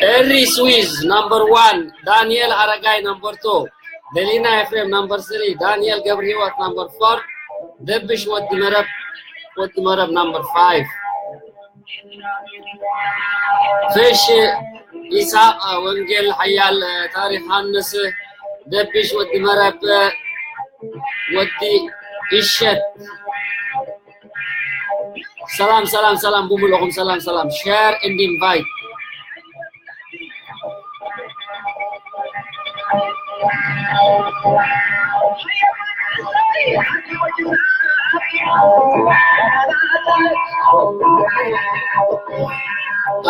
ኤሪ ስዊዝ number one፣ ዳንኤል ኣረጋይ number two፣ ደሊና ኤፍሬም number three፣ ዳንኤል ገብረህይወት number four፣ ደብሽ ወዲ መረብ፣ ወዲ መረብ number five። ፍሽ ኢሳቅ ወንጌል ሓያል ታሪክ ሃንስ ደብሽ ወዲ መረብ ወዲ እሸት። ሰላም ሰላም ሰላም ብሙሉእኹም ሰላም ሰላም። Share and invite።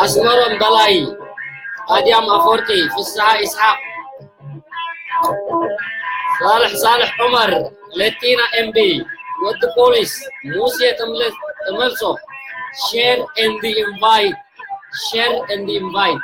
ኣስመሮም በላይ፣ ኣድያም ኣፈወርቂ፣ ፍስሓ ኢስሓቅ፣ ሳልሕ ሳልሕ ዑመር፣ ለቲና ኤምቢ፣ ወዲ ፖሊስ፣ ሙሴ ተምለ-፣ ተመልሶ። Share and invite። Share and invite።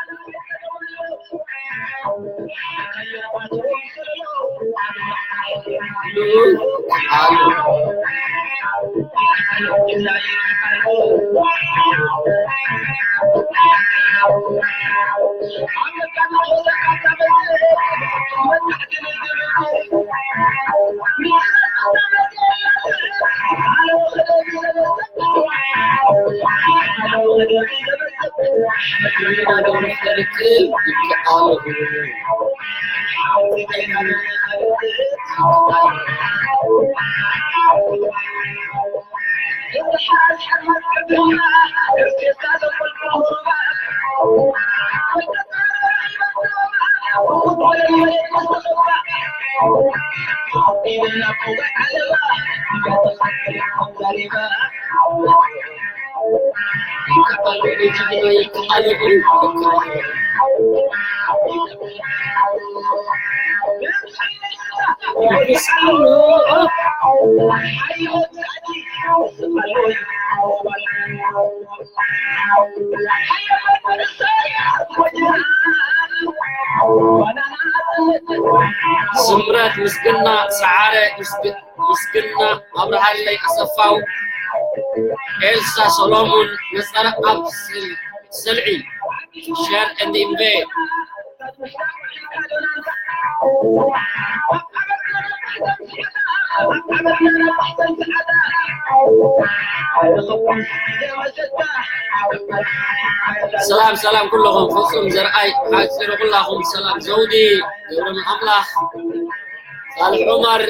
ስምረት ምስግና፣ ሰዓረ ምስግ-፣ ምስግና፣ ኣብርሃለይ ኣሰፋው፣ ኤልሳ ሰሎሙን፣ ነጸረ ኣብ ስል-፣ ስልዒ። Share and invite። ሰላም ሰላም ኩለኹም፣ ፍጹም ዘርኣይ ሓጺሩ፣ ኩላኹም ሰላም፣ ዘውዲ ገብረ ኣምላኽ፣ ሳልሕ ዑመር፣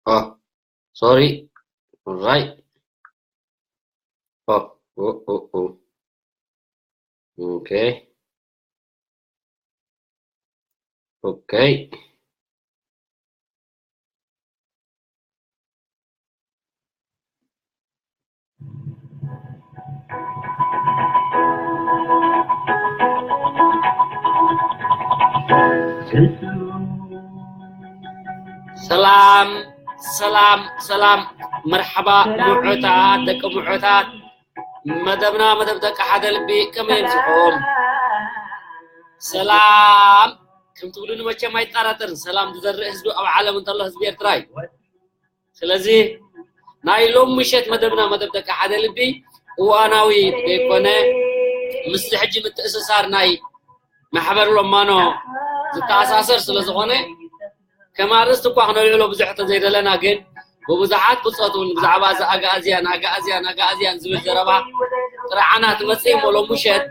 Oh, sorry. Right. Oh, oh, oh, oh. Okay. Okay. ሰላም፣ ሰላም፣ ሰላም። መርሓባ ምዑታት፣ ደቂ ምዑታት። መደብና መደብ ደቂ ሓደ ልቢ፣ ከመይ ኣምሲኹም? ሰላም ከም ትብሉኒ መቸም ኣይጠራጠርን። ሰላም ዝዘርእ ህዝቢ ኣብ ዓለም እንተሎ ህዝቢ ኤርትራ እዩ። ስለዚ ናይ ሎም ምሸት መደብና መደብ ደቂ ሓደ ልቢ እዋናዊ ዘይኮነ ምስዚ ሕጂ ምትእስሳር ናይ ማሕበር ሎማኖ ዝተኣሳሰር ስለ ዝኾነ ከም ኣርእስቲ እኳ ክነልዕሎ ብዙሕ ተዘይደለና ግን ብብዙሓት ብጾት እውን ብዛዕባ እዚ ኣግኣዝያን ኣግኣዝያን ኣግኣዝያን ዝብል ዘረባ ጥርዓናት መጺእሞ ሎም ምሸት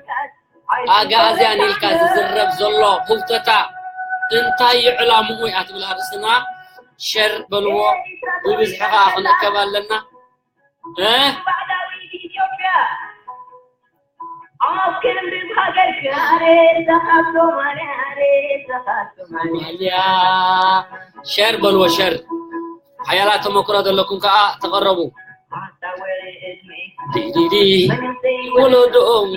ኣግኣዝያን ኢልካ ዝዝረብ ዘሎ ህውተታ እንታይ እዩ ዕላምኡ እያ ትብል ኣርእስትና። ሸር በልዎ፣ ብብዝሒ ከዓ ክንእከብ ኣለና። እ? ሶማልያ ሸር በልዎ፣ ሸር። ሓያላት ተመክሮ ዘለኩም ከዓ ተቐረቡ። ዲዲዲ ወለዶኦም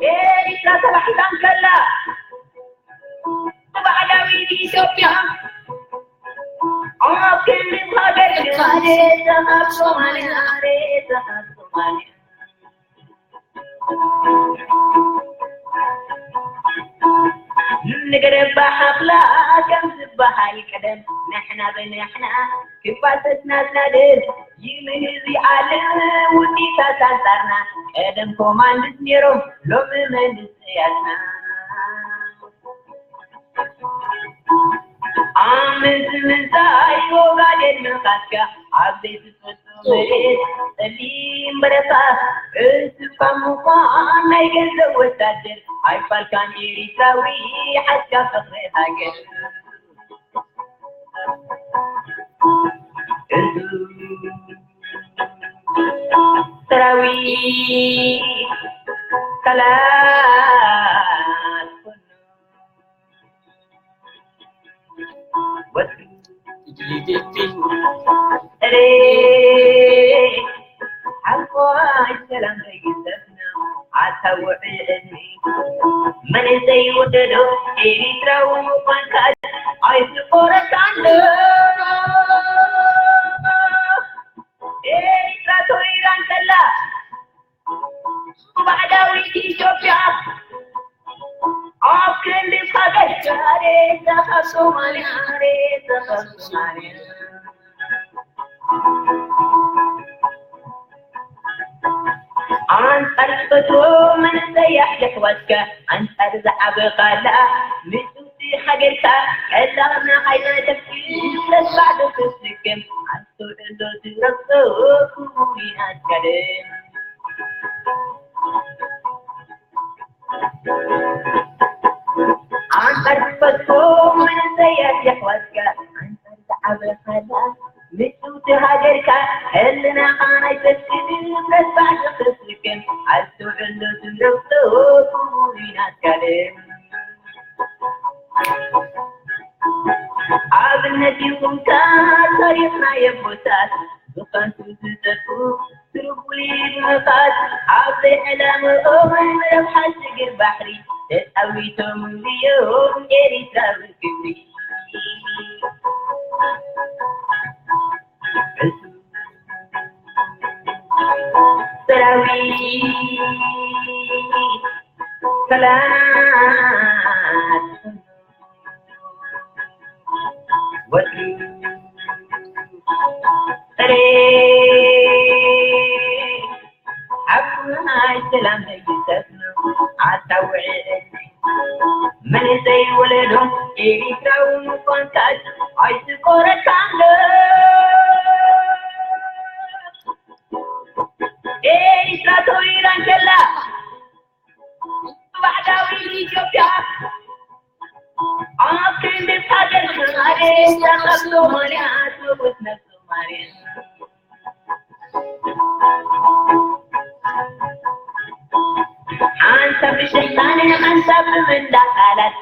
ኤሪትራ ተባሒታ እንከላ፣ ባዕዳዊት ኢትዮጵያ ኣብ ክንዲ ሃገር ሬሳ ካብ ሶማልያ፣ ሬሳ ካብ ሶማልያ። ንገደባ ሓፍላ ከም ዝበሃል ቀደም፣ ንሕና ብንሕና ክፋሰስ ናትና ደም ይምህዝ ይዓልም ውዲታት ኣንጻርና። ቀደም ኮማንድስ ነይሮም ሎሚ መንእሰያትና። ኣምዝ ምንታይ ኦጋዴን ምኻድካ ኣብ ዘይትፈልጦ መሬት ጸሊም በረኻ እስኻ ምዃን ናይ ገንዘብ ወታደር ኣይፋልካን ኤሪትራዊ ሓስካ ፍቕሪ ሃገር። ሰራዊት ከላት ወትሪ ሓቆይ ሰላም በይሰፍና ኣታ ውዕል መንእሰይ ወደዶ ኤሪትራዊ ምዃንካ ኣይዝቆረካን ዶ? ኤሪትራ ተወይራ እንከላ ብባዕዳዊት ኢትዮጵያ ኣብ ክንዲ ፈገግ ሬሳ ካብ ሶማልያ፣ ሬሳ ካብ ሶማልያ። ኣንጻር ዝፈትዎ መንእሰያት የሕዋትካ ኣንጻር ዝዓበኻላ ምጽውቲ ሃገርካ ቀላልና ኣይነተክል ተስፋዕ ዶ ክትስከም ኣስተውዕል ዶ ትረግጾ ክቡር ይናትካለ። ኣንጻር ዝፈትዎ መንእሰያት የሕዋትካ ኣንጻር ዝዓበኻላ ምጽውቲ ሃገርካ ህልናኻ ናይ ተስፋ ተስፋ ዝኽስክን ኣስተውዕል ዶ ትረግጾ ክቡር ይናትካለ። ኣብነት ይኹንካ ታሪኽና የቦታት ብኸንቱ ዝጠፉ ትርጉል ይድምኻት ኣብ ዘይዕላምኦም ረብሓ ሽግር ባሕሪ ተጻዊቶም እንድዮም ኤሪትራዊ ክብሪ። ሰራዊት ከላት ወትሪ ጥሬ ኣብ ናይ ሰላም ዘይሰፍኑ ኣታውዕል መንእሰይ ወለዶ ኤሪትራዊ ምዃንካ ኣይዝቆረካን ዶ? ኤሪትራ ተወይራ እንከላ ብባዕዳዊት ኢትዮጵያ ኣብ ክንዲ ሃገር ሬሳ ካብ ሶማልያ ትውት ናብ ሶማልያ። ሓንሳብ ብሽሕታነ ሓንሳብ ብምንዳእ ቃላት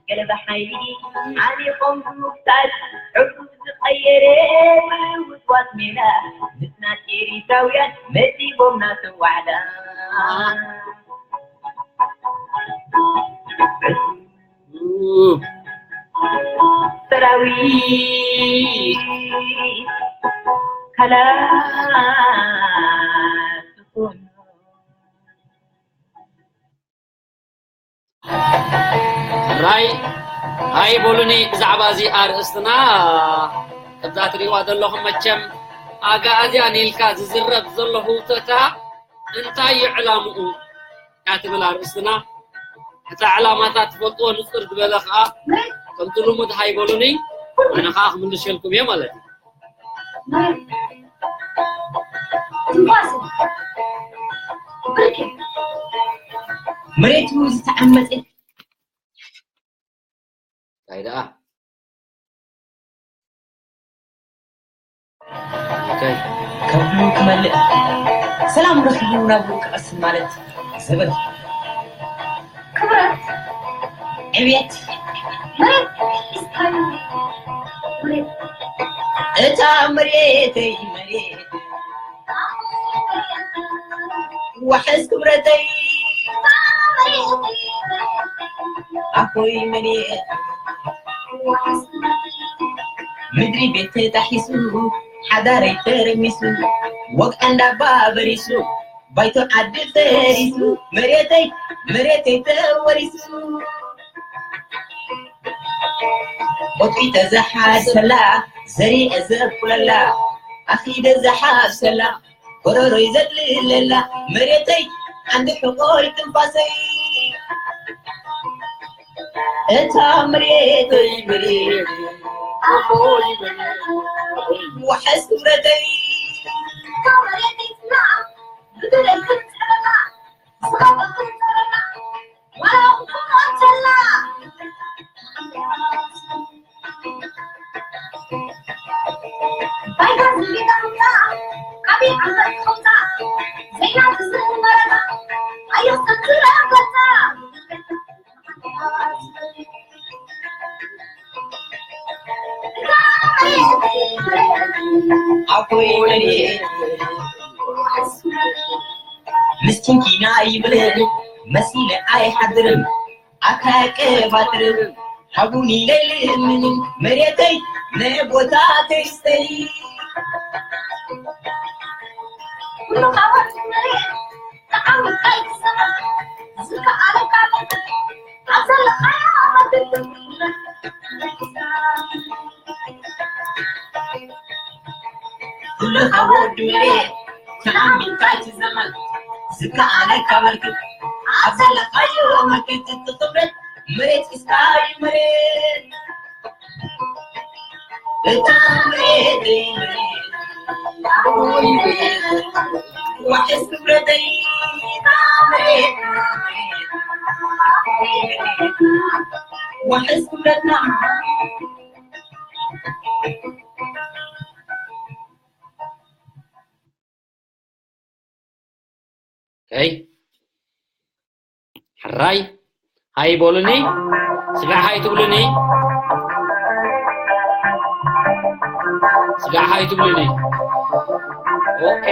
ገለ ብሓይሊ ሓሊቖም ብምጉታት ዕጉብ ዝቐየረ ምውስዋስ ሜላ ምስ ናት ኤሪትራውያን መዲቦም ናቱ ዋዕላ። ሰራዊት ከላት ዝኾኑ ራይ ሃይ በሉኒ ብዛዕባ እዚ ኣርእስትና። ከምዛ ትሪእዋ ዘለኹም መቸም ኣጋኣዝያን ኢልካ ዝዝረብ ዘሎ ህውተታ እንታይ እዩ ዕላምኡ እያ ትብል ኣርእስትና። እታ ዕላማታት ትፈልጥዎ ንፅር ዝበለ ከዓ ከምቲ ልሙድ ሃይ በሉኒ፣ ኣነ ከዓ ክምልሸልኩም እየ ማለት እዩ። መሬቱ ዝተዓመፀ እንታይ ደኣ ከብሉ ክመልእ ሰላም ረኺቡ ናብኡ ክቐስን ማለት ዘበት ክብረት ዕብየት እታ መሬተይ መሬት ዋሕስ ክብረተይ ኣቦይ መሬት ምድሪ ቤት ተጣሒሱ ሓዳረይ ተረሚሱ ወግዓ እንዳባ በሪሱ ባይቶ ዓዲ ፈሪሱ መሬተይ መሬተይ ተወሪሱ ቆጥሪ ተዘሓሰላ ዘሪአ ዘብኩለላ ኣኺደ ዘሓሰላ ጎረሮይ ዘድልለላ መሬተይ ዓንዲ ሕቆይ ትንፋሰይ እታ መሬተይ መሬት ኣቦይ መሬት ዋሕስ ክብረተይ ኣቦይ መሬት ምስኪንኪና ይብል መሲለ ኣይሓድርም ኣካቀባትርም ሃቡኒ ለይልምንም መሬተይ ናይ ቦታ ተስተይ ኩሉ ካብ ወዲ መሬት ተኣሚንካ እቲ ዘመን ዝከኣለካ በርክት ኣብ ዘለኻዮ መክት ትኽብረት መሬት እስካይ መሬት እታ መሬት ዋሕስ ክብረተይ እታ መሬት ዋሕስ ክብረትና ከይ ሕራይ ሃይ በሉኒ። ስጋዕ ሃይ ትብሉኒ። ስጋዕ ሃይ ትብሉኒ። ኦኬ።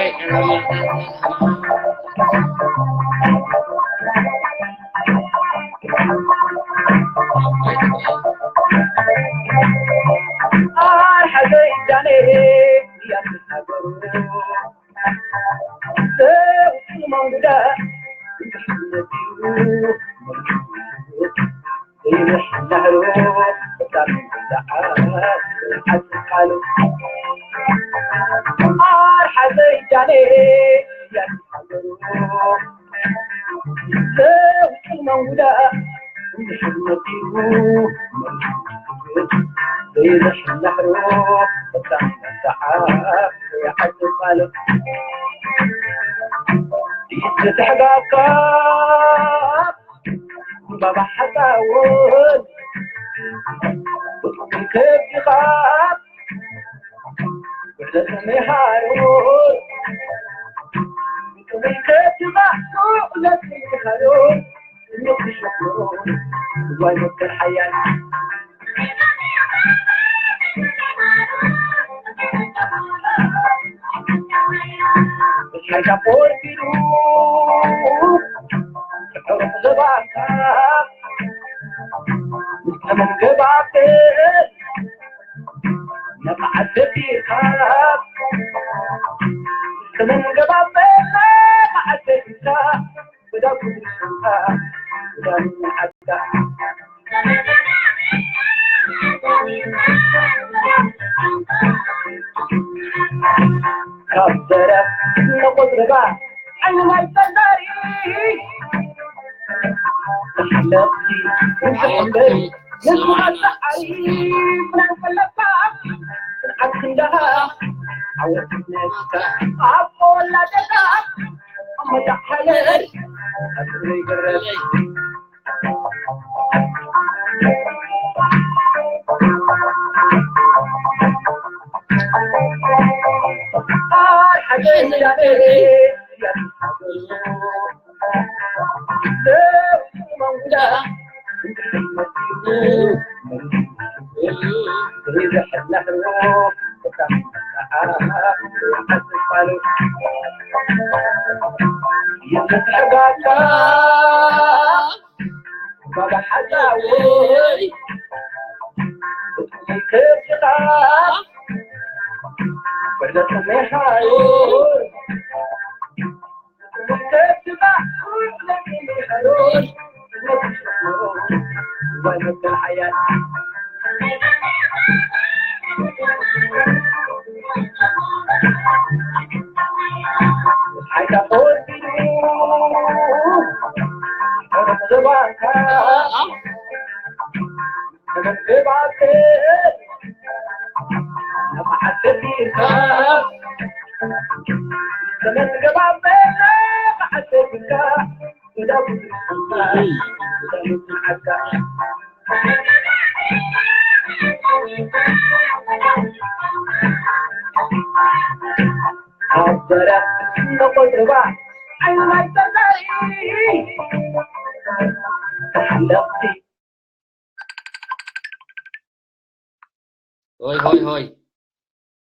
ሆይ ሆይ ሆይ፣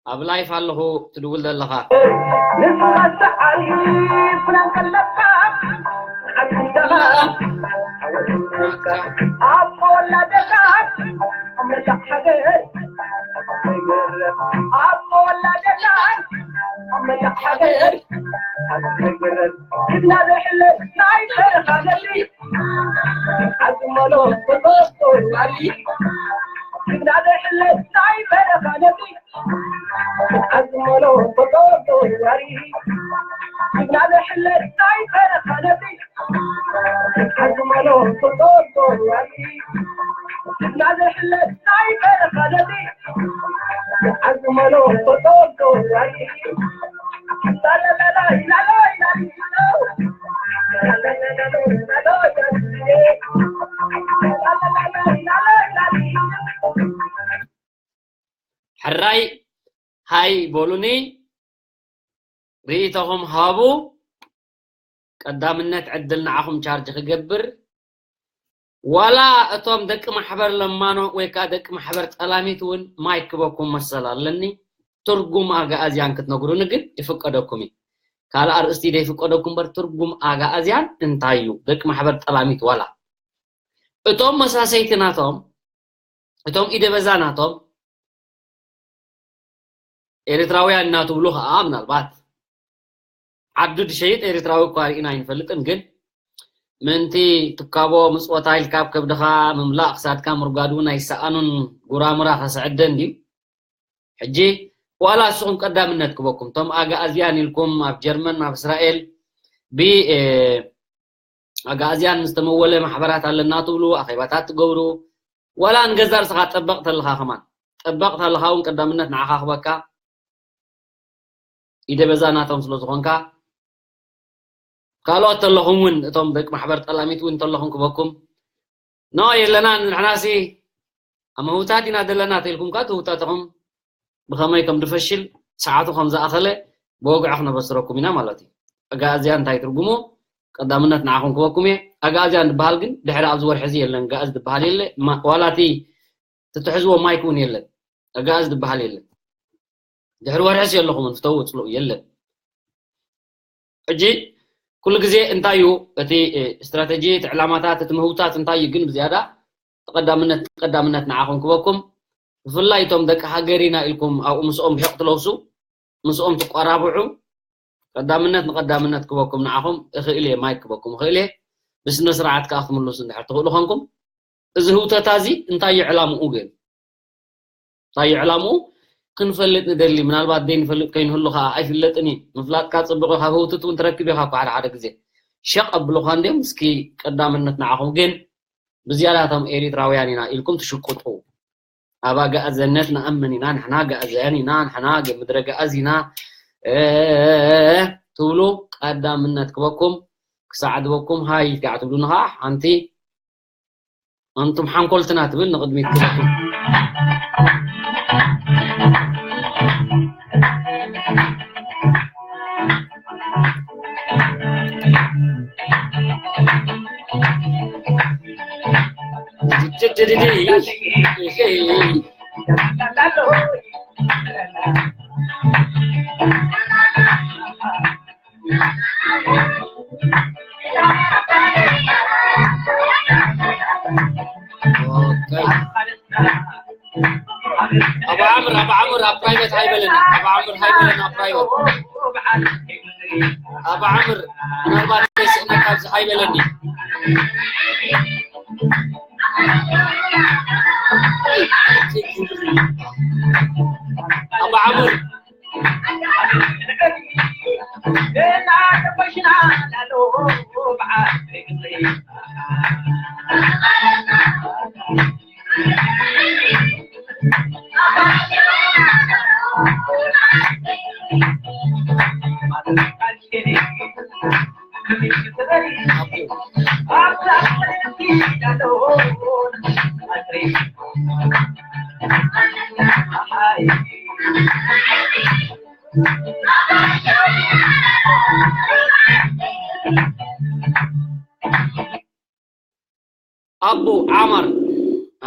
ኣብ ላይፍ ኣለኹ ትድውል ዘለኻ። ሕራይ ሃይ በሉኒ፣ ርእይቶኹም ሃቡ። ቀዳምነት ዕድል ንዓኹም ቻርጅ ክገብር። ዋላ እቶም ደቂ ማሕበር ለማኖ ወይ ከዓ ደቂ ማሕበር ጠላሚት እውን ማይክ ክበኩም መሰል ኣለኒ። ትርጉም ኣግኣዝያን ክትነግሩኒ ግን ይፍቀደኩም እዩ። ካልእ ኣርእስቲ ዘይፍቀደኩም እምበር ትርጉም ኣግኣዝያን እንታይ እዩ? ደቂ ማሕበር ጠላሚት ዋላ እቶም መሳሰይቲ ናቶም፣ እቶም ኢደበዛ ናቶም ኤርትራውያን እናትብሉ ከዓ ምናልባት ዓዱ ድሸይጥ ኤርትራዊ እኳ ርኢና ኣይንፈልጥን፣ ግን ምእንቲ ትካቦ ምጽወታ ኢልካ ኣብ ከብድኻ ምምላእ ክሳድካ ምርጓድ እውን ኣይሰኣኑን። ጉራምራ ከስዕደን ድዩ? ሕጂ ዋላ ንስኹም ቀዳምነት ክበኩም፣ እቶም ኣግኣዝያን ኢልኩም ኣብ ጀርመን፣ ኣብ እስራኤል ብ፣ እ፣ ኣግኣዝያን ዝተመወለ ማሕበራት ኣለና ትብሉ፣ ኣኼባታት ትገብሩ፣ ዋላ ንገዛእ ርእስኻ ጠበቕ ተለኻ ከማን፣ ጠበቕ ተለኻ እውን ቀዳምነት ንዓኻ ክበካ፣ ኢደ በዛ ናቶም ስለ ዝኾንካ፣ ካልኦት ተለኹም እውን፣ እቶም ደቂ ማሕበር ጠላሚት እውን ተለኹም ክበኩም፣ ኖ የለናን፣ ንሕናሲ ኣብ ምህውታት ኢና ዘለና ተኢልኩም ከኣ ትህውተትኹም ብኸመይ ከም ድፈሽል ሰዓቱ ከም ዝኣኸለ ብወግዒ ክነበስረኩም ኢና ማለት እዩ። ኣግኣዝያን እንታይ ትርጉሙ? ቀዳምነት ንዓኹም ክበኩም እየ። ኣግኣዝያን ዝበሃል ግን ድሕሪ ኣብዚ ወርሒ እዚ የለን። ኣግኣዚ ዝበሃል የለ። ማ-፣ ዋላ እቲ ትትሕዝዎ ማይክ እውን የለን። ኣግኣዚ ዝበሃል የለን። ድሕሪ ወርሒ ሲ ኣለኹም ፍተው ጽልኡ የለን። ሕጂ ኩሉ ግዜ እንታይ እዩ እቲ፣ እ፣ ስትራተጂ፣ እቲ ዕላማታት፣ እቲ ምህውታት እንታይ እዩ? ግን ብዝያዳ ተቐዳምነት፣ ቀዳምነት ንዓኹም ክበኩም። ብፍላይ እቶም ደቂ ሃገር ኢና ኢልኩም ኣብኡ ምስኦም ሒቕ ትለብሱ፣ ምስኦም ትቆራብዑ፣ ቀዳምነት ንቀዳምነት ክበኩም ንዓኹም እኽእል እየ፣ ማይክ ክበኩም እኽእል እየ። ብስነ ስርዓት ከኣ ክትምልሱ እንድሕር ትኽእሉ ኮንኩም፣ እዚ ህውተታ እዚ እንታይ እዩ ዕላምኡ ግን? እንታይ እዩ ዕላምኡ? ክንፈልጥ ንደሊ። ምናልባት ዘይንፈልጥ ከይንህሉ ከኣ ኣይፍለጥን እዩ። ምፍላጥካ ጽቡቕ እዩ፣ ካብ ህውትት እውን ትረክብ ኢኻ እኮ ሓደ ሓደ ግዜ። ሸቕ ኣብሉኻ እንድዮም። እስኪ ቀዳምነት ንዓኹም። ግን ብዝያዳ እቶም ኤሪትራውያን ኢና ኢልኩም ትሽቁጡ። ኣብ ኣጋእዘነት ንኣምን ኢና፣ ንሕና ኣጋእዘን ኢና፣ ንሕና ገ-፣ ምድረ ጋእዝ ኢና፣ እ፣ ትብሉ ቀዳምነት ክበኩም ክሰዓድበኩም ሃይ ትጋዕ ትብሉኒ ኸዓ ሓንቲ ኣንቱም ሓንኮልትና ትብል ንቕድሚት ክበኩም። ኦኬ። ኣባ ዓምር፣ ኣባ ዓምር ኣብ ፕራይቬት ሃይ በለኒ። ኣባ ዓምር ሃይ በለኒ ኣብ ፕራይቬት። ኣባ ዓምር ምናልባት ከይስእነካ ኣብዚ ሃይ በለኒ። ኣባ ዓምር ኣቡ ዓመር፣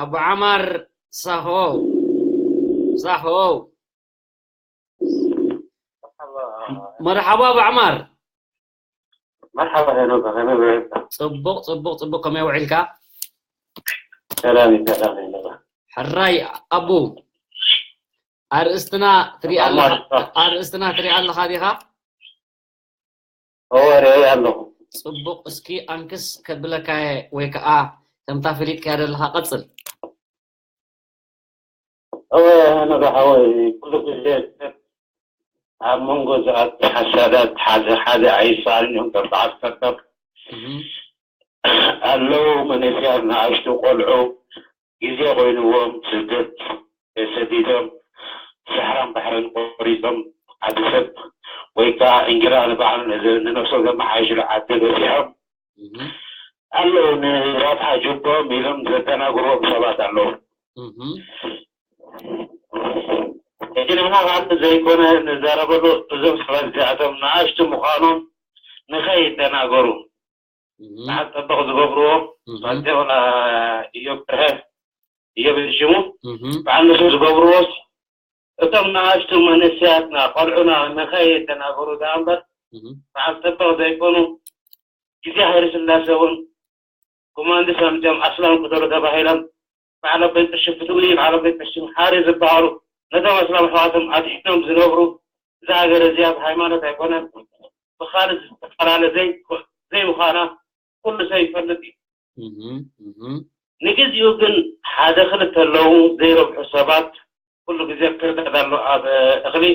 ኣቡ ዓመር ሳሆ፣ ሳሆ። መርሓባ ኣቡ ዓመር። መርሓባ ሄኖክ፣ ከመይ ውዒልካ? ጽቡቕ፣ ጽቡቕ፣ ጽቡቕ። ከመይ ውዒልካ? ሰላም እዩ፣ ሰላም እዩ። ሕራይ ኣቡ፣ ኣርእስትና ትሪኣ ኣለኻ፣ ኣቡ ዓመር። ኣርእስትና ትሪኣ ኣለኻ ዲኻ? እወ፣ ርእየ ኣለኹ። ጽቡቕ፣ እስኪ ኣንክስ ከብለካ እየ፣ ወይ ከኣ ከምታ ፈሊጥካያ ዘለኻ ቀጽል። እወ፣ ሄኖክ ሓወይ፣ ኩሉ ግዜ ኣብ መንጎ ዝኣቱ ሓሳዳት ሓደ ሓደ ኣይሰኣልን እዮም፣ ከበዓት ከበብ እህ። ኣለዉ፣ መንእሰያት፣ ንኣሽቱ ቆልዑ፣ ግዜ ኮይንዎም ስደት ተሰዲዶም፣ ሳሕራን ባሕርን ቆሪጾም፣ ዓዲ ሰብ ወይ ከኣ እንጀራ ንባዕሉ ንዘ-፣ ንነብሶም ዘመሓይሽሉ ዓዲ በጺሖም እህ። ኣለዉ። ንራብሓ ጅቦም ኢሎም ዘደናግርዎም ሰባት ኣለዉ። እህ። ሕጂ ንሕና ከኣ ዘይኮነ ንዛረበሉ፣ እዞም ሰባት እዚኣቶም ንኣሽቱ ምዃኖም ንኸይደናገሩ። እህ። በዓል ጠበቕ ዝገብርዎ፣ እህ። ባንቴ ወላ እዮብ በርሀ፣ እዮብ ሽሙ፣ እህ። በዓል ንሱ ዝገብርዎስ፣ እቶም ንኣሽቱ መንእሰያትና፣ ቆልዑና ንኸይደናገሩ ደኣ እምበር፣ እህ። በዓል ጠበቕ ዘይኮኑ፣ ግዜ ሃይለስላሴ እውን ኮማንዲስ ኣምጺኦም ኣስላም ቅተሉ ተባሂሎም፣ በዓል ኣቦይ ቀሺ ፍትዊ፣ በዓል ኣቦይ ቀሺ መሓሪ ዝበሃሉ፣ ነቶም ኣስላም ኣሕዋቶም ኣድሒኖም ዝነብሩ፣ እዛ ሃገር እዚኣ ብሃይማኖት ኣይኮነን፣ ብኻልእ ዝተፈላለ ዘይ-፣ ዘይምዃና ኩሉ ሰብ ይፈልጥ እዩ። እህ፣ እህ። ንግዚኡ ግን ሓደ ክልተ ኣለዉ ዘይረብሑ ሰባት፣ ኩሉ ግዜ ክርዳድ ኣሎ፣ ኣብ እኽሊ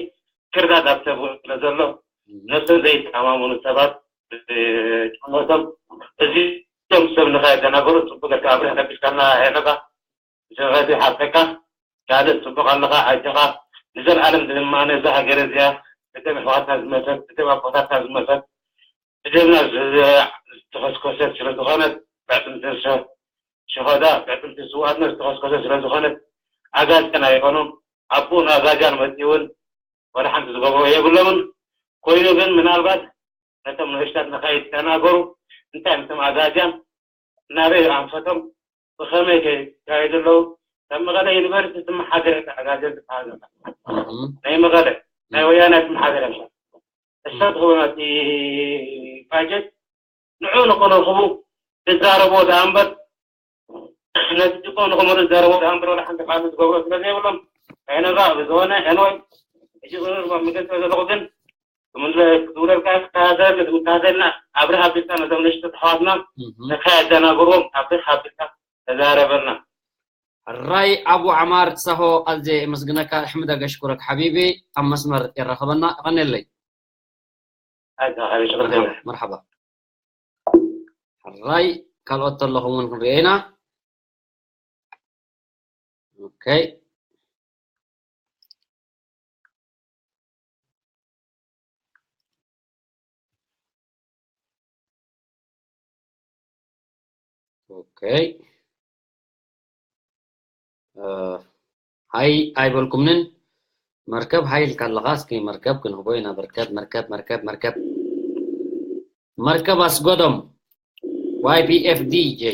ክርዳድ ኣብ ሰብ ስለ ዘሎ፣ እህ። ነቶም ዘይተኣማመኑ ሰባት፣ እ፣ ጭነቶም እዚኦም ሰብ ንኸየደናገሩ ጽቡቕ ጌርካ ኣብሪህ ነቢስካና ሄኖካ። ዘኸቲ ሓቀካ፣ ካልእ ጽቡቕ ኣለኻ፣ ኣጆኻ። ንዘለኣለም ድማ ነዛ ሃገር እዚኣ ብደም ኣሕዋትና ዝመሰት፣ ብደም ኣቦታትና ዝመሰት፣ ብደምና ዝ-፣ ዝተኸስከሰት ስለ ዝኾነት፣ ብዕጥንቲ ሸ-፣ ሸኸዳ፣ ብዕጥንቲ ስውኣትና ዝተኸስከሰት ስለ ዝኾነት፣ ኣጋልጠን ኣይኮኑን። ኣቦን ኣጋጃን መጺኡ እውን ወላ ሓንቲ ዝገብሮ የብሎምን። ኮይኑ ግን ምናልባት ነቶም ንእሽታት ንኸይደናገሩ፣ እንታይ ነቶም ኣጋጃን ናበይ ኣንፈቶም ብኸመይ ከ-፣ ይካየዱ ኣለዉ? ካብ መቐለ ዩኒቨርሲቲ ትመሓደር እታ ኣጋጀን ትበሃል ዘላ። እህ። ናይ መቐለ፣ ናይ እህ። ወያነ ኣይትመሓደር እያ። እሳ እህ። ትኸውን ኣብቲ ባጀት ንዑ ንኸነርኽቡ ትዛረቦ ደኣ እምበር፣ ነቲ ጭቆ ንኸመሉ ዝዛረቦ ደኣ እምበር፣ ወላ ሓንቲ ቃል ዝገብሮ ስለ ዘይብሎም፣ ኣይነጋ ብዝኾነ፣ ኤንወይ፣ ሕጂ ዝርርባ መገድ ስለ ዘለኹ ግን፣ ክምለ-፣ ክብለልካ፣ ክከታተል፣ ንክንከታተልና ኣብርህ ኣቢልካ ነዞም ንእሽቶ ኣሕዋትና እህ። ንኸየደናግርዎም ኣብርህ ኣቢልካ ተዛረበልና። ሕራይ ኣቡ ዓማር ሳሆ፣ ኣዝየ የመስግነካ። ኣሕምድ ኣገሽኩረክ ሓቢቢ፣ ኣብ መስመር የራኸበና። የቐንየለይ። ኣይ፣ ተኻሪ ሽቕር መርሓባ፣ ገለ። መርሓባ። ሕራይ ካልኦት ተለኹም እውን ክንሪኦ ኢና። ኦኬ። ኦኬ። ሃይ ኣይበልኩምንን። መርከብ ሃይ ኢልካ ኣለኻ። እስኪ መርከብ ክንህቦ ኢና። መርከብ መርከብ መርከብ መርከብ መርከብ ኣስጎዶም ዋይ ፒ ኤፍ ዲ ጄ።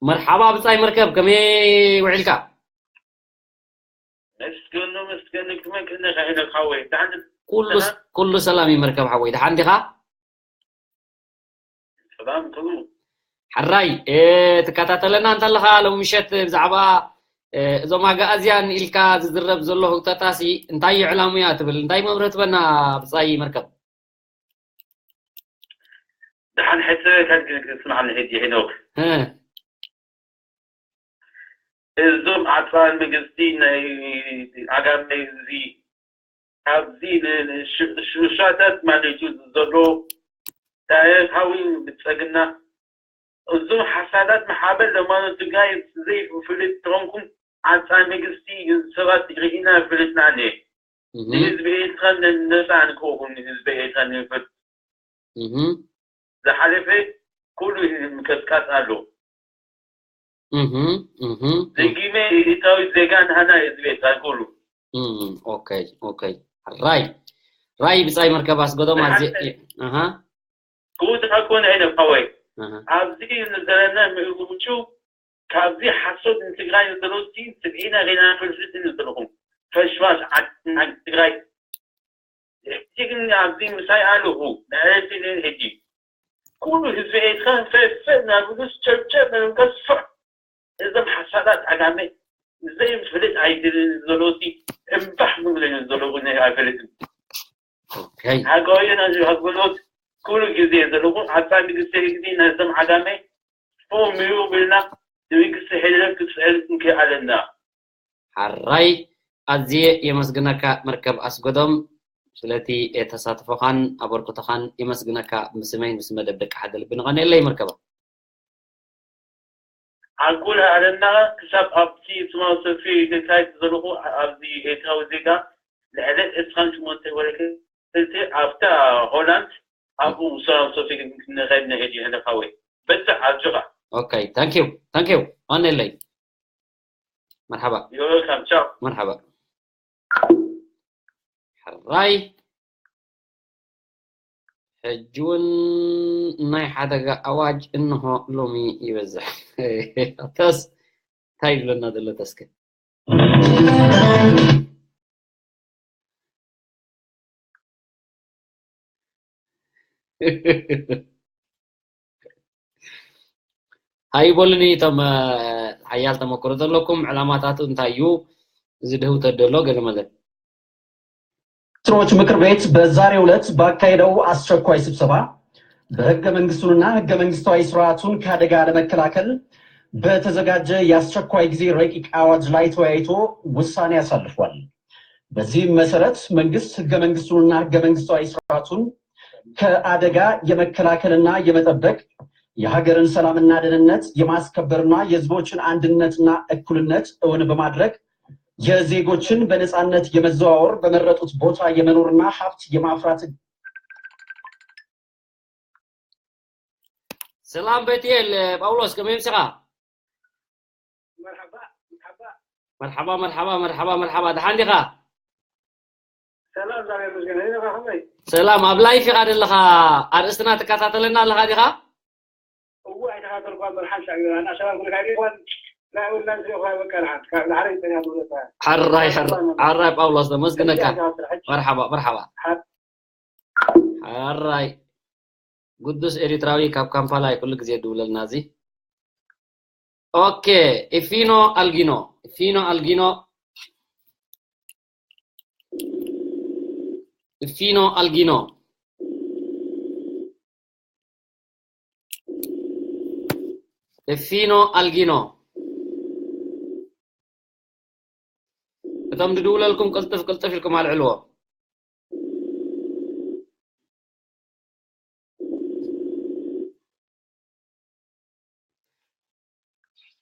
መርሓባ ብጻይ መርከብ፣ ከመይ ውዒልካ? መስገኑ መስገኑ ክመክነ ከሄደ ካወይ ዳሕን ኩሉ ኩሉ ሰላም ይመርከብ ሓወይ፣ ደሓን ዲኻ? ሰላም ኩሉ። ሕራይ ትከታተለና እንተለኻ ሎም ምሸት ብዛዕባ እዞም ኣጋኣዝያን ኢልካ ዝዝረብ ዘሎ ህውተታሲ እንታይ እዩ ዕላሙያ ትብል? እንታይ መብርህ ትበና ብጻይ መርከብ? ደሓን ሕሰበካ ክትስምዓኒ ሕጂ ሄኖክ። እዞም ዓፃን መንግስቲ ናይ ዓጋመ እዚ ኣብዚ ሽሻታት ማለት እዩ ዘሎ ታሪኻዊ ብፀግና እዞም ሓሳዳት ማሕበር ለማኖት ትግራይ ዘይፍልጥ ተኾንኩም ዓፃን መንግስቲ ሰባት ርኢና ፍልጥና ነ ንህዝቢ ኤርትራ ነፃ ንክኸውን ንህዝቢ ኤርትራ ንፍል ዝሓለፈ ኩሉ ምቅስቃስ ኣሎ። ደጊመ ኤርትራዊ ዜጋ ንሃና ህዝቢ ኤርትራ ኩሉ። ኦኬ ኦኬ። ራይ ራይ ብጻይ መርከብ ኣስገዶም ኣዚ ኣሃ ክውድኣ ኮነ ኣይነፋወይ ኣብዚ ዘለና ምእምቹ ካብዚ ሓሶት ንትግራይ ዘለውቲ ስብዒና ሬና ፍልፍልቲ ዘለኹም ፈሽፋሽ ዓዲ ትግራይ ሕጂ ግን ኣብዚ ምሳይ ኣለኹ ንዕረቲ ሕጂ ኩሉ ህዝቢ ኤርትራ ፈፈ እናብሉስ ጨብጨብ ነንከስፍዕ እዞም ሓሳዳት ዓጋመ ዘይፍልጥ ኣይድልን ዘለውቲ እምባሕ ዝብለኒ ዘለኹ ናይ ኣይፈልጥን ሃገውየን ኣዝዩ ሃገሎት ኩሉ ግዜ ዘለኹ ሓሳብ ንግስተ ህግዲ ነዞም ዓጋመ ፎሚዩ ብልና ንመንግስቲ ሒደን ክትስዕር ክንክእል ኣለና። ሓራይ ኣዝየ የመስግነካ መርከብ ኣስጎዶም ስለቲ ተሳትፎኻን ኣበርክቶኻን የመስግነካ ብስመይን ብስመ ደብደቂ ሓደ ልቢ ንቐንየለይ መርከባ። ኣጉል ኣለና ክሳብ ኣብቲ ስማዊ ሰልፊ እንታይ ዘለኹ ኣብዚ ኤርትራዊ ዜጋ ልዕሊ ዕስራን ሸሞንተ ወለክልቲ ኣብታ ሆላንድ ኣብኡ ስማዊ ሰልፊ ክንኸድ ንሄድ ይህለፋወይ በርትዕ ኣጆኻ። ኦኬ ታንኪዩ ታንኪዩ ዋነለይ መርሓባ You're welcome. Ciao. መርሓባ ሕራይ ሕጂ እውን ናይ ሓደጋ ኣዋጅ እንሆ ሎሚ ይበዝሕ ኣታስ እንታይ ይብለና ዘሎ ተስከ ሃይቦልኒ እቶም ሓያል ተመክሮ ዘለኩም ዕላማታቱ እንታይ እዩ እዚ ድህውተት ዘሎ ገለ መለ ሚኒስትሮች ምክር ቤት በዛሬው ዕለት ባካሄደው አስቸኳይ ስብሰባ በህገ መንግስቱንና ህገ መንግስታዊ ስርዓቱን ከአደጋ ለመከላከል በተዘጋጀ የአስቸኳይ ጊዜ ረቂቅ አዋጅ ላይ ተወያይቶ ውሳኔ አሳልፏል። በዚህም መሰረት መንግስት ህገ መንግስቱንና ህገ መንግስታዊ ስርዓቱን ከአደጋ የመከላከልና የመጠበቅ የሀገርን ሰላምና ደህንነት የማስከበርና የህዝቦችን አንድነትና እኩልነት እውን በማድረግ የዜጎችን በነጻነት የመዘዋወር በመረጡት ቦታ የመኖርና ሀብት የማፍራት ሰላም ቤትኤል ጳውሎስ ከመይ ምሲኻ? መርሓባ መርሓባ መርሓባ መርሓባ ደሓን ዲኻ? ሰላም ኣብ ላይፍ ኢኻ ዘለኻ ኣርእስትና ትከታተለና ኣለኻ ዲኻ? እዋ ኣይተኻተልኳ በል ሓንሳ ቢራ እና ሰላም ኩልካ ዲኳን ናይ ኦንላይን ስለ ኳ በቃ ንሓት ካብ ላዕለ ይጠና ብለታ ሓራይ ሓራይ ጳውሎስ ተመስግነካ መርሓባ መርሓባ ሓራይ ግዱስ ኤሪትራዊ ካብ ካምፓላ እዩ ኩሉ ግዜ ድውለልና እዚ ኦኬ ኢፊኖ ኣልጊኖ ኢፊኖ ኣልጊኖ ኢፊኖ ኣልጊኖ ኢፊኖ ኣልጊኖ እቶም ድድውለልኩም ቅልጥፍ ቅልጥፍ ኢልኩም ኣልዕልዎ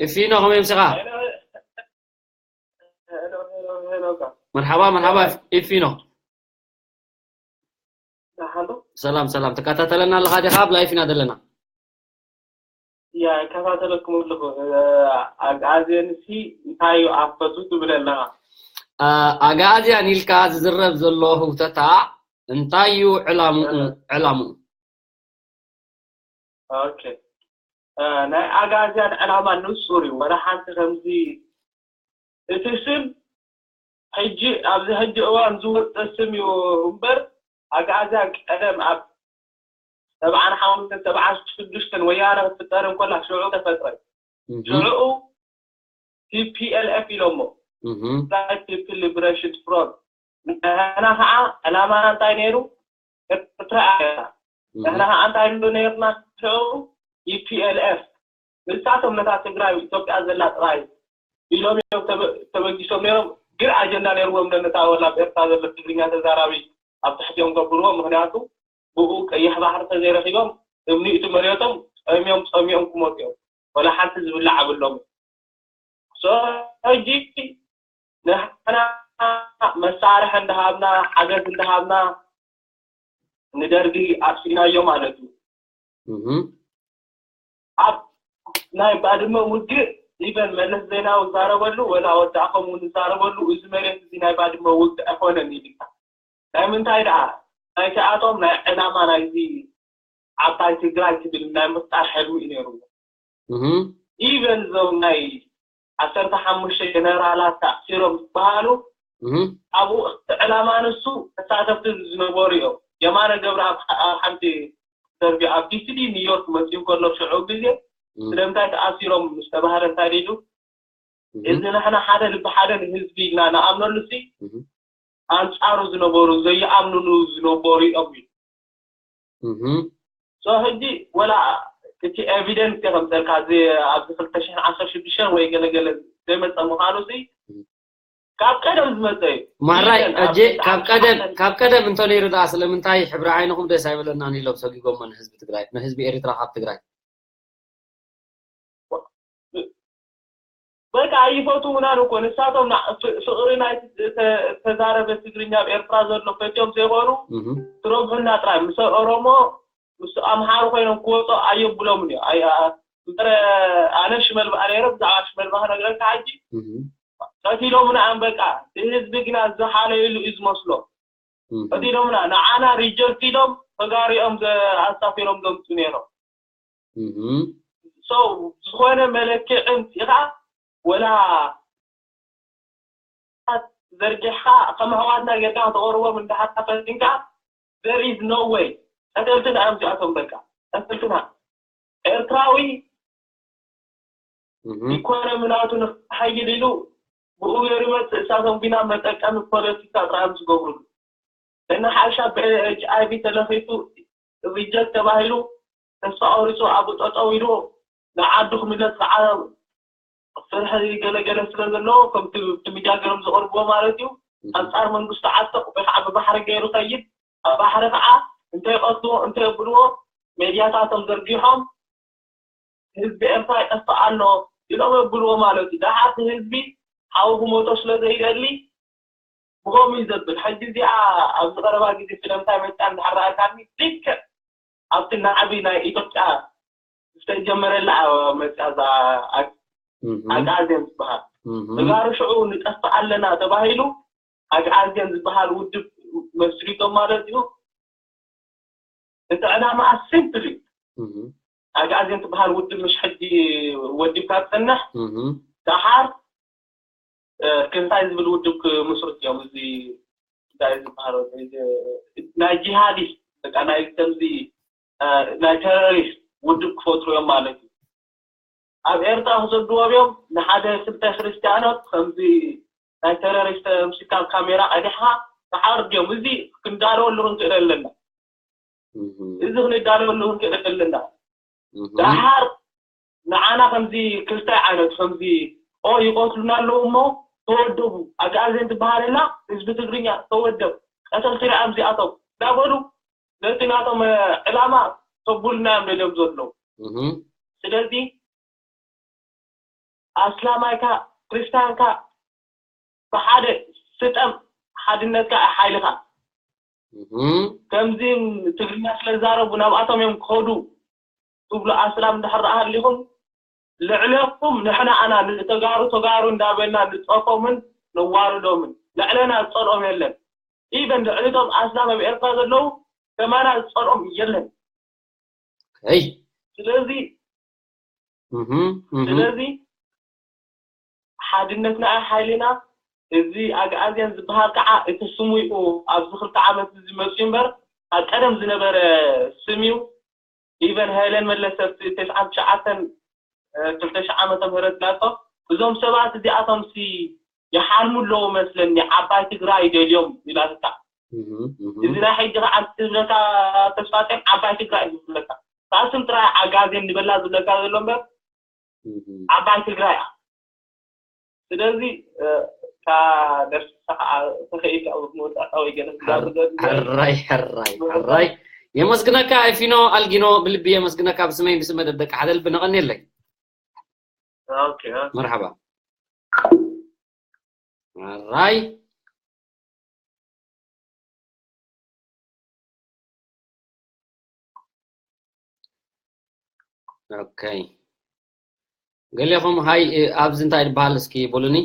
ኢፊኖ፣ ከመይ ምሲኻ? መርሓባ፣ መርሓባ፣ ኢፊኖ። ሰላም፣ ሰላም። ትከታተለና ኣለኻ ዲኻ? ኣብ ላይፍ ኢና ዘለና። ያ እከታተለኩም ኣለኹ። ኣግኣዝየንሲ እንታይ እዩ ኣፈቱ ትብል ኣለኻ? ኣግኣዝያን ኢልካ ዝዝረብ ዘሎ ህውተታ እንታይ እዩ ዕላምኡ? ዕላምኡ ኦኬ፣ ናይ ኣግኣዝያን ዕላማ ንጹር እዩ። ወላ ሓንቲ ከምዚ እቲ ስም ሕጂ ኣብዚ ሕጂ እዋን ዝወፀ ስም እዩ እምበር ኣግኣዝያን ቀደም ኣብ ሰብዓን ሓሙሽተን ሰብዓን ሽዱሽተን ወያነ ክትፍጠር እንኮላ ሽዑ ተፈጥረ። ሽዑ ቲ ፒ ኤል ኤፍ ኢሎሞ፣ Tigray People Liberation Front። ንሕና ከዓ ዕላማና እንታይ ነይሩ? ኤርትራ እያ። ንሕና ከዓ እንታይ ንብሎ ነይርና? ሽዑ ቲ ፒ ኤል ኤፍ ንሳቶም ነታ ትግራይ ኢትዮጵያ ዘላ ጥራይ ኢሎም እዮም ተበጊሶም ነይሮም። ግን ኣጀንዳ ነይርዎም ነታ ወላ ኣብ ኤርትራ ዘሎ ትግርኛ ተዛራቢ ኣብ ትሕቲኦም ገብርዎ። ምክንያቱ ብኡ ቀይሕ ባሕሪ ተዘይረኪቦም እምኒ እቲ መሬቶም ጸሚዮም ጸሚዮም ክመፁ እዮም። ወላ ሓንቲ ዝብላዕ ኣብሎም። ሕጂ ንሕና መሳርሒ እንዳሃብና ሓገዝ እንዳሃብና ንደርጊ ኣጥፊእናዮ ማለት እዩ። ኣብ ናይ ባድመ ውግእ ኢቨን መለስ ዜናዊ ዝዛረበሉ ወላ ወዲ ኣፎም እውን ዝዛረበሉ እዚ መሬት እዚ ናይ ባድመ ውግእ ኣይኮነን ኢልካ። ናይ ምንታይ ደኣ ናይቲኣቶም ናይ ዕላማ ናይዚ ዓባይ ትግራይ ትብል ናይ ምፍጣር ሕልሚ እዩ ነይርዎ። ኢቨን እዞም ናይ ዓሰርተ ሓሙሽተ ጀነራላት ተኣሲሮም ዝበሃሉ ኣብኡ ዕላማ ንሱ ተሳተፍቲ ዝነበሩ እዮም። የማነ ገብረኣብ ኣብ ሓንቲ ኢንተርቪው ኣብ ዲ ሲ ዲ ኒውዮርክ መፅኡ ከሎ ሽዑ ግዜ ስለምንታይ ተኣሲሮም ምስ ተባህለ እንታይ ኢሉ? እዚ ንሕና ሓደ ልቢ ሓደ ንህዝቢ ኢልና ንኣምነሉ ሲ ኣንፃሩ ዝነበሩ ዘይኣምንሉ ዝነበሩ እዮም ኢሉ። ሶ ሕጂ ወላ እቲ ኤቪደንስ ከምፀልካ ኣብዚ ክልተ ሽሕን ዓሰርተ ሽዱሽተን ወይ ገለገለ ዘይመፀ ምዃኑ ሲ ካብ ቀደም ዝመፀ እዩ። ማራይ ሕጂ ካብ ቀደም ካብ ቀደም እንተነይሩ ደኣ ስለምንታይ ሕብሪ ዓይንኹም ደስ ኣይበለናን ኢሎም ሰጊጎሞ ንህዝቢ ትግራይ ንህዝቢ ኤርትራ ካብ ትግራይ በቃ ኣይፈትውናን እኮ ንሳቶም ፍቅሪ ናይ ተዛረበ ትግርኛ ኣብ ኤርትራ ዘሎ ፈትዮም ዘይኮኑ ትረብሑና ጥራይ ምስ ኦሮሞ ምስ ኣምሓሩ ኮይኖም ክወፁ ኣየብሎምን እዩ። እምበረ ኣነ ሽመልባ ነይረ ብዛዕባ ሽመልባ ክነግረካ ሕጂ ቀቲሎምና እዮም። በቃ እቲ ህዝቢ ግና ዝሓለየሉ እዩ ዝመስሎ። ቀቲሎምና ንዓና ሪጀክት ኢሎም ተጋሪኦም ኣሳፊሮም ዘምፁ ነይሮም። ሰው ዝኾነ መለክዒ ኣምፂእኻ ወላ ዘርጊሕኻ ከም ኣሕዋትና ጌርካ ከተቕርቦም እንዳሓታ ፈቲንካ there is no way። ቀተልትና እዮም እዚኣቶም በቃ ቀተልትና። ኤርትራዊ ኢኮኖሚ ናቱ ንክሓይል ኢሉ ብኡ ገይሩ ይመፅእ። እሳቶም ግና መጠቀሚ ፖለቲካ ጥራይ እዮም ዝገብሩሉ። እናሓሻ ብ ኤች ኣይ ቪ ተለኺፉ ሪጀክት ተባሂሉ ተስፋ ቆሪፁ ኣብኡ ጠጠው ኢሉ ንዓዱ ክምለስ ከዓ ፍርሒ ገለገለ ስለ ዘለዎ ከምቲ ብቲ ሚድያ ገይሮም ዘቕርብዎ ማለት እዩ ኣንፃር መንግስቱ ዓጥቕ ወይ ከዓ ብባሕሪ ገይሩ ከይድ ኣብ ባሕሪ ከዓ እንተይቀትልዎ እንተየብልዎ ሜድያታቶም ዘርጊሖም ህዝቢ ኤርትራ ይጠፍእ ኣሎ ኢሎም የብልዎ ማለት እዩ። ደሓር ህዝቢ ሓው ክሞቶ ስለ ዘይደሊ ብኸምኡ እዩ ዘብል። ሕጂ እዚኣ ኣብዚ ቀረባ ግዜ ስለምንታይ መፅያ እንድሕር ረኣካኒ ልክዕ ኣብቲ ናዕቢ ናይ ኢትዮጵያ ዝተጀመረላ መፅያ እዛ ኣግኣዝየን ዝበሃል ተጋሩ ሽዑ ንጠፍእ ኣለና ተባሂሉ ኣግኣዝየን ዝበሃል ውድብ መስሪቶም ማለት እዩ። እቲ ዕላማ ኣሲምፕል እዩ። ኣግኣዝየን ትበሃል ውድብ ምሽ ሕጂ ወዲብካ ትፀንሕ ደሓር ክንታይ ዝብል ውድብ ክምስርት እዮም። እዚ እንታይ ዝበሃል ናይ ጂሃዲስት በቃ ናይ ከምዚ ናይ ቴሮሪስት ውድብ ክፈጥሩ እዮም ማለት እዩ። ኣብ ኤርትራ ክሰድዎም እዮም ንሓደ ክልተ ክርስትያኖት ከምዚ ናይ ቴሮሪስት ምስካብ ካሜራ ቀዲሕኻ ክሓርድ እዮም። እዚ ክንዳለወሉ ክንክእል ኣለና። እዚ ክንዳለወሉ ክንክእል ኣለና። ደሓር ንዓና ከምዚ ክልተ ዓይነት ከምዚ ኦ ይቆትሉና ኣለዉ እሞ ተወደቡ ኣግኣዝየን ትበሃል ኣላ ህዝቢ ትግርኛ ተወደብ ቀተልቲ ርኣም እዚኣቶም እንዳበሉ ነቲ ናቶም ዕላማ ተቡልና እዮም ደልዮም ዘለዉ። ስለዚ ኣስላማይካ፣ ክርስትያንካ ብሓደ ስጠም፣ ሓድነትካ እዩ ሓይልኻ። ከምዚ ትግርኛ ስለ ዝዛረቡ ናብኣቶም እዮም ክኸዱ ትብሉ ኣስላም እንድሕር ደኣ ሃሊኹም፣ ልዕለኹም ንሕና ኣና ንተጋሩ ተጋሩ እንዳበልና ንጸፎምን ነዋርዶምን። ልዕለና ዝጸልኦም የለን። ኢቨን ልዕሊቶም ኣስላም ኣብ ኤርትራ ዘለዉ ከማና ዝጸልኦም የለን። ከይ ስለዚ እህም፣ እህም። ስለዚ ሓድነትና እዩ ሓይልና። እዚ ኣግኣዝያን ዝበሃል ከዓ እቲ ስሙ እዩ ኣብዚ ክልተ ዓመት እዚ መፅዩ እምበር ኣብ ቀደም ዝነበረ ስም እዩ። ኢቨን ሄለን መለሰ ኣብቲ ተስዓን ትሽዓተን ክልተ ሺሕ ዓመተ ምህረት ላቶ እዞም ሰባት እዚኣቶም ሲ ይሓልሙ ኣለዉ መስለኒ ዓባይ ትግራይ ደልዮም ኢላትካ። እህም፣ እህም፣ እዚ ናይ ሕጂ ከዓ ዝብለካ ተስፋፅዮን ዓባይ ትግራይ እዩ ዝብለካ። ሳስም ጥራይ ዓጋዜን ንበላ ዝብለካ ዘሎ እምበር እህም። ዓባይ ትግራይ እያ። ስለዚ እታ ደርሲ ከዓ ተኸኢልካ ኣብ መወዳእታ ወይ ገለ ክዛረብ ሕራይ ሕራይ ሕራይ የመስግነካ። ኤፊኖ ኣልጊኖ ብልቢ የመስግነካ። ብስመይ ብስመ ደብደቂ ሓደ ልቢ ነቐንየለይ። ኦኬ። መርሓባ። ሕራይ ኦኬ። ገሌኹም ሃይ ኣብዚ እንታይ ይበሃል እስኪ በሉኒ።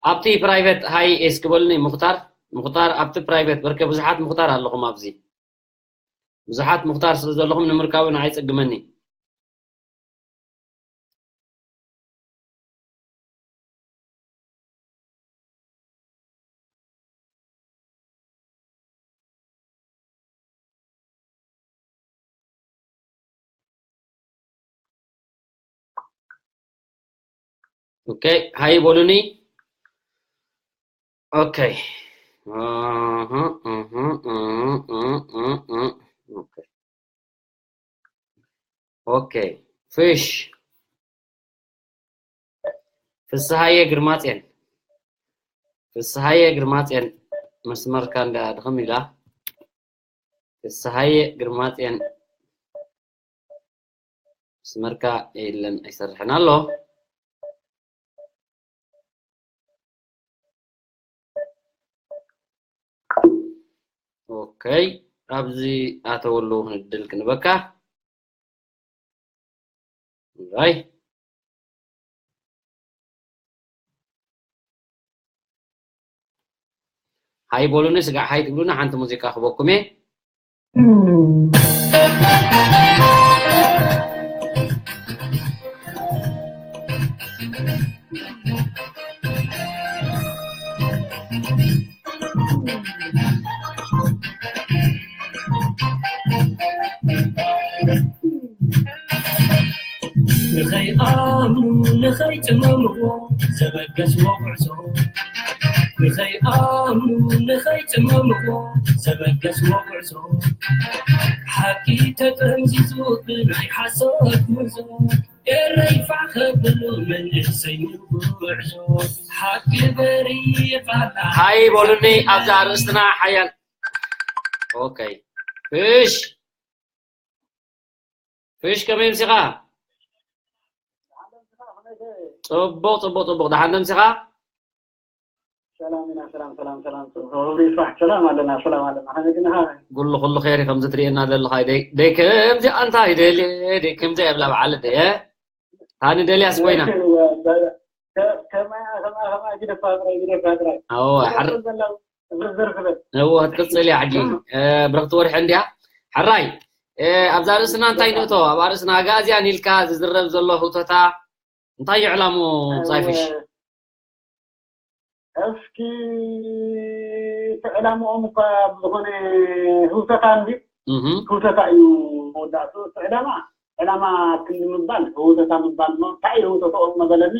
ኣብቲ ፕራይቬት ሃይ እስኪ በሉኒ። ሙክታር ሙክታር ኣብቲ ፕራይቬት በርከ ብዙሓት ሙክታር ኣለኹም ኣብዚ። ብዙሓት ሙክታር ስለ ዘለኹም ንምርካቡ ንዓይ ይጽግመኒ። ኦኬ ሃይ በሉኒ። ኦኬ ኦኬ ፍሽ ፍስሃየ ግርማፅዮን ፍስሃየ ግርማፅዮን መስመርካ እንዳ ድኽም ኢላ ፍስሃየ ግርማፅዮን መስመርካ የለን ኣይሰርሕን ኣሎ። ኦኬ ኣብዚ ኣተወሉ ክንድል ክንበካ ራይ ሃይ በሉኒ ስጋዕ ሃይ ትብሉና ሓንቲ ሙዚቃ ክበኩም እየ። ንኸይኣምኑ ንኸይጭመምዎ ዘበገስዎ ጉዕዞ ንኸይኣምኑ ንኸይጭመምዎ ዘበገስዎ ጉዕዞ ሓቂ ተጠምዚዙ ብናይ ሓሶት ጉዕዞ ኤረይ ፋሕ ከብሉ መንእሰይ ንጉዕዞ ሓቂ በሪቓላ ሃይ በሉኒ ኣብዛ ኣርእስትና ሓያል ኦኬ ፍሽ ፍሽ ከመይ ምሲኻ ጽቡቕ ጽቡቕ ጽቡቕ ደሓን ደምሲኻ ሰላም ኢና ሰላም ሰላም ሰላም ሰላም ይስራሕ ሰላም ኣለና ሰላም ኣለና ከመይ ግን ሃ ኩሉ ኩሉ ኸይሪ ከምዚ ትርእየና ዘለኻ ደይ ደይ ከምዚ ኣንታ ይደልየ ደይ ከምዚ የብላ በዓል ደየ ታኒ ደልያስ ኮይና ከማያ ከማ ከማ ግደፋ ጥራይ ግደፋ ጥራይ ኣዎ ሓር ዝርዝር ክብል እዎ ክትቅጽል እያ ሕጂ ብርኽቲ ወርሒ እንድያ ሕራይ ኣብዛ ርእስና እንታይ ንእቶ ኣብ ኣርእስና ኣጋዝያን ኢልካ ዝዝረብ ዘሎ ህውተታ እንታይ እዩ ዕላምኡ? ዛይፍሽ? እስኪ እቲ ዕላምኦም እኳ ብዝኾነ ህውተታ እንዲ እህ ህውተታ እዩ መወዳእቱ። እቲ ዕላማ ዕላማ ክንዲ ምባል ህውተታ ምባል እሞ እንታይ እዩ ህውተትኦም መበለኒ።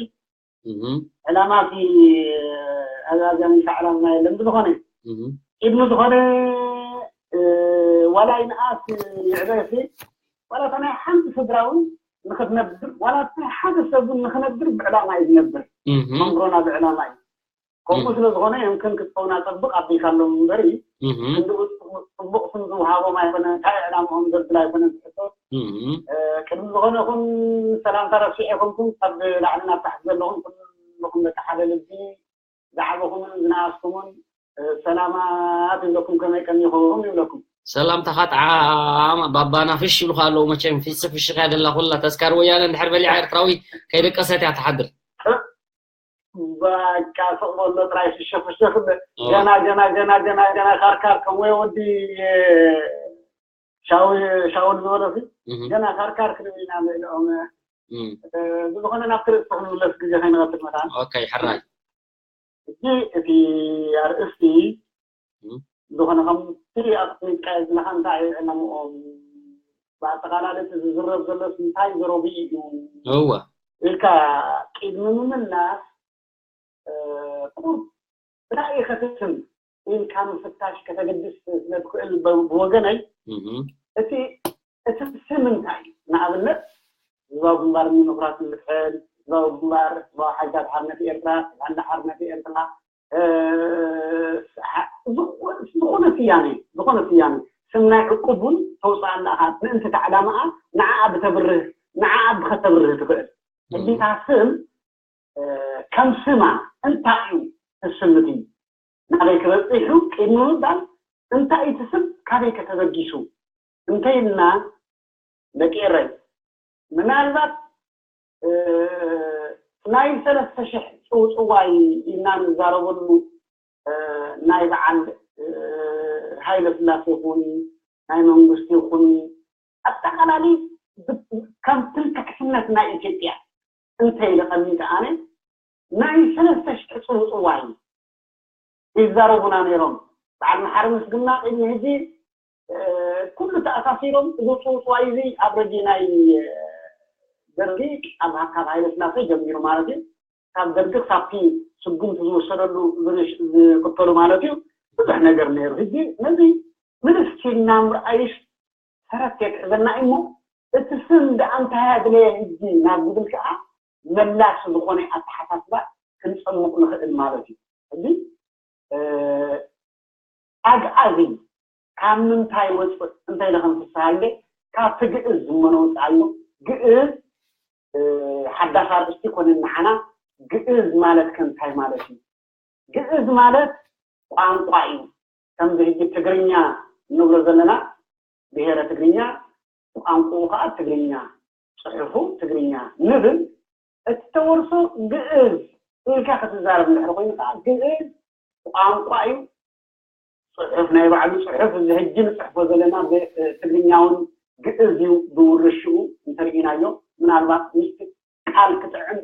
እህ ዕላማ እቲ ኣዛዝያን ኢልካ ዕላማ የለን። ብዝኾነ እህ ኢድሚ ዝኾነ ዋላ ይንኣስ ይዕበ ሲ ዋላ እታ ናይ ሓንቲ ስድራ እውን ንክትነብር ዋላ እታ ናይ ሓደ ሰብ እውን ንክነብር ብዕላማ እዩ ዝነብር። እህ መንብሮና ብዕላማ እዩ። ከምኡ ስለ ዝኾነ የምክን ክትከውን ኣፀብቕ ኣቢልካሎም እምበሪ እህ ክንድኡ ፅቡቕ ስም ዝውሃቦም ኣይኮነን። እንታይ ዕላምኦም ዘብል ኣይኮነን ትሕቶ። እህ ቅድሚ ዝኾነ ይኹን ሰላምታ ረሲዐ ይኮንኩም ካብ ላዕሊ ናብ ታሕቲ ዘለኹም ኩልኹም ደቂ ሓደ ልቢ ዝዓበኹምን ዝነኣስኩምን ሰላማት ይብለኩም። ከመይ ቀኒኹም ይብለኩም። ሰላምታኻ ጣዕም ባባና ፍሽ ይብሉኻ ኣለዉ። መቸም ፊስ ፍሽ ከያ ደላ ኩላ ተስካር ወያነ እንድሕር በሊዓ ኤርትራዊ ከይደቀሰት እያ ትሓድር። በቃ ስቕ በሎ ጥራይ ፍሸ ፍሸ ክብል ገና ገና ገና ገና ገና ካርካር ከም ወይ ወዲ ሻው ሻውል ዝበሎ ሲ እህ ገና ካርካር ክንብል ኢና ንእልኦም። እህ ብዝኾነ ናብቲ ርእሲ ክንምለስ ግዜ ከይንቐትል መታን ኦኬ ሕራይ ሕጂ እቲ ኣርእስቲ እም። ዝኾነ ከምቲ ኣስሚጥካዮ ዘለኻ እንታይ እዩ ዕላምኦም? ብኣጠቓላሊ እቲ ዝዝረብ ዘሎስ እንታይ ዘረብኡ እዩ እወ ኢልካ ቅድሚ ምምላስ እ፣ ቁርብ እንታይ እዩ ከትስም ኢልካ ምፍታሽ ከተገድስ ስለ ትኽእል ብ- ብወገነይ እህ እቲ እቲ ስም እንታይ እዩ? ንኣብነት ህዝባዊ ግንባር ዲሞክራሲ ምትሕል፣ ህዝባዊ ግንባር፣ ህዝባዊ ሓይልታት ሓርነት ኤርትራ፣ ባንዳ ሓርነት ኤርትራ፣ እ፣ ሓ- ዝኾ- ዝኾነ ስያሜ፣ ዝኾነ ስያሜ ስም ናይ ዕቁብ እውን ተውፅኣላ ኢኻ። ምእንቲ እታ ዕላማኣ ንዓኣ ብተብርህ፣ ንዓኣ ብኸተብርህ ትኽእል። ሕጂ እታ ስም እ፣ ከም ስማ እንታይ እዩ እቲ ስም እቲ ናበይ ክበፅሕ እዩ ቅድሚ ምባል እንታይ እዩ እቲ ስም ካበይ ከተበጊሱ እንተይልና ደቂ ኤረይ ምናልባት እ፣ ናይ ሰለስተ ሽሕ ፅውፅዋይ ኢልና ንዛረበሉ እ፣ ናይ በዓል እ፣ ሃይለ ስላሴ ይኹን ናይ መንግስቲ ይኹን ኣጠቓላሊ ብ- ከም ትምክሕትነት ናይ ኢትዮጵያ እንተ ኢለ ቀሚጠ ኣነ ናይ ሰለስተ ሽሕ ፅውፅዋይ ይዛረቡና ነይሮም። በዓል መሓሪ ምስግና ቅድሚ ሕጂ እ፣ ኩሉ ተኣሳሲሮም እዚ ፅውፅዋይ እዚ ኣብ ረጊ ናይ እ፣ ደርጊ ኣብ ካብ ሃይለ ስላሴ ጀሚሩ ማለት እዩ ካብ ደርጊ ክሳብቲ ስጉምቲ ዝወሰደሉ ዝንሽ- ዝቅተሉ ማለት እዩ ብዙሕ ነገር ነይሩ። ሕጂ ነዚ ምልስ ኢልና ምርኣይሽ ሰረት የትሕዘና እሞ እቲ ስም ደኣ እንታይ ኣድለየ ሕጂ ናብ ዝብል ከዓ መላሲ ዝኾነ ኣተሓሳስባ ክንፀምቕ ንኽእል ማለት እዩ። ሕጂ እ፣ ኣግኣዚ ካብ ምንታይ ወፅእ እንተ ኢለ ከም ፍስሃየ ካብቲ ግእዝ ዝመነ ወፅኣዮ ግእዝ እ፣ ሓዳስ ኣርእስቲ ኮነ ንዓና ግእዝ ማለት ከ እንታይ ማለት እዩ? ግእዝ ማለት ቋንቋ እዩ። ከምዚ ሕጂ ትግርኛ እንብሎ ዘለና ብሄረ ትግርኛ ቋንቋኡ ከዓ ትግርኛ ፅሑፉ ትግርኛ ንብል እቲ ተወርሶ ግእዝ ኢልካ ክትዛረብ እንድሕር ኮይኑ ከዓ ግእዝ ቋንቋ እዩ። ፅሑፍ ናይ ባዕሉ ፅሑፍ እዚ ሕጂ ንፅሕፎ ዘለና ብትግርኛውን ግእዝ እዩ ብውርሽኡ እንተርኢናዮ ምናልባት ምስቲ ቃል ክጥዕም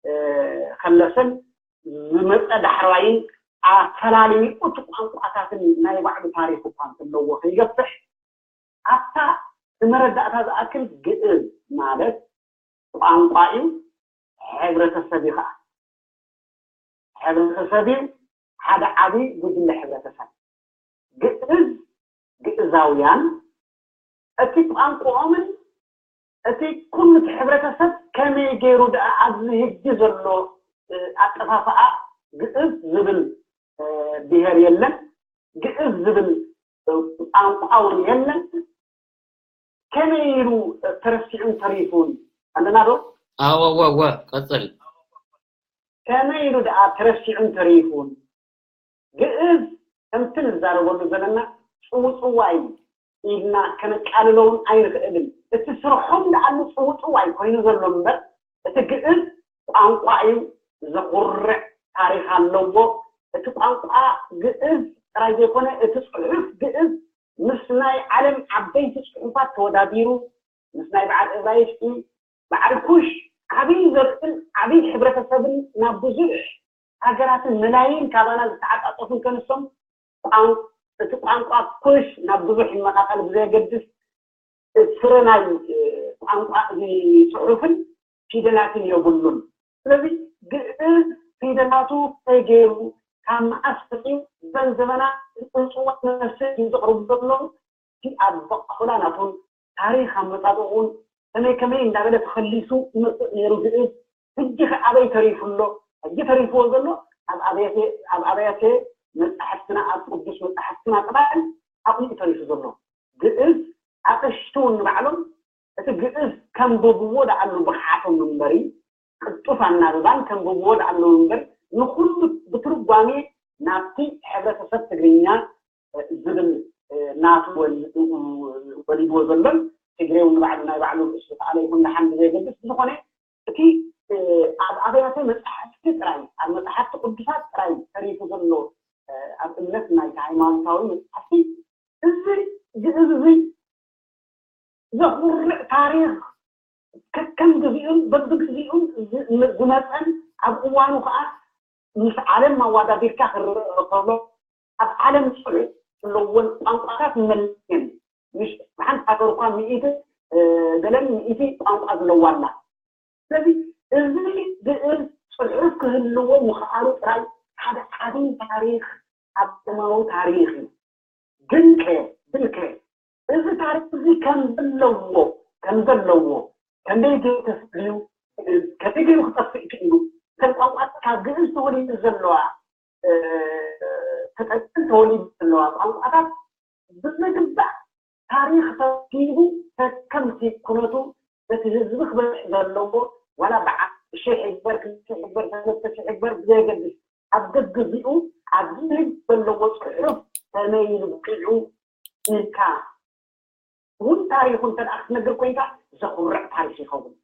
ዝተኸለሰን ዝመፀ ዳሕረዋይን ኣፈላልዩ እቲ ቋንቋታትን ናይ ባዕሉ ታሪክ እኳ እንተለዎ ከይገፍሕ ኣብታ ንመረዳእታ ዝኣክል ግእዝ ማለት ቋንቋ እዩ፣ ሕብረተሰብ እዩ ከዓ። ሕብረተሰብ እዩ ሓደ ዓብዪ ጉጅለ ሕብረተሰብ። ግእዝ ግእዛውያን እቲ ቋንቋኦምን እቲ ኩሉ እቲ ሕብረተሰብ ከመይ ገይሩ ደኣ ኣብዚ ሕጂ ዘሎ ኣጠፋፍኣ ግእዝ ዝብል ብሄር የለን፣ ግእዝ ዝብል ቋንቋ እውን የለን። ከመይ ኢሉ ተረሲዑን ተሪፉን ኣለና ዶ? ኣወ ወ ወ ቀፅል። ከመይ ኢሉ ደኣ ተረሲዑን ተሪፉን ግእዝ ከምቲ ንዛረበሉ ዘለና ፅውፅዋይ ኢልና ከነቃልሎ እውን ኣይንኽእልን። እቲ ስርሖም ደኣ ፅውፅዋይ ኮይኑ ዘሎ እምበር እቲ ግእዝ ቋንቋ እዩ፣ ዘኹርዕ ታሪክ ኣለዎ። እቲ ቋንቋ ግእዝ ጥራይ ዘይኮነ እቲ ፅሑፍ ግእዝ ምስ ናይ ዓለም ዓበይቲ ፅሑፋት ተወዳዲሩ ምስ ናይ በዓል እብራይስጢ በዓል ኩሽ ዓብዪ ዘርእን ዓብዪ ሕብረተሰብን ናብ ብዙሕ ሃገራትን መላይን ካባና ዝተዓጻጸፉን ከንሶም ቋን- እቲ ቋንቋ ኩሽ ናብ ብዙሕ ይመቓቐል ብዘየገድስ ፍረ ናይ ቋንቋ እዚ ጽሑፍን ፊደላትን የብሉን። ስለዚ ግእዝ ፊደላቱ ከይገይሩ ካብ መዓስ ፈፂኡ ዘን ዘመና ዝፅውፅዋ መሰል እዩ ዘቕርቡ ዘለዉ እቲ ኣበቃቕላ ናቱን ታሪኽ ኣመፃፅኡን ከመይ ከመይ እንዳበለ ተኸሊሱ ይመፅእ ነይሩ ግእዝ ሕጂ ከ ኣበይ ተሪፉ ኣሎ? ሕጂ ተሪፍዎ ዘሎ ኣብ ኣብያተ ኣብ ኣብያተ መፃሕፍትና ኣብ ቅዱስ መፃሕፍትና ጥራይ ኣብኡ እዩ ተሪፉ ዘሎ። ግእዝ ኣቕሽቲ እውን ንባዕሎም እቲ ግእዝ ከንብብዎ ደኣሉ ብቕዓቶም እምበሪ ቅልጡፍ ኣናብባን ከንብብዎ ደኣሉ እምበር ንኩሉ ብትርጓሜ ናብቲ ሕብረተሰብ ትግርኛ ዝብል ናቱ ወሊድዎ ዘሎን ትግሬው ንባዕሉ ናይ ባዕሉ ርእሱ ተኣለ ይኹን ደሓን ብዘየገድስ ብዝኾነ እቲ ኣብ ኣብያተ መፅሓፍቲ ጥራይ ኣብ መፅሓፍቲ ቅዱሳት ጥራይ ተሪፉ ዘሎ ኣብ እምነት ናይቲ ሃይማኖታዊ መፅሓፍቲ እዚ ግእዝ እዚ ዘኹርዕ ታሪኽ ከከም ግዜኡን በብግዜኡን ዝመፀን ኣብ እዋኑ ከዓ ምስ ዓለም ማዋዳዲርካ ክረአ ከሎ ኣብ ዓለም ፅሑፍ ዘለዎን ቋንቋታት መለየን ሓንቲ ሃገር እኳ ሚእቲ ገለን ሚእቲ ቋንቋ ዘለዋ ኣላ። ስለዚ እዚ ግእዝ ፅሑፍ ክህልዎ ምኽኣሉ ጥራይ ሓደ ዓብዪ ታሪኽ ዓለማዊ ታሪኽ እዩ። ግንከ ግንከ እዚ ታሪኽ እዚ ከም ዘለዎ ከም ዘለዎ ከመይ ገይሩ ተፈልዩ ከመይ ገይሩ ክጠፍእ ክኢሉ ከም ቋንቋ ካብ ግእዝ ተወሊዱ ዘለዋ ተጠቅም ተወሊዱ ዘለዋ ቋንቋታት ብዝግባእ ታሪኽ ተኪቡ ከከምቲ ኩነቱ እቲ ህዝቢ ክበልዕ ዘለዎ ዋላ በዓ ሽሕ ይግበር ክልተ ሽሕ ይግበር ሰለስተ ሽሕ ይግበር ብዘየገድስ ኣብ ገግዜኡ ኣብዚ ህግ ዘለዎ ፅሑፍ ከመይ ኢሉ በቂዑ ኢልካ እውን ታሪኹ እንተ ክትነግር ኮይንካ ዘኹርዕ ታሪክ ይኸውን።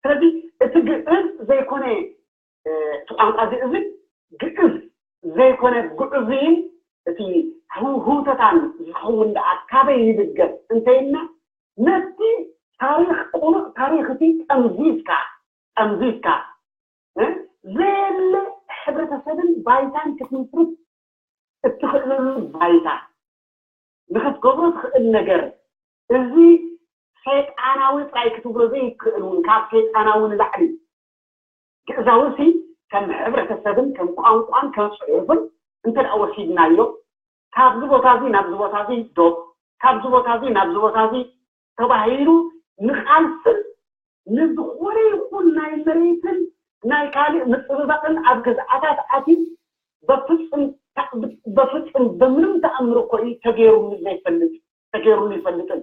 ስለዚ እቲ ግእዝ ዘይኮነ እቲ ቋንቋ ግእዝን ግእዝ ዘይኮነ ግዑዝይን እቲ ህውተታን ዝኸውን ደኣ ካበይ ይብገስ እንተይልና ነቲ ታሪክ ቁኑዕ ታሪክ እቲ ጠምዚዝካ ጠምዚዝካ ዘየለ ሕብረተሰብን ባይታን ክትምስርት እትኽእለሉ ባይታ ንኽትገብሮ ትኽእል ነገር እዚ ሰይጣናዊ ጥራይ ክትብሎ ዘይትኽእል እውን ካብ ሰይጣናዊ ንላዕሊ ግእዛዊ ሲ ከም ሕብረተሰብን ከም ቋንቋን ከም ፅሑፍን እንተ ደኣ ወሲድናዮ ካብዚ ቦታ እዚ ናብዚ ቦታ እዚ ዶብ ካብዚ ቦታ እዚ ናብዚ ቦታ እዚ ተባሂሉ ንቃልስን ንዝኾነ ይኹን ናይ መሬትን ናይ ካልእ ምፅብባቕን ኣብ ገዝኣታት ኣትዩ በፍፅም በፍፅም ብምንም ተኣምር እኮ እዩ ተገይሩሉ ዘይፈልጥ ተገይሩሉ ይፈልጥን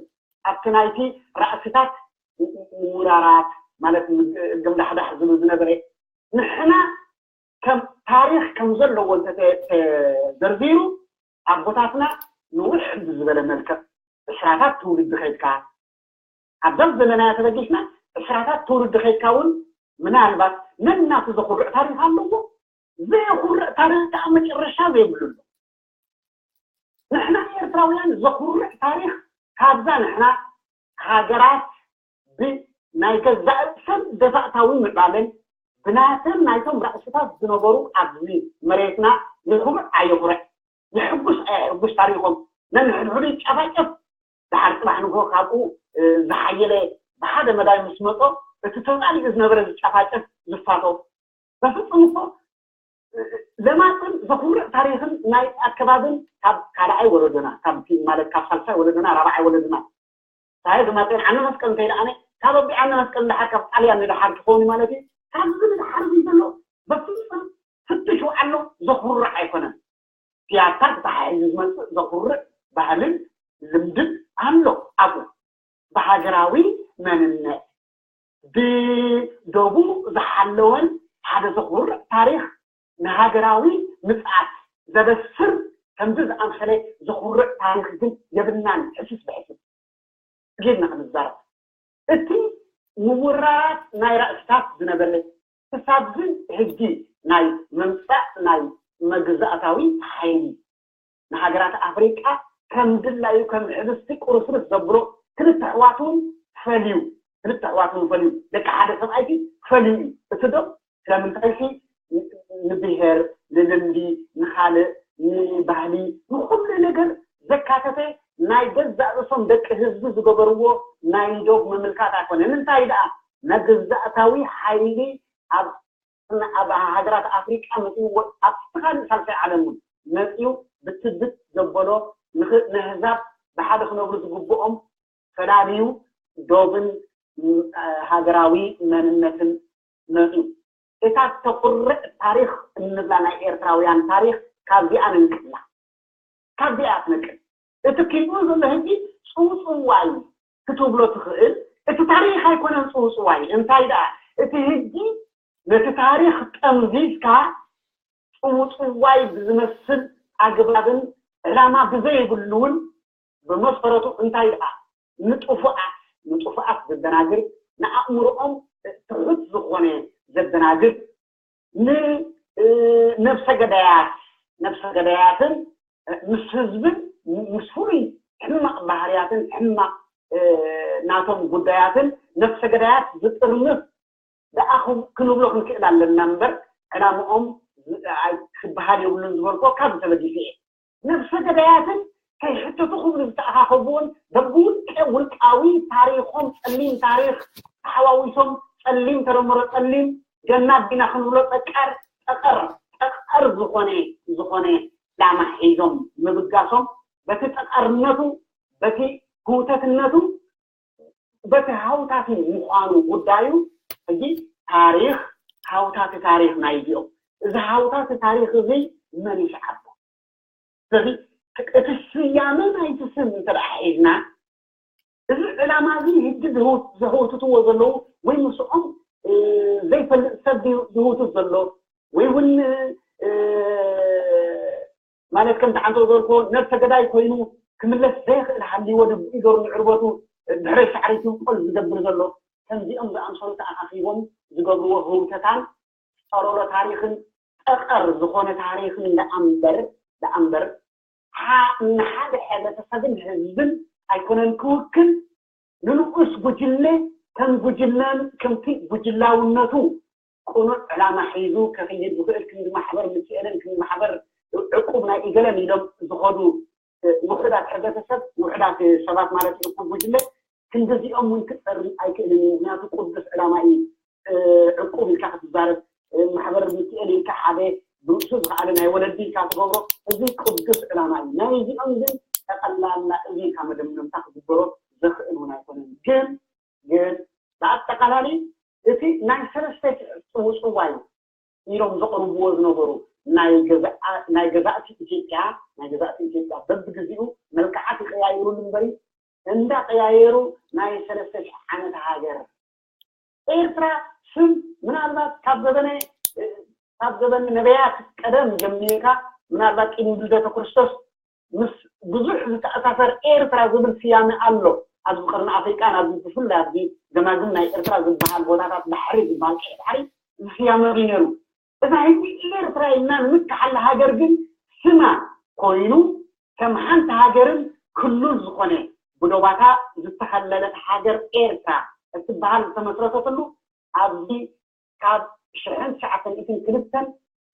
ኣብቲ ናይቲ ራእስታት ምውራራት ማለት ግምዳሕዳሕ ዝብል ዝነበረ ንሕና ከም ታሪኽ ከም ዘለዎ እንተተዘርዚሩ ኣቦታትና ንውሕ ብዝበለ መልክዕ ዕስራታት ትውልዲ ከይድካ ኣብዛ ዘለናያ ተበጊስና ዕስራታት ትውልዲ ከይድካ እውን ምናልባት ነናቱ ዘኹርዕ ታሪኽ ኣለዎ ዘየኹርዕ ታሪኽ ከዓ መጨረሻ ዘይብሉ ኣሎ ንሕና ኤርትራውያን ዘኹርዕ ታሪኽ ካብዛ ንሕና ሃገራት ብናይ ገዛእ ርእሰን ደፋእታዊ ምዕባለን ብናተን ናይቶም ራእስታት ዝነበሩ ኣብዚ መሬትና የኹርዕ ኣየኹርዕ የሕጉስ ኣየሕጉስ ታሪኾም ነንሕድሕዱ ይጨፋጨፍ ደሓር ፅባሕ ንግሆ ካብኡ ዝሓየለ ብሓደ መዳይ ምስ መጦ እቲ ተጣሊኡ ዝነበረ ዝጨፋጨፍ ዝፋቶ በፍፁም እኮ ለማፅን ዘኹርዕ ታሪኽን ናይ ኣከባብን ካብ ካልኣይ ወለዶና ካብ ማለት ካብ ሳልሳይ ወለዶና ራብዓይ ወለዶና ሳየ ዝማፀን ዓነ መስቀል እንተይደኣነ ካብ ኣቢ ዓነ መስቀል ንደሓር ካብ ጣልያን ንደሓር ትኸውን ማለት እዩ ካብዚ ንደሓር እዚ ዘሎ በፍፁም ፍትሽ ኣሎ ዘኹርዕ ኣይኮነን ቲያታ ተተሓሒዙ ዝመፅእ ዘኹርዕ ባህልን ልምድን ኣሎ ኣብኡ ብሃገራዊ መንነት ብደቡ ዝሓለወን ሓደ ዘኹርዕ ታሪኽ ንሃገራዊ ምፅኣት ዘበስር ከምዚ ዝኣምሰለ ዘኹርዕ ታሪኽ ግን የብልናን ሕስስ ብሕስስ ጌርና ክንዛረብ እቲ ምውራራት ናይ ራእስታት ዝነበረ ክሳብ ግን ሕጂ ናይ ምምፃእ ናይ መግዛእታዊ ሓይሊ ንሃገራት ኣፍሪቃ ከም ድላዩ ከም ሕብስቲ ቁርስርስ ዘብሎ ክልተ ኣሕዋት እውን ፈልዩ ክልተ ኣሕዋት እውን ፈልዩ፣ ደቂ ሓደ ሰብኣይሲ ፈልዩ እዩ። እቲ ዶብ ስለምንታይሲ ንብሄር፣ ንልምዲ፣ ንኻልእ፣ ንባህሊ፣ ንኹሉ ነገር ዘካተተ ናይ ገዛእ ርእሶም ደቂ ህዝቢ ዝገበርዎ ናይ ዶብ ምምልካት ኣይኮነን። እንታይ ደኣ መግዛእታዊ ሓይሊ ኣብ ኣብ ሃገራት ኣፍሪቃ መፂኡ፣ ኣብ ካልእ ሳልሳይ ዓለም እውን መፂኡ ብትብት ዘበሎ ንህዛብ ብሓደ ክነብሩ ዝግብኦም ፈላልዩ ዶብን ሃገራዊ መንነትን መፂኡ። እታ ተኩርዕ ታሪክ እንብላ ናይ ኤርትራውያን ታሪክ ካብዚኣ ነንቅላ። ካብዚኣ ትነቅል። እቲ ኪድኡ ዘሎ ህጂ ጽውጽዋይ ክትብሎ ትኽእል። እቲ ታሪክ ኣይኮነን ጽውጽዋይ። እንታይ ደኣ እቲ ህጂ ነቲ ታሪክ ጠምዚዝካ ጽውጽዋይ ብዝመስል ኣግባብን ዕላማ ብዘይብሉውን ብመሰረቱ እንታይ ደኣ ንጥፉኣት ንጥፉኣት ዘደናግር ንኣእምሮኦም ትሑት ዝኾነ ዘደናግር ንነብሰ ገዳያት ነብሰ ገዳያትን ምስ ህዝብን ምስ ፍሉይ ሕማቕ ባህርያትን ሕማቕ ናቶም ጉዳያትን ነብሰ ገዳያት ዝጥርንፍ ደኣ ክንብሎ ክንክእል ኣለና እምበር ዕላምኦም ክበሃል የብሉን ዝበልኮ ካብ ተበጊሰ እየ። ነብሰ ገዳያትን ከይሕተቱ ክብሉ ዝተኣኻኸብዎን በብውልቀ ውልቃዊ ታሪኾም ጸሊም ታሪኽ ተሓዋዊሶም ጸሊም ተደምሮ ጸሊም ገና ቢና ክንብሎ ጠቃር ጠቀር ጠቀር ዝኾነ ዝኾነ ላማ ሒዞም ምብጋሶም በቲ ጠቀርነቱ በቲ ህውተትነቱ በቲ ሃውታቲ ምዃኑ ጉዳዩ ሕጂ ታሪኽ ሃውታቲ ታሪኽ ናይዚኦም እዚ ሃውታቲ ታሪኽ እዚ መን ይስዓቦ? ስለዚ እቲ ስያመ ናይቲ ስም እንተ ደኣ ሒዝና እዚ ዕላማ እዚ ህጂ ዘህውትትዎ ዘለዉ ወይ ምስኦም ዘይፈልጥ ሰብ ዝህውትት ዘሎ ወይ እውን ማለት ከምቲ ሓንቶ ዝበልክዎ ነብሰ ገዳይ ኮይኑ ክምለስ ዘይኽእል ሃልይዎ ድብኡ ገሩ ንዕርበቱ ድሕረይ ሳዕሪ ትንቆል ዝገብር ዘሎ ከምዚኦም ዝኣምሰሉ ተኣኻኺቦም ዝገብርዎ ህውተታን ጸሮሎ ታሪኽን ጠቐር ዝኾነ ታሪኽን ደኣምበር ደኣምበር ንሓደ ሕብረተሰብን ህዝብን ኣይኮነን ክውክል ንንኡስ ጉጅለ ከም ጉጅለን ከምቲ ጉጅላውነቱ ቅኑዕ ዕላማ ሒዙ ከኽይድ ዝኽእል ክንዲ ማሕበር ምትኤልን ክንዲ ማሕበር ዕቁብ ናይ ኢገለን ኢሎም ዝኸዱ ውሕዳት ሕብረተሰብ ውሕዳት ሰባት ማለት እዩ እኩብ ጉጅለ ክንዲዚኦም እውን ክፀሪ ኣይክእልን እዩ። ምክንያቱ ቅዱስ ዕላማ እዩ። ዕቁብ ኢልካ ክትዛረብ ማሕበር ምትኤል ኢልካ ሓደ ብርእሱ ዝኸኣለ ናይ ወለዲ ኢልካ ትገብሮ እዚ ቅዱስ ዕላማ እዩ። ናይ እዚኦም ግን ጠቐላላ እዚ ኢልካ መደምደምታ ክግበሮ ዘኽእል እውን ኣይኮነን። ግን ግን ብኣጠቓላሊ እቲ ናይ ሰለስተ ሽሕ ጽውጽዋይ ኢሎም ዘቕርብዎ ዝነበሩ ናይ ገዛእቲ ኢትዮጵያ ናይ ገዛእቲ ኢትዮጵያ በብግዜኡ መልክዓት ይቀያይሩሉ እምበሪ እንዳቀያየሩ ናይ ሰለስተ ሽሕ ዓመት ሃገር ኤርትራ ስም ምናልባት ካብ ዘበነ ካብ ዘበን ነቢያት ቀደም ጀሚርካ ምናልባት ቅድሚ ልደተ ክርስቶስ ምስ ብዙሕ ዝተኣሳሰር ኤርትራ ዝብል ስያመ ኣሎ። ኣብዚ ቀርኒ ኣፍሪቃን ኣብዚ ብፍላይ ኣብዚ ገማግም ናይ ኤርትራ ዝበሃል ቦታታት ባሕሪ ዝበሃል ቀይሕ ባሕሪ እዚ ስያመ እዩ ነይሩ። እዛ ሕጂ ኤርትራ ኢልና ንምክሓላ ሃገር ግን ስማ ኮይኑ ከም ሓንቲ ሃገርን ክልል ዝኾነ ብዶባታ ዝተኸለለት ሃገር ኤርትራ እትበሃል ዝተመስረተትሉ ኣብዚ ካብ ሽሕን ትሽዓተ ሚእትን ክልተን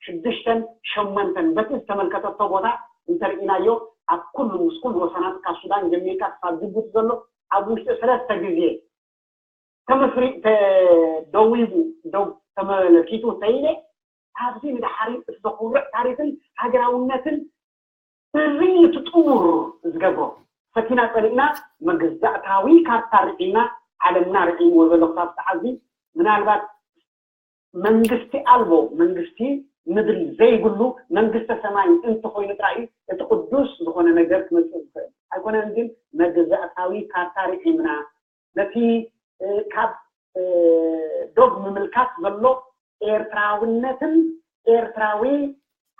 ሽዱሽተን ሸሞንተን በቲ ዝተመልከተቶ ቦታ እንተርኢናዮ ኣብ ኩሉ ምስ ኩሉ ወሰናት ካብ ሱዳን ጀሚርካ ክሳብ ጅቡቲ ዘሎ ኣብ ውሽጢ ሰለስተ ግዜ ተመስሪ ተደዊቡ ደው ተመልኪቱ እንተኢለ ኣብዚ ንድሓሪ እቲ ዘኹርዕ ታሪኽን ሃገራውነትን እዚ እቲ ጥሙር ዝገብሮ ፈቲና ጸሊእና መግዛእታዊ ካርታ ርዒና ዓለምና ርዒምዎ ዘሎ ክሳብ ሰዓት እዚ ምናልባት መንግስቲ ኣልቦ መንግስቲ ምድሪ ዘይብሉ መንግስተ ሰማይ እንተኮይኑ ጥራይ እዩ እቲ ቅዱስ ዝኾነ ነገር ክመፅእ ዝኽእል ኣይኮነን ግን መግዛእታዊ ካርታ ርዒምና ነቲ ካብ ዶብ ምምልካት ዘሎ ኤርትራውነትን ኤርትራዊ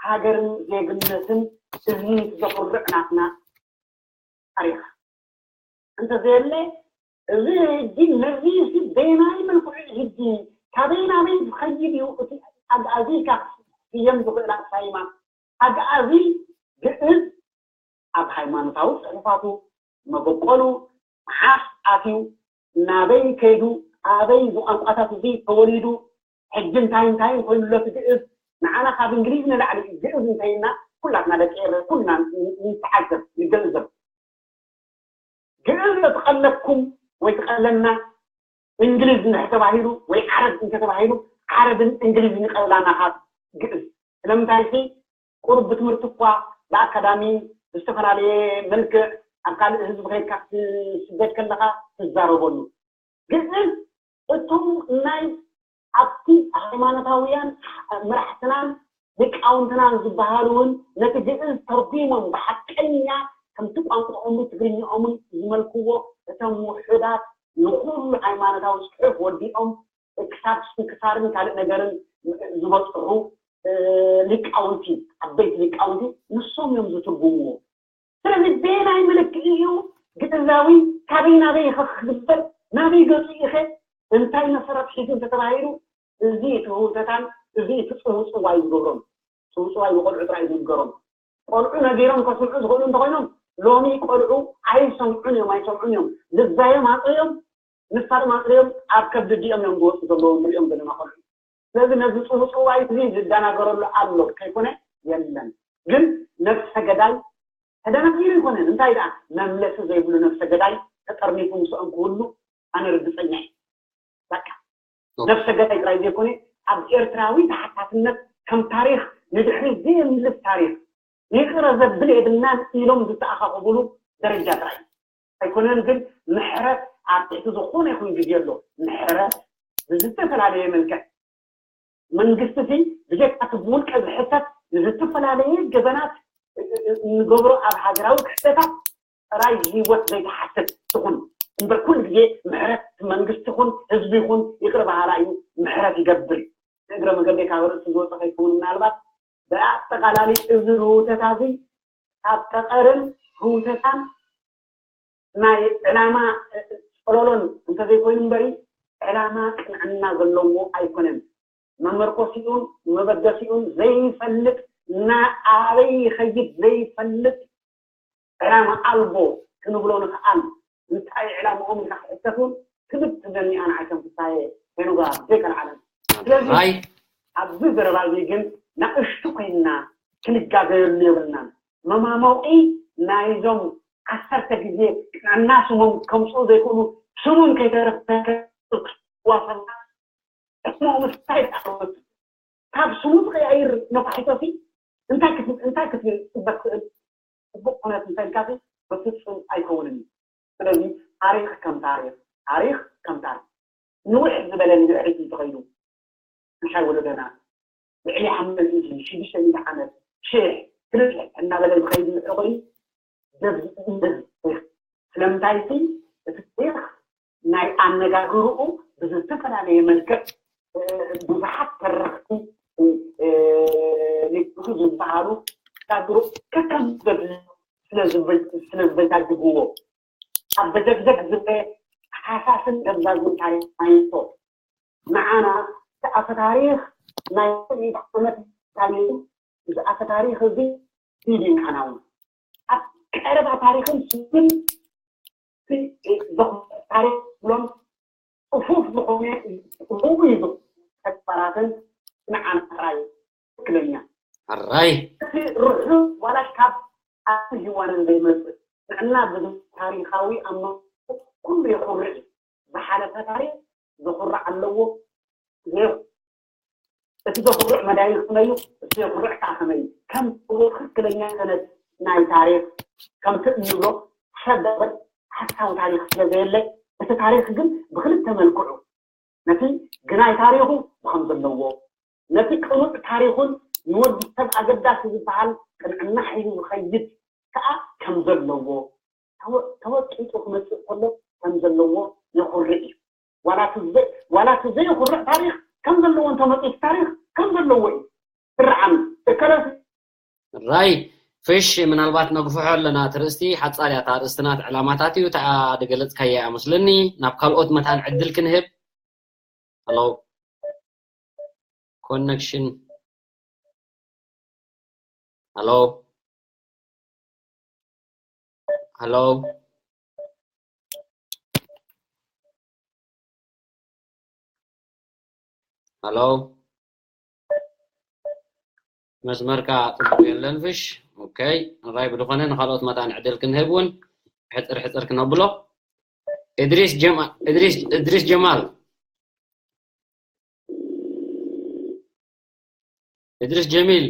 ሃገርን ዜግነትን እዚ ዘኹርዕ ናትና ታሪኽ እንተዘየለ እዚ ሕጂ ነዚ ሲ በየናይ መልክዑ ሕጂ ካበይ ናበይ ዝኸይድ እዩ እቲ ኣግኣዚካ ክስየም ዝኽእል ኣሳይማ ኣግኣዚ ግእዝ ኣብ ሃይማኖታዊ ፅሑፋቱ መበቆሉ መዓስ ኣትዩ ናበይ ከይዱ፣ ኣበይ እዚ ቋንቋታት እዚ ተወሊዱ፣ ሕጂ እንታይ እንታይ ኮይኑሎ እቲ ግእዝ? ንዓና ካብ እንግሊዝ ንላዕሊ ግእዝ እንተይና ኩላትና ደቂ ኤረ ኩልና ንተዓዘብ ንገንዘብ። ግእዝ ትቐለኩም ወይ ትቐለና እንግሊዝ እንድሕር ተባሂሉ ወይ ዓረብ እንተተባሂሉ ዓረብን እንግሊዝን ይቐብላና ካብ ግእዝ። ስለምንታይ ሲ ቁሩብ ብትምህርቲ እኳ ብኣካዳሚ ብዝተፈላለየ መልክዕ ኣብ ካልእ ህዝቢ ከይድካ ክትስደድ ከለኻ ትዛረበሉ። ግእዝ እቶም ናይ ኣብቲ ሃይማኖታውያን መራሕትናን ሊቃውንትናን ዝበሃሉ እውን ነቲ ግእዝ ተርጉሞም ብሓቀኛ ከምቲ ቋንቋኦምን ትግርኛኦምን ዝመልክዎ እቶም ውሑዳት ንኹሉ ሃይማኖታዊ ጽሑፍ ወዲኦም ክሳብ ስንክሳርን ካልእ ነገርን ዝበጽሑ ሊቃውንቲ፣ ዓበይቲ ሊቃውንቲ ንሶም እዮም ዝትርጉምዎ። ስለዚ በየናይ መለክዒ እዩ ግእዛዊ ካበይ ናበይ ኢኸ ክግበር ናበይ ገጹ ኢኸ እንታይ መሰረት ሒዙ እንተተባሂሉ እዚ እቲ ህውተታን እዚ እቲ ጽውጽዋይ ዝገብሮም ጽውጽዋይ ንቆልዑ ጥራይ ዝንገሮም ቆልዑ ነጊሮም ከስምዑ ዝኽእሉ እንተኮይኖም ሎሚ ቆልዑ ኣይሰምዑን እዮም ኣይሰምዑን እዮም ልዛዮም ኣጥርዮም ንሳቶም ኣጥርዮም ኣብ ከብዲ ዲኦም እዮም ዝወፁ ዘለዉ ንሪኦም ዘለና ቆልዑ ስለዚ ነዚ ጽውጽዋይ እዚ ዝደናገረሉ ኣሎ ከይኮነ የለን ግን ነብሰ ገዳይ ተደናጊሩ ይኮነን እንታይ ደኣ መምለሲ ዘይብሉ ነብሰ ገዳይ ተጠርኒፉ ምስኦም ክህሉ ኣነ ርግፀኛ እዩ በቃ ነብሰ ገዳይ ጥራይ ዘይኮነ ኣብ ኤርትራዊ ተሓታትነት ከም ታሪኽ ንድሕሪት ዘየምልስ ታሪኽ ይቕረ ዘብል የብልናን ኢሎም ዝተኣኻኸብሉ ደረጃ ጥራይ ኣይኮነን ግን ምሕረት ኣብ ትሕቲ ዝኾነ ይኹን ግዜ ኣሎ ምሕረት ብዝተፈላለየ መልክዕ መንግስቲ ሲ ብጀካ እቲ ብውልቀ ዝሕተት ንዝተፈላለየ ገበናት ንገብሮ ኣብ ሃገራዊ ክሕተታት ጥራይ ህይወት ዘይትሓትት ትኹን እምበር ኩሉ ግዜ ምሕረት መንግስቲ ይኹን ህዝቢ ይኹን ይቅረ በሃላ እዩ ምሕረት ይገብር እግረ መገደይ ካብ ርእሲ ዝወፀ ከይከውን ምናልባት ብኣጠቃላሊ እዚ ህውተታ እዚ ኣብ ጠቀርን ህውተታን ናይ ዕላማ ፀሎሎን እንተዘይኮይኑ እምበሪ ዕላማ ቅንዕና ዘለዎ ኣይኮነን መመርኮሲኡን መበገሲኡን ዘይፈልጥ እና ኣበይ ይኸይድ ዘይፈልጥ ዕላማ ኣልቦ ክንብሎ ንኽኣል እንታይ ዕላምኦም ኢልካ ክሕተት እውን ክብድ ትብለኒ ኣነ ዓይከም ፍሳየ ሄኖጋ ዘይከልዓለም ስለዚ ኣብዚ ዘረባ እዚ ግን ናእሽቱ ኮይንና ክንጋገየሉ የብልናን መማሞቂ ናይዞም ዓሰርተ ግዜ ቅንዕና ስሞም ከምፅኡ ዘይክእሉ ስሞም ከይተረፈ ዋፈና ሕክምኡ ምስታይ ተኣወት ካብ ስሙ ዝቀያይር ነፋሒቶ ሲ እንታይ ክት- እንታይ ክትብል ጽበቅ ክእል ጽቡቅ ኩነት እንታይ ኢልካ ሲ በፍጹም ኣይከውንን እዩ ስለዚ ታሪክ ከም ታሪክ ታሪክ ከም ታሪክ ንውሕ ዝበለ ንድሕሪት እንተኸይዱ ምሻይ ወለደና ልዕሊ ሓምሳ ሚእቲ ሽዱሽተ ሚእቲ ዓመት ሽሕ ክልተ እናበለ ዝኸይድ እንድሕር ኮይኑ ስለምንታይ ሲ እቲ ታሪኽ ናይ ኣነጋግርኡ ብዝተፈላለየ መልክዕ ብዙሓት ተረኽቲ ሊቁ ዝበሃሉ ኣነጋግሩ ከከም ዘድልዮ ስለ ዝበጃጅግዎ ኣብ በጀግዘግ ዝበለ ሃሳስን ደብዛዝን ታሪኽ ማይቶ ንዓና እቲ ኣፈ ታሪኽ ናይ ሚእቲ ዓመት ታሪኽ እዚ ኣፈ ታሪኽ እዚ ዲዲ ንዓና እውን ኣብ ቀረባ ታሪኽን ስምን ታሪኽ ብሎም ፅፉፍ ዝኾነ ርኡይ ተግባራትን ንዓና ጥራይ ትክክለኛ ሕራይ እቲ ርሑስ ዋላ ካብ ኣትን ሂዋንን ዘይመፅእ ንዕና ብታሪኻዊ ኣብ መንጎ ኩሉ የኹርዕ እዩ ዝሓለፈ ታሪኽ ዘኹርዕ ኣለዎ እቲ ዘኹርዕ መዳይ ከመዩ እቲ ዘኹርዕ ከዓ ከመዩ ከም ትክክለኛ ሰነድ ናይ ታሪኽ ከምቲ እንብሎ ሰብ ሓሳዊ ታሪኽ ስለ ዘየለ እቲ ታሪኽ ግን ብክልተ መልክዑ ነቲ ግናይ ታሪኹ ብከም ዘለዎ ነቲ ቅኑዕ ታሪኹን ንወዲ ሰብ ኣገዳሲ ዝበሃል ቅንዕና ሒዙ ዝኸይድ ከዓ ከም ዘለዎ ተወቂጡ ክመፅእ ከሎ ከም ዘለዎ የኹርዕ እዩ ዋላ እቲ ዘየኹርዕ ታሪኽ ከም ዘለዎ እንተመፅኡ እቲ ታሪኽ ከም ዘለዎ እዩ ትረዓም እከለሲ ራይ ፍሽ ምናልባት ነግፍሖ ኣለና እቲ ርእስቲ ሓፃር እያ እታ ርእስትና እቲ ዕላማታት እዩ እታ ድገለፅካያ እያ መስለኒ ናብ ካልኦት መታን ዕድል ክንህብ ኣሎ ኮነክሽን ኣሎ ኣሎ ሃሎ፣ መስመርካ ጽቡቕ የለን ፍሽ። ኦኬ፣ ራይ ብድኾነ ንኻልኦት መታን ዕድል ክንህብ እውን ሕጽር ሕጽር ክነብሎ። እድሪስ ጀማ-፣ እድሪስ፣ እድሪስ ጀማል፣ እድሪስ ጀሚል፣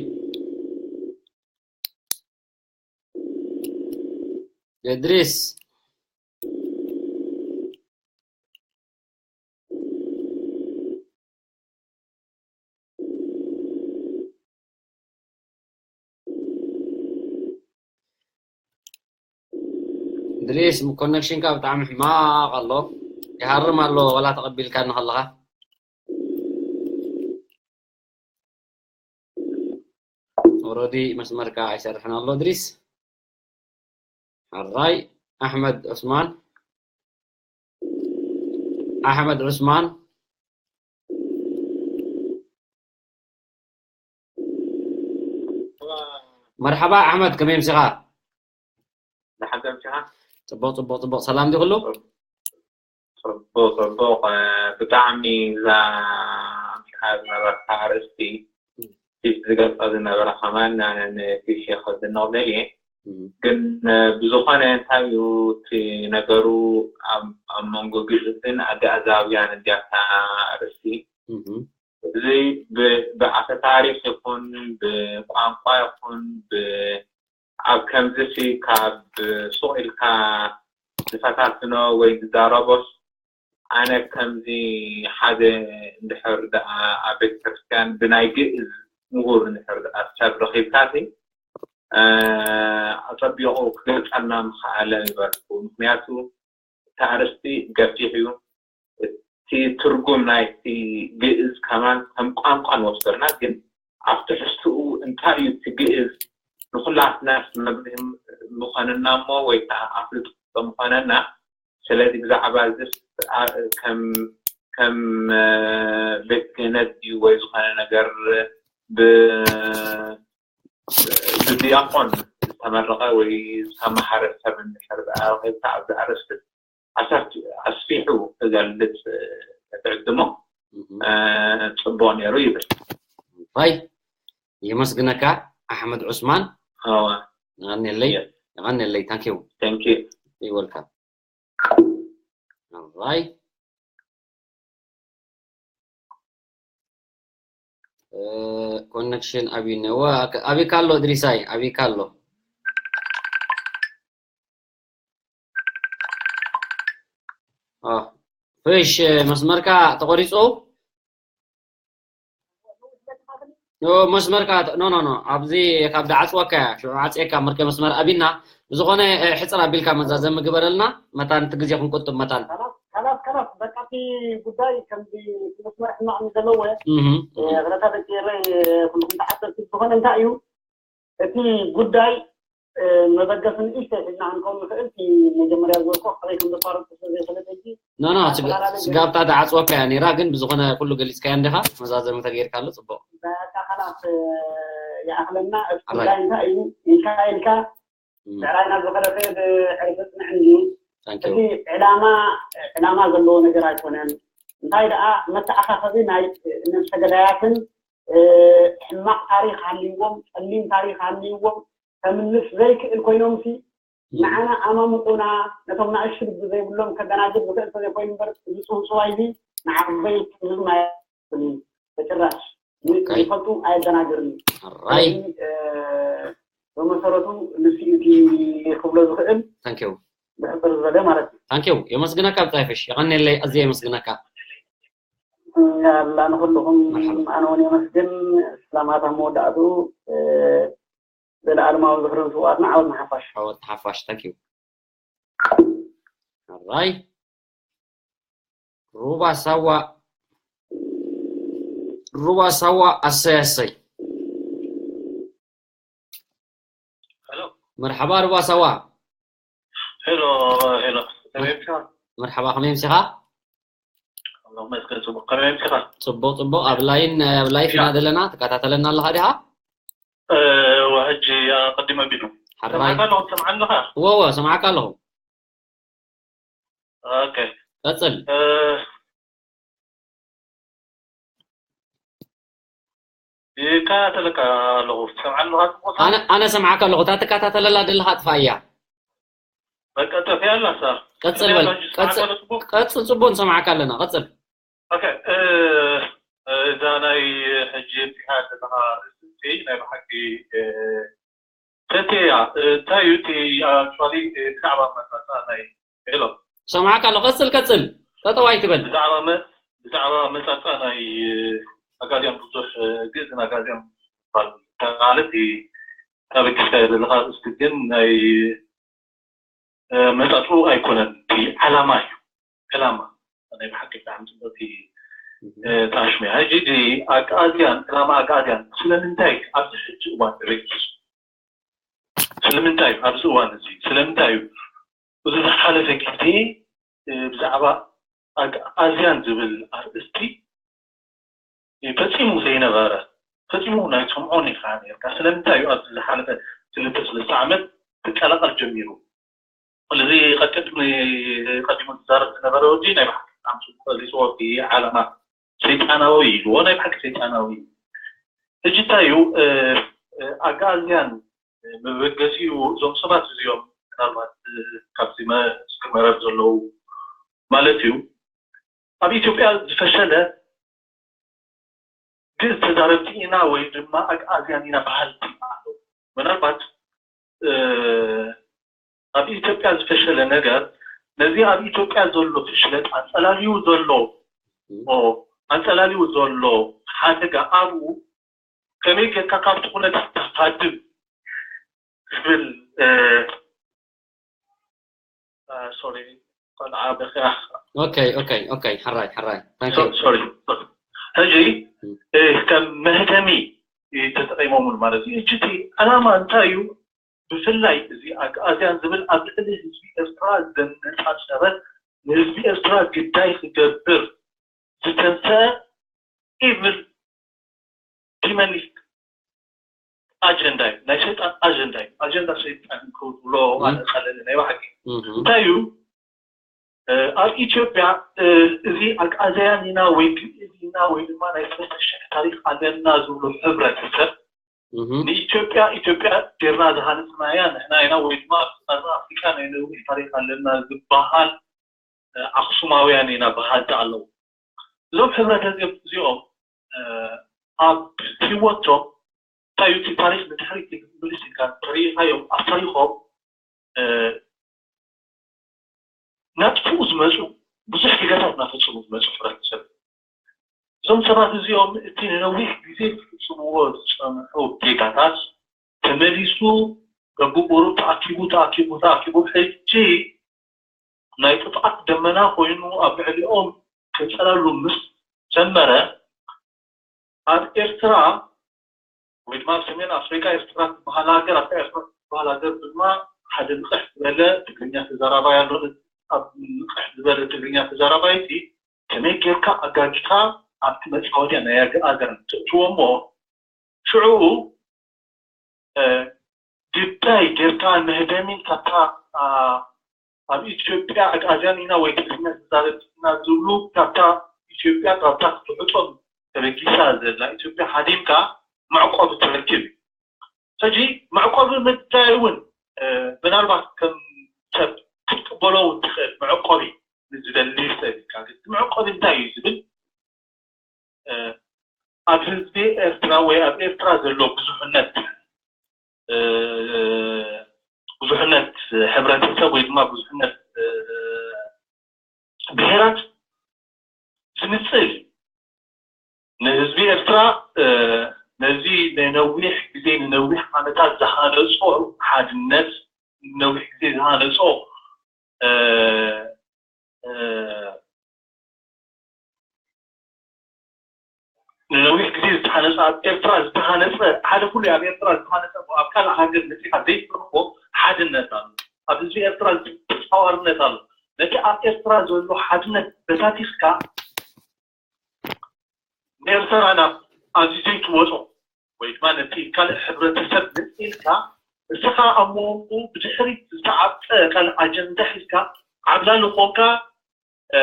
እድሪስ። እድሪስ፣ ኮነክሽንካ ብጣዕሚ ሕማቕ ኣሎ፣ ይሃርም ኣሎ፣ ወላ ተቐቢልካኒ ከለኻ። ኦረዲ መስመርካ ኣይሰርሕን ኣሎ እድሪስ። ሕራይ፣ ኣሕመድ ዑስማን፣ ኣሕመድ ዑስማን። መርሓባ ኣሕመድ፣ ከመይ ኣምሲኻ? ደሓን ከምሲኻ? ጽቡቕ፣ ጽቡቕ፣ ጽቡቕ። ሰላም ድዩ ኩሉ? ጽቡቕ፣ ጽቡቕ። እ፣ ብጣዕሚ እዛ ኣምሲኻ ዝነበርካ ኣርእስቲ፣ ፊሽ ዝገልጻ ዝነበረ ከማን፣ ኣነ ንፊሽ የኸድኖ ደልየ። እም። ግን፣ እ፣ ብዝኾነ እንታይ እዩ እቲ ነገሩ ኣብ፣ ኣብ መንጎ ግእዝን ኣገኣዛውያን እንድያ እታ ኣርእስቲ። እም። እዚ ብ-፣ ብኣፈ ታሪኽ ይኹን፣ ብቋንቋ ይኹን፣ ብ-፣ ኣብ ከምዚ ሲ ካብ ሱቕ ኢልካ ዝፈታትኖ ወይ ዝዛረቦስ፣ ኣነ ከምዚ ሓደ እንድሕር ደኣ ኣብ ቤተክርስትያን ብናይ ግእዝ ምሁር እንድሕር ደኣ ሰብ ረኺብካ ሲ፣ እ፣ ኣጸቢቑ ክገልጸልና ምኸኣለ ይበልኩ። ምኽንያቱ እቲ ኣርእስቲ ገፊሕ እዩ። እቲ ትርጉም ናይቲ ግእዝ ከማን ከም ቋንቋ ንወስደልና፣ ግን ኣብ ትሕዝትኡ እንታይ እዩ እቲ ግእዝ ንኹላትናስ መብርሂ ምኾነና እሞ ወይ ከዓ ኣፍልጦ ምኾነና። ስለዚ ብዛዕባ እዚ ስ-፣ ኣ-፣ ከም፣ ከም፣ እ፣ ቤት ክህነት ድዩ ወይ ዝኾነ ነገር ብ-፣ ብዲያቆን ዝተመረቐ ወይ ዝተመሃረ ሰብ እንድሕር ደኣ ረኺብካ ኣብዚ ኣርእስቲ ኣሰፊ-፣ ኣስፊሑ ክገልጽ፣ እ፣ ክትዕድሞ፣ እም። እ፣ ጽቡቕ ነይሩ ይብል። ኣይ፣ የመስግነካ ኣሕመድ ዑስማን። እወ። የቐንየለይ፣ የስ። የቐንየለይ። ታንክ ዩ። ታንክ ዩ። You're welcome። ኦራይት። እ፣ ኮነክሽን ኣብዩ እኒኦ። ወ-፣ ኣበይካ ኣሎ እድሪሳይ? ኣበይካ ኣሎ? ኦ፣ ፍሽ፣ መስመርካ ተቆሪጹ? ኖ፣ መስመርካ ተ-፣ ኖ፣ ኖ፣ ኖ። ኣብዚ ካብ ዝዓጽወካ እያ። ሽዑ ዓጽየካ ምርቀ መስመር ኣቢና። ብዝኾነ፣ እ፣ ሕጽር ኣቢልካ መዛዘሚ ግበረልና። መታን እቲ ግዜ ክንቁጥብ መታን። ካላስ፣ ካላስ፣ ካላስ። በቃ እቲ ጉዳይ ከምዚ መስመር ሕማቕ እዩ ዘለዎ። እህ፣ እ፣ እህ። ክለታ ደቂ ኤረይ፣ እ፣ ኩልኩም ተዓዘብቲ። ዝኾነ እንታይ እዩ? እቲ ጉዳይ፣ እ፣ መበገሲ ንእሽተይ ሒዝና ክንከውን ንኽእል። እቲ መጀመርያ ዝበልኩ ከመይ ከም ዘቋረጽኩ ስለ ዘይፈለጠ ሕጂ ኖ፣ ኖ፣ ስጋ-፣ ኣፈላለየ ስጋብታ ተዓጽወካ እያ ነይራ፣ ግን ብዝኾነ ኩሉ ገሊጽካያ እንዲኻ፣ መዛዘሚ ተገይርካሉ፣ ጽቡቕ። በቃ፣ ኸላስ፣ እ፣ ይኣኽለና። እቲ ኣራይ። ጉዳይ እንታይ እዩ? ኢልካ፣ ኢልካ፣ እም። ብዕራይ ናብ ዝኸለፈ ብዕርፊ ጽንዕ እንድዩ። ታንክ ዩ። እቲ ዕላማ፣ ዕላማ ዘለዎ ነገር ኣይኮነን። እንታይ ደኣ፣ መተኣኻኸቢ ናይ ነብሰ ገዳያትን፣ እ፣ ሕማቕ ታሪኽ ሃልይዎም፣ ጸሊም ታሪኽ ሃልይዎም፣ ከምልስ ዘይክእል ኮይኖምሲ፣ እም። ንዓና ኣማሙቑና፣ ነቶም ናእሽቱ ልቢ ዘይብሎም ከደናግር ዝኽእል ተዘይኮይኑ እምበር፣ እዚ ጽውጽዋይ እዚ ንዓበይቲ ብዙም ኣየደናግርን እዩ። በጭራሽ። ን-፣ ኦኬ። ንፈልጡ ኣየደናግርን እዩ። ኣራይ። ስለዚ፣ እ፣ ብመሰረቱ ንሱ እዩ እቲ ክብሎ ዝኽእል። ታንክ ዩ። ብሕጽር ዝበለ ማለት እዩ። ታንክ ዩ። የመስግነካ ብጣዕሚ ፍሽ። የቐንየለይ፣ ኣዝየ የመስግነካ። ያላ ንኹልኹም መርሓባ። ኣነ እውን የመስግን። ሰላማት ኣብ መወዳእቱ፣ እ፣ ዘለኣለማዊ ዝኽርን ስውኣትና ዓወት ንሓፋሽ። ዓወት ንሓፋሽ። ታንክ ዩ። ኣራይ። ሩባ ሳዋ፣ ሩባ ሳዋ፣ ኣሰይ፣ ኣሰይ። ሄሎ። መርሓባ ሩባ ሳዋ። ሄሎ፣ ሄሎ። ከመይ ኣምሲኻ? መርሓባ፣ ከመይ ኣምሲኻ? ኣምላኽ ይመስገን፣ ጽቡቕ። ከመይ ኣምሲኻ? ጽቡቕ፣ ጽቡቕ። ኣብ ላይን፣ ኣብ ላይፍ ኢና ያ። ዘለና፣ ትከታተለና ኣለኻ ዲኻ? እ፣ ወ-፣ ሕጂ ኣቐዲመ ቢሉ። ሓራይ። ሰምዓካ ኣለኹ፣ ትሰምዓኒ ኣለኻ? እወ፣ እወ፣ ሰምዓካ ኣለኹ። ኦኬ። ቀጽል። እ፣ ይከታተለካ ኣለኹ። ትሰምዓኒ ኣለኻ ጽቡቕ? ኣነ ኣነ ሰምዓካ ኣለኹ። እታ ትከታተለላ ዘለኻ ኣጥፋእያ። በቃ ጠፊኣ ኣላ እሳ። ቀጽል በል። ሕጂ ትሰምዓኒ ቀጽል ኣለኻ ጽቡቕ? ቀጽል ጽቡቕ ንሰምዓካ ኣለና። ቀጽል። ኦኬ፣ እ፣ እ፣ እዛ ናይ ሕጂ እቲኣ ዘለኻ ርእስቲ ናይ ብሓቂ፣ እ፣ ተቴያ፣ እ፣ እንታይ እዩ እቲ actually፣ እ፣ ብዛዕባ ኣመጻጽኣ ናይ፣ ሄሎ። ሰምዓካ ኣለኹ። ቀጽል ቀጽል። ጠጠው ኣይትበል። ብዛዕባ መ-፣ ብዛዕባ ኣመጻጽኣ ናይ፣ እ፣ ኣጋዚያን ብዙሕ፣ እ፣ ግእዝን ኣጋዚያን ዝበሃል ማለት እዩ። ካብ ክስታይ ዘለኻ ርእስቲ ግን ናይ፣ እ፣ መጻጽኡ ኣይኮነን፣ እቲ ዓላማ እዩ። ዕላማ ናይ ብሓቂ ብጣዕሚ ጽብቕቲ፣ እ፣ ተኣሽሙ እያ። ሕጂ እዚ ኣግኣዝያን፣ ዕላማ ኣግኣዝያን ስለምንታይ ኣብዚ ሕጂ እዋን ተበጊሱ? ስለምንታይ እዩ ኣብዚ እዋን እዚ? ስለምንታይ እዩ እዚ ዝሓለፈ ግዜ፣ እ፣ ብዛዕባ ኣግኣዝያን ዝብል ኣርእስቲ ፈጺሙ ዘይነበረ፣ ፈጺሙ ናይ ትሰምዖን ኢኻ ነርካ። ስለምንታይ እዩ ኣብዚ ዝሓለፈ ክልተ ሰለስተ ዓመት ክቀላቐል ጀሚሩ? እዚ ቀቅድሚ፣ ቀዲሙ ዝዛረብ ዝነበረ ወዲ ናይ ብሓቂ ብጣዕሚ ጽቡቕ ገሊጽዎ፣ እቲ ዓላማ ሰይጣናዊ ኢልዎ፣ ናይ ብሓቂ ሰይጣናዊ እዩ። ሕጂ እንታይ እዩ፣ እ፣ እ፣ ኣግኣዝያን መበገሲኡ እዞም ሰባት እዚኦም ምናልባት፣ እ፣ ካብዚ መ-፣ እስኪ መረብ ዘለዉ ማለት እዩ። ኣብ ኢትዮጵያ ዝፈሸለ ግእዝ ተዛረብቲ ኢና ወይ ድማ ኣግኣዝያን ኢና በሃልቲ ኣለዉ። ምናልባት፣ እ፣ ኣብ ኢትዮጵያ ዝፈሸለ ነገር ነዚ ኣብ ኢትዮጵያ ዘሎ ፍሽለት ኣንጸላልዩ ዘሎ፣ ኦ፣ ኣንጸላልዩ ዘሎ ሓደጋ ኣብኡ ከመይ ጌርካ ካብቲ ኩነታት ተሃድም ዝብል፣ እ፣ እ፣ ሶሪ፣ ቆልዓ በኺያ። ኦኬ ኦኬ ኦኬ። ሕራይ ሕራይ። ታንክ ዩ። ሶሪ፣ ሶሪ። ሕጂ፣ እ፣ ከም መህደሚ ተጠቒሞምሉ ማለት እዩ። ሕጂ እቲ ዕላማ እንታይ እዩ? ብፍላይ እዚ ኣግኣዝያን ዝብል ኣብ ልዕሊ ህዝቢ ኤርትራ ዘነጻጸረ፣ ንህዝቢ ኤርትራ ግዳይ ክገብር ዝተንሰአ ኢቭል ዲመኒስት ኣጀንዳ እዩ። ናይ ሰይጣን ኣጀንዳ እዩ። ኣጀንዳ ሰይጣን ክብሎ ኣነ ቀለል ናይ ብሓቂ። እህ። እንታይ እዩ? እ፣ ኣብ ኢትዮጵያ፣ እ፣ እዚ ኣግኣዝያን ኢና ወይ ግእዝ ኢና ወይ ድማ ናይ ሰለስተ ሽሕ ታሪኽ ኣለና ዝብሉ ሕብረተሰብ እህ። ንኢትዮጵያ ኢትዮጵያ ጌርና ዝሃነጽናያ ንሕና ኢና ወይ ድማ ኣብ ቀርኒ ኣፍሪቃ ናይ ነዊሕ ታሪኽ ኣለና ዝበሃል፣ እ፣ ኣኽሱማውያን ኢና በሃልቲ ኣለዉ። እዞም ሕብረተሰብ እዚኦም፣ እ፣ ኣብ ህይወቶም እንታይ እዩ እቲ ታሪኽ ንድሕሪት ክትምልስ ኢልካ እንተሪኢኻዮም ኣብ ታሪኾም፣ እ፣ ናጥፍኡ ዝመፁ ብዙሕ ጌጋታት እናፈፀሙ ዝመፁ ሕብረተሰብ። እዞም ሰባት እዚኦም እቲ ንነዊሕ ግዜ ዝፍፅምዎ ዝፀንሑ ጌጋታት ተመሊሱ በብቁሩብ ተኣኪቡ፣ ተኣኪቡ፣ ተኣኪቡ ሕጂ ናይ ጥፍኣት ደመና ኮይኑ ኣብ ልዕሊኦም ከንጸላሉ ምስ ጀመረ፣ ኣብ ኤርትራ ወይ ድማ ኣብ ሰሜን ኣፍሪቃ ኤርትራ ትበሃል ሃገር፣ ኣብታ ኤርትራ ትበሃል ሃገር ድማ ሓደ ንቕሕ ዝበለ ትግርኛ ተዛራባይ ኣሎ። ኣብ ንቕሕ ዝበለ ትግርኛ ተዛራባይቲ ከመይ ጌርካ ኣጋጊኻ ኣብቲ መጻወድያ ናይ ኣግኣዝያን ትእትዎ እሞ፣ ሽዑ፣ እ፣ ግዳይ ጌርካ መህደሚ ካብታ፣ ኣ፣ ኣብ ኢትዮጵያ ኣግኣዝያን ኢና ወይ ትግርኛ ተዛረብቲ ኢና ዝብሉ፣ ካብታ ኢትዮጵያ፣ ካብታ ክትሕጦም ተበጊሳ ዘላ ኢትዮጵያ ሃዲምካ መዕቆቢ ትረክብ እዩ። ሕጂ መዕቆቢ ምድላይ እውን፣ እ፣ ምናልባት ከም ሰብ ክትቅበሎ እውን ትኽእል፣ መዕቆቢ ንዝደሊ ሰብ ኢልካ። ግን መዕቆቢ እንታይ እዩ ዝብል፣ እ፣ ኣብ ህዝቢ ኤርትራ ወይ ኣብ ኤርትራ ዘሎ ብዙሕነት፣ እ፣ ብዙሕነት ሕብረተሰብ ወይ ድማ ብዙሕነት፣ እ፣ ብሄራት ዝንጽል እዩ። ንህዝቢ ኤርትራ፣ እ፣ ነዚ ንነዊሕ ግዜ፣ ንነዊሕ ዓመታት ዝሃነጾ ሓድነት፣ ንነዊሕ ግዜ ዝሃነጾ፣ እ፣ እ፣ ንነዊሕ ግዜ ዝተሃነጸ፣ ኣብ ኤርትራ ዝተሃነጸ፣ ሓደ ኩሉ ኣብ ኤርትራ ዝተሃነጸ፣ ኣብ ካልእ ሃገር መጺኻ ዘይትረኽቦ ሓድነት ኣሎ። ኣብ ህዝቢ ኤርትራ ዝተጻዋርነት ኣሎ። ነቲ ኣብ ኤርትራ ዘሎ ሓድነት በታቲኽካ፣ ንኤርትራ ናብ ኣብዚ ዘይትወጾ ወይ ድማ ነቲ ካልእ ሕብረተሰብ ንጽልካ፣ እስኻ ኣብ መንጎኡ ብድሕሪት ዝተዓብጠ ካልእ ኣጀንዳ ሒዝካ፣ ዓብላሊ ኮንካ፣ እ፣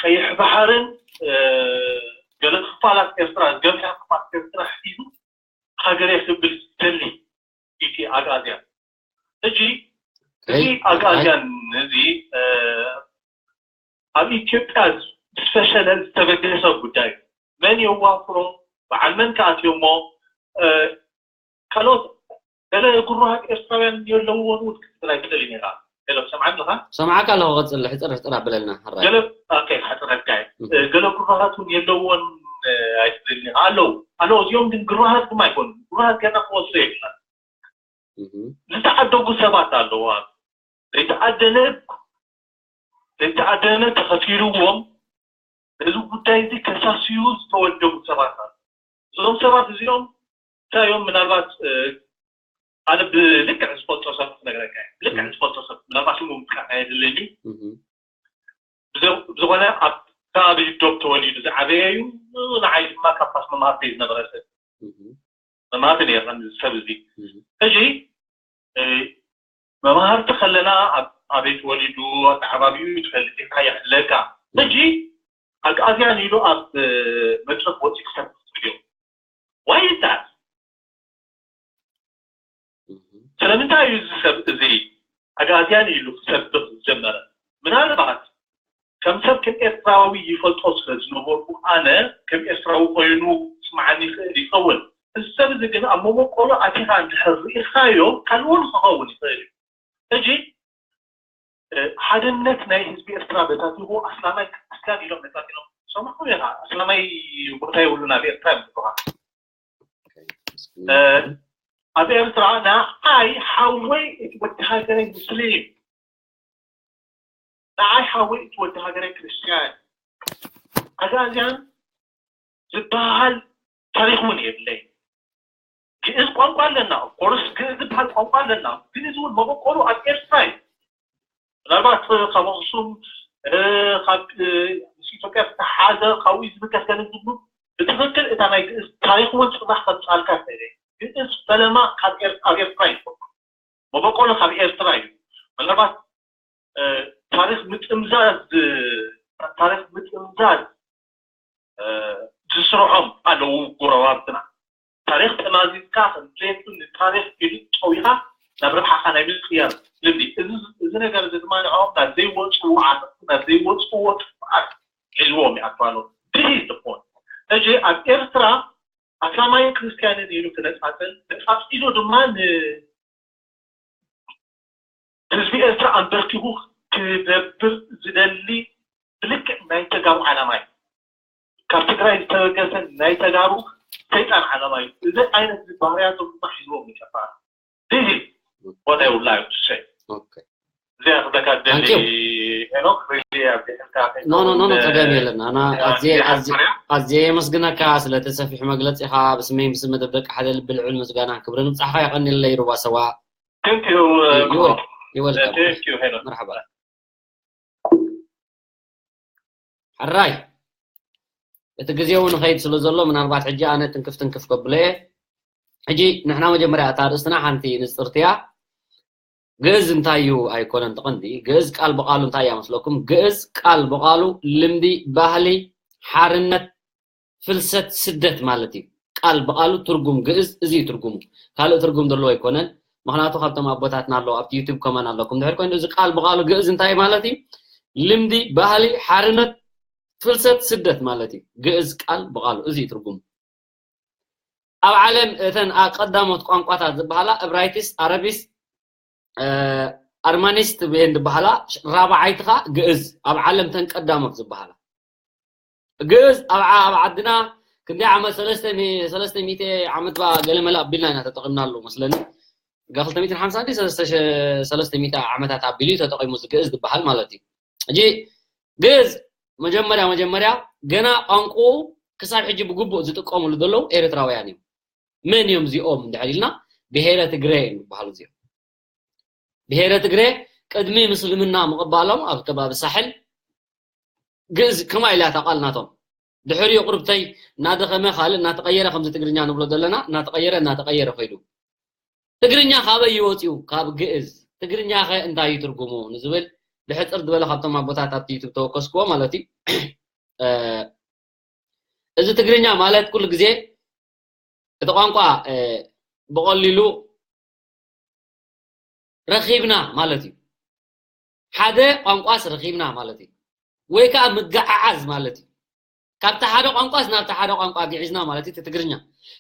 ቀይሕ ባሕርን፣ እ፣ ገለ ክፋላት ኤርትራ፣ ዝገፍሐ ክፋል ኤርትራ ሒዙ ሃገር ክብል ዝደሊ እቲ ኣግኣዝያን። ሕጂ እዚ ኣግኣዝያን እዚ ኣብ ኢትዮጵያ ዝፈሸለ ዝተበገሰ ጉዳይ እዩ። መን የዋፍሮ፣ በዓል መን ከኣትዮሞ፣ ካልኦት ገለ ግሩሃት ኤርትራውያን የለውዎን እውን ክትብል ኣይትኽእልን ኢኻ። ገለ ትሰምዓኒ ኣለኻ? ሰምዓካ ኣለኹ። ቀፅል፣ ሕፅር ሕፅር ኣበለልና። ሕራይ ገለ ኦኬ፣ ሓፅረካ እዩ። ገለ ግሩሃት እውን የለውዎን ኣይትኽእልን ኢኻ። ኣለዉ ኣለዉ። እዚኦም ግን ግሩሃት ድማ ኣይኮኑን። ግሩሃት ገና ክወስዶ የብልናን። ዝተዓደጉ ሰባት ኣለዉ። ዘይተዓደነ ዘይተዓደነ ተኸፊልዎም ነዚ ጉዳይ እዚ ከሳስዩ ዝተወደቡ ሰባት ኣለዉ። እዞም ሰባት እዚኦም እንታይ እዮም? ምናልባት ኣነ ብልክዕ ዝፈልጦ ሰብ ክነግረካ እየ። ብልክዕ ዝፈልጦ ሰብ፣ ምናልባት ሽሙ ምጥቃስ ኣየድልን እዩ። ብዘ- ብዝኾነ ኣብ ከባቢ ዶብ ተወሊዱ ዝዓበየ እዩ። ንዓይ ድማ ካምፓስ መምሃርተይ ዝነበረ ሰብ፣ መምሃርቲ ነይርና እዚ ሰብ እዚ። ሕጂ መምሃርቲ ከለና ኣበይ ተወሊዱ፣ ኣተዓባቢኡ ትፈልጥ ኢኻ፣ የዕልለካ። ሕጂ ኣግኣዝያን ኢሉ ኣብ መድረኽ ወፂኡ ክሰብኽ ትሪኦ። ዋይ ዳት ስለምንታይ እዩ እዚ ሰብ እዚ ኣግኣዝያን ኢሉ ክሰብኽ ዝጀመረ? ምናልባት ከም ሰብ ከም ኤርትራዊ ይፈልጦ ስለ ዝነበርኩ ኣነ ከም ኤርትራዊ ኮይኑ ክስምዓኒ ይኽእል ይኸውን። እዚ ሰብ እዚ ግን ኣብ መበቆሉ ኣቲኻ እንድሕር ርኢኻዮ ካልእ እውን ክኸውን ይኽእል እዩ። ሕጂ ሓድነት ናይ ህዝቢ ኤርትራ በታቲኹ ኣስላማይ ክርስትያን ኢሎም ነጻጺሎም ሰማዕኹም ኢኻ። ኣስላማይ ቦታ የብሉን ኣብ ኤርትራ እዮም ዝብሉኻ። ኣብ ኤርትራ ንዓይ ሓወይ እቲ ወዲ ሃገረይ ሙስሊም፣ ንዓይ ሓወይ እቲ ወዲ ሃገረይ ክርስትያን፣ ኣግኣዝያን ዝበሃል ታሪኽ እውን የብለይ። ግእዝ ቋንቋ ኣለና፣ ኦፍኮርስ ግእዝ ዝበሃል ቋንቋ ኣለና፣ ግን እዚ እውን መበቆሉ ኣብ ኤርትራ እዩ። ምናልባት ካብ ኣኽሱም ካብ ምስ ኢትዮጵያ ዝተሓሓዘ ካብኡ እዩ ዝብገስ ገለ ዝብሉ ብትኽክል እታ ናይ ግእዝ ታሪኽ እውን ፅባሕ ከምፅኣልካ ይኽእል እየ። ግእዝ ፈለማ ካብ ኤር- ኣብ ኤርትራ እዩ መበቆሉ ካብ ኤርትራ እዩ። ምናልባት ታሪኽ ምጥምዛዝ ታሪኽ ምጥምዛዝ ዝስርዖም ኣለዉ ጎረባብትና። ታሪኽ ጠማዚዝካ ከም ዘየብሉ ንታሪኽ ኢሉ ጠዊኻ ናብ ረብሓኻ ናይ ምቅያር ልምዲ። እዚ ነገር እዚ ድማ ንዕኦም ናብ ዘይወፅዎ ዓዘቕቲ ናብ ዘይወፅዎ ጥፍኣት ሒዝዎም ይኣቱ ኣሎ። This is the point። ሕጂ ኣብ ኤርትራ ኣስላማይን ክርስትያንን ኢሉ ክነፃፅል ነፃፂሉ ድማ ን ህዝቢ ኤርትራ ኣንበርኪኹ ክነብር ዝደሊ ብልክዕ ናይ ተጋሩ ዓላማ እዩ። ካብ ትግራይ ዝተበገሰ ናይ ተጋሩ ሰይጣን ዓላማ እዩ። እዚ ዓይነት ባህርያቶም ድማ ሒዝዎም ይጠፋ። እዚ ቦታ የብላ እዩ ትሰይ እዚኣ ክብለካ ደሊ ሄኖክ ሪሊ ኣብዚሕልካ ኖ ኖ ኖ ኖ ጸገም የለን። ኣና ኣዝየ ኣዝየ ኣዝየ የመስግነካ ስለቲ ሰፊሕ መግለጺኻ ብስመይ ብስም መደብ ደቂ ሓደ ልቢ ልዑል ምስጋና ክብሪ ንብጻሕኻ የቐንየለይ ሩባ ሰዋ። Thank you. Thank you, Helen. መርሓባ። ሕራይ እቲ ግዜ እውን ኸይድ ስለ ዘሎ ምናልባት ሕጂ ኣነ ትንክፍ ትንክፍ ከብሎ እየ። ሕጂ ንሕና መጀመርያ እታ ርእስትና ሓንቲ ንፅርቲ እያ። ግእዝ እንታይ እዩ ኣይኮነን ትቐንዲ። ግእዝ ቃል ብቓሉ እንታይ እያ መስለኩም? ግእዝ ቃል ብቓሉ ልምዲ፣ ባህሊ፣ ሓርነት፣ ፍልሰት፣ ስደት ማለት እዩ። ቃል ብቓሉ ትርጉም ግእዝ እዚ እዩ ትርጉሙ። ካልእ ትርጉም ዘለዎ ኣይኮነን። ምኽንያቱ ካብቶም ኣቦታትና ኣለዉ ኣብቲ ዩቱብ ከማን ኣለኩም። ድሕር ኮይኑ እዚ ቃል ብቓሉ ግእዝ እንታይ ማለት እዩ? ልምዲ፣ ባህሊ፣ ሓርነት፣ ፍልሰት፣ ስደት ማለት እዩ። ግእዝ ቃል ብቓሉ እዚ እዩ ትርጉሙ። ኣብ ዓለም እተን ቀዳሞት ቋንቋታት ዝበሃላ እብራይትስ፣ ኣረቢስ፣ ኣርማኒስት ብኤን ዝበሃላ ራብዓይቲ ኸኣ ግእዝ ኣብ ዓለም ተን ቀዳሞት ዝበሃላ ግእዝ ኣብ ኣብ ዓድና ክንደይ ዓመት ሰለስተ ሚእቲ ዓመት ባ ገለመለ ኣቢልና ኢና ተጠቒምናሉ መስለኒ። ጋ ክልተ ሚእትን ሓምሳን ሰለስተ ዓመታት ኣቢሉ እዩ ተጠቒሙ እዚ ግእዝ ዝበሃል ማለት እዩ። ሕጂ ግእዝ መጀመርያ መጀመርያ ገና ቋንቋኡ ክሳብ ሕጂ ብግቡእ ዝጥቀምሉ ዘለዉ ኤርትራውያን እዮም። መን እዮም እዚኦም እንድሕር ኢልና ብሄረ ትግረ እዮም ዝበሃሉ እዚኦም። ብሄረ ትግረ ቅድሚ ምስልምና ምቕባሎም ኣብ ከባቢ ሳሕል ግእዝ ከማ ኢላ እታ ቃል ናቶም ድሕሪኡ ቁርብተይ እናደኸመ ካልእ እናተቐየረ ከምዚ ትግርኛ ንብሎ ዘለና እናተቐየረ እናተቐየረ ከይዱ ትግርኛ ካበይ ይወፅኡ ካብ ግእዝ ትግርኛ ኸ እንታይ እዩ ትርጉሙ ንዝብል ብሕፅር ዝበለ ካብቶም ኣቦታት ኣብቲ ዩቱብ ተወከስክዎ ማለት እዩ። እዚ ትግርኛ ማለት ኩሉ ግዜ እቲ ቋንቋ ብቐሊሉ ረኺብና ማለት እዩ። ሓደ ቋንቋስ ረኺብና ማለት እዩ። ወይ ከዓ ምግዓዓዝ ማለት እዩ። ካብቲ ሓደ ቋንቋስ ናብቲ ሓደ ቋንቋ ግዒዝና ማለት እዩ። ትግርኛ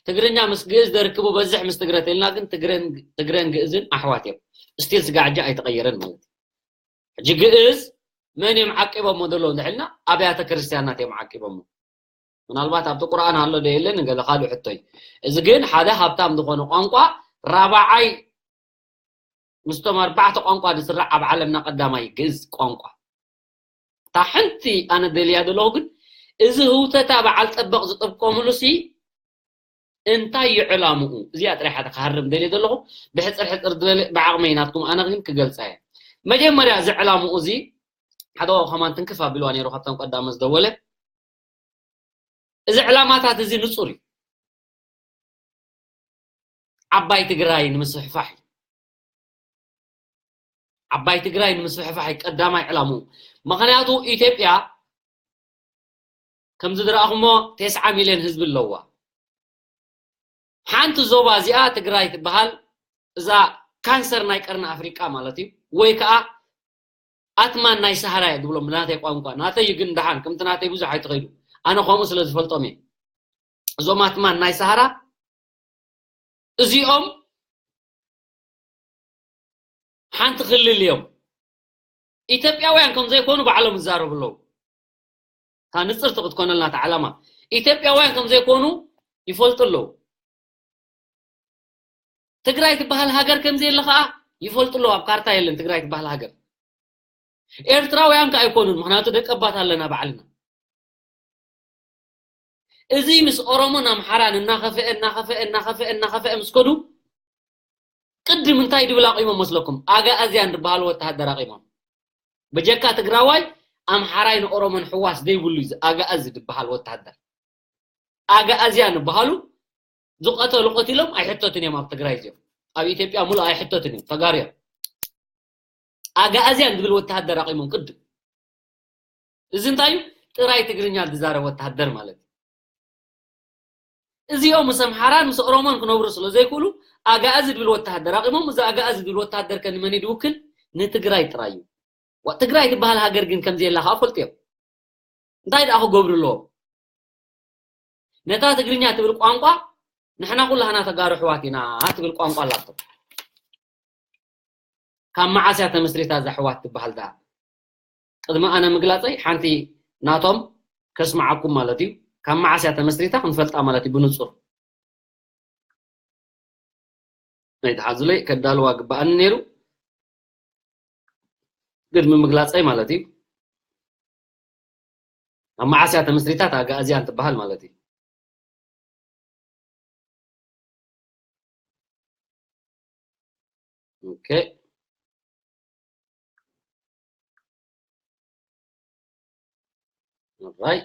ትግርኛ ምስ ግእዝ ደርክቡ በዝሕ ምስ ትግረ ተልና ግን ትግረን ግእዝን ኣሕዋት እዮም። ስቲል ስጋዕ ሕጂ ኣይተቐየረን ማለት እዩ። ሕጂ ግእዝ መን እዮም ዓቂቦሞ ዘለዉ እንድሕልና ኣብያተ ክርስቲያናት እዮም ዓቂቦሞ። ምናልባት ኣብቲ ቁርኣን ኣሎ ዶ የለን ገለ ካልእ ሕቶ እዩ። እዚ ግን ሓደ ሃብታም ዝኾነ ቋንቋ ራብዓይ ምስቶም ኣርባዕተ ቋንቋ ዝስራዕ ኣብ ዓለምና ቀዳማይ ግእዝ ቋንቋ። እታ ሓንቲ ኣነ ደልያ ዘለኹ ግን እዚ ህውተታ በዓል ጠበቕ ዝጠብቆምሉ ሲ እንታይ እዩ ዕላምኡ? እዚኣ ጥራይ ሓደ ክሃርም ደልየ ዘለኹ። ብሕፅር ሕፅር ዝበለ ብዓቕመይ ናትኩም ኣነ ግን ክገልፃ እየ። መጀመርያ እዚ ዕላምኡ እዚ ሓደ ከማን ትንክፍ ኣቢልዋ ነይሩ ካብቶም ቀዳመ ዝደወለ። እዚ ዕላማታት እዚ ንፁር እዩ። ዓባይ ትግራይ ንምስፍሕፋሕ እዩ። ዓባይ ትግራይ ንምስፍሕፋሕ እዩ ቀዳማይ ዕላምኡ። ምኽንያቱ ኢትዮጵያ ከምዚ ዝረኣኹሞ ተስዓ ሚልዮን ህዝቢ ኣለዋ። ሓንቲ ዞባ እዚኣ ትግራይ ትበሃል እዛ ካንሰር ናይ ቀርኒ ኣፍሪቃ ማለት እዩ። ወይ ከዓ ኣትማን ናይ ሰሃራ እየ ዝብሎም ብናተይ ቋንቋ። ናተይ እዩ ግን ደሓን ከምቲ ናተይ ብዙሕ ኣይትኸይዱ። ኣነ ከምኡ ስለ ዝፈልጦም እየ። እዞም ኣትማን ናይ ሰሃራ እዚኦም ሓንቲ ክልል እዮም። ኢትዮጵያውያን ከም ዘይኮኑ ባዕሎም ይዛረቡ ኣለዉ። እታ ንፅርቲ ክትኮነልና እታ ዓላማ ኢትዮጵያውያን ከም ዘይኮኑ ይፈልጡ ኣለዉ። ትግራይ ትበሃል ሃገር ከም ዘየለ ከዓ ይፈልጡ ኣለዉ። ኣብ ካርታ የለን ትግራይ ትበሃል ሃገር። ኤርትራውያን ከዓ ኣይኮኑን፣ ምክንያቱ ደቀባት ኣለና ባዕልና። እዚ ምስ ኦሮሞን ኣምሓራን እናኸፍአ እናኸፍአ እናኸፍአ እናኸፍአ ምስ ከዱ ቅድም እንታይ ድብል ኣቂሞም መስለኩም? ኣጋኣዝያን ዝበሃሉ ወተሃደር ኣቂሞም። በጀካ ትግራዋይ ኣምሓራይ ንኦሮሞን ሕዋስ ዘይብሉ እዩ ኣጋኣዚ ዝበሃል ወተሃደር። ኣጋኣዝያን ዝበሃሉ ዝቐተሉ ቀቲሎም ኣይሕተቱን እዮም ኣብ ትግራይ እዚኦም። ኣብ ኢትዮጵያ ሙሉእ ኣይሕተቱን እዮም፣ ተጋሩ እዮም። ኣጋኣዝያን ዝብል ወተሃደር ኣቂሞም ቅድም። እዚ እንታይ እዩ? ጥራይ ትግርኛ ዝዛረብ ወተሃደር ማለት እዩ። እዚኦም ምስ ኣምሓራን ምስ ኦሮሞን ክነብሩ ስለ ዘይክእሉ ኣጋኣዚ ዝብል ወተሃደር ኣቂሞም። እዚ ኣጋኣዚ ዝብል ወተሃደር ከ ንመን እዩ ዝውክል? ንትግራይ ጥራይ እዩ። ዋ፣ ትግራይ ትበሃል ሃገር ግን ከም ዘየላ ከዓ ፈልጡ እዮም። እንታይ ደኣ ክገብሩ ኣለዎም? ነታ ትግርኛ ትብል ቋንቋ ንሕና ኩላህና ተጋሩ ኣሕዋት ኢና ትብል ቋንቋ ኣላቶም። ካብ መዓስ እያ ተመስሪታ እዛ ኣሕዋት ትበሃል ደኣ? ቅድሚ ኣነ ምግላፀይ ሓንቲ ናቶም ከስምዓኩም ማለት እዩ። ካብ መዓስ እያ ተመስሪታ ክንፈልጣ ማለት እዩ ብንፁር። ናይ ተሓዙለይ ከዳልዋ ግበኣኒ ነይሩ። ቅድሚ ምግላፀይ ማለት እዩ። ኣብ መዓስ እያ ተመስሪታ እታ ኣጋእዝያን ትበሃል ማለት እዩ። ኦኬ። ኦራይ።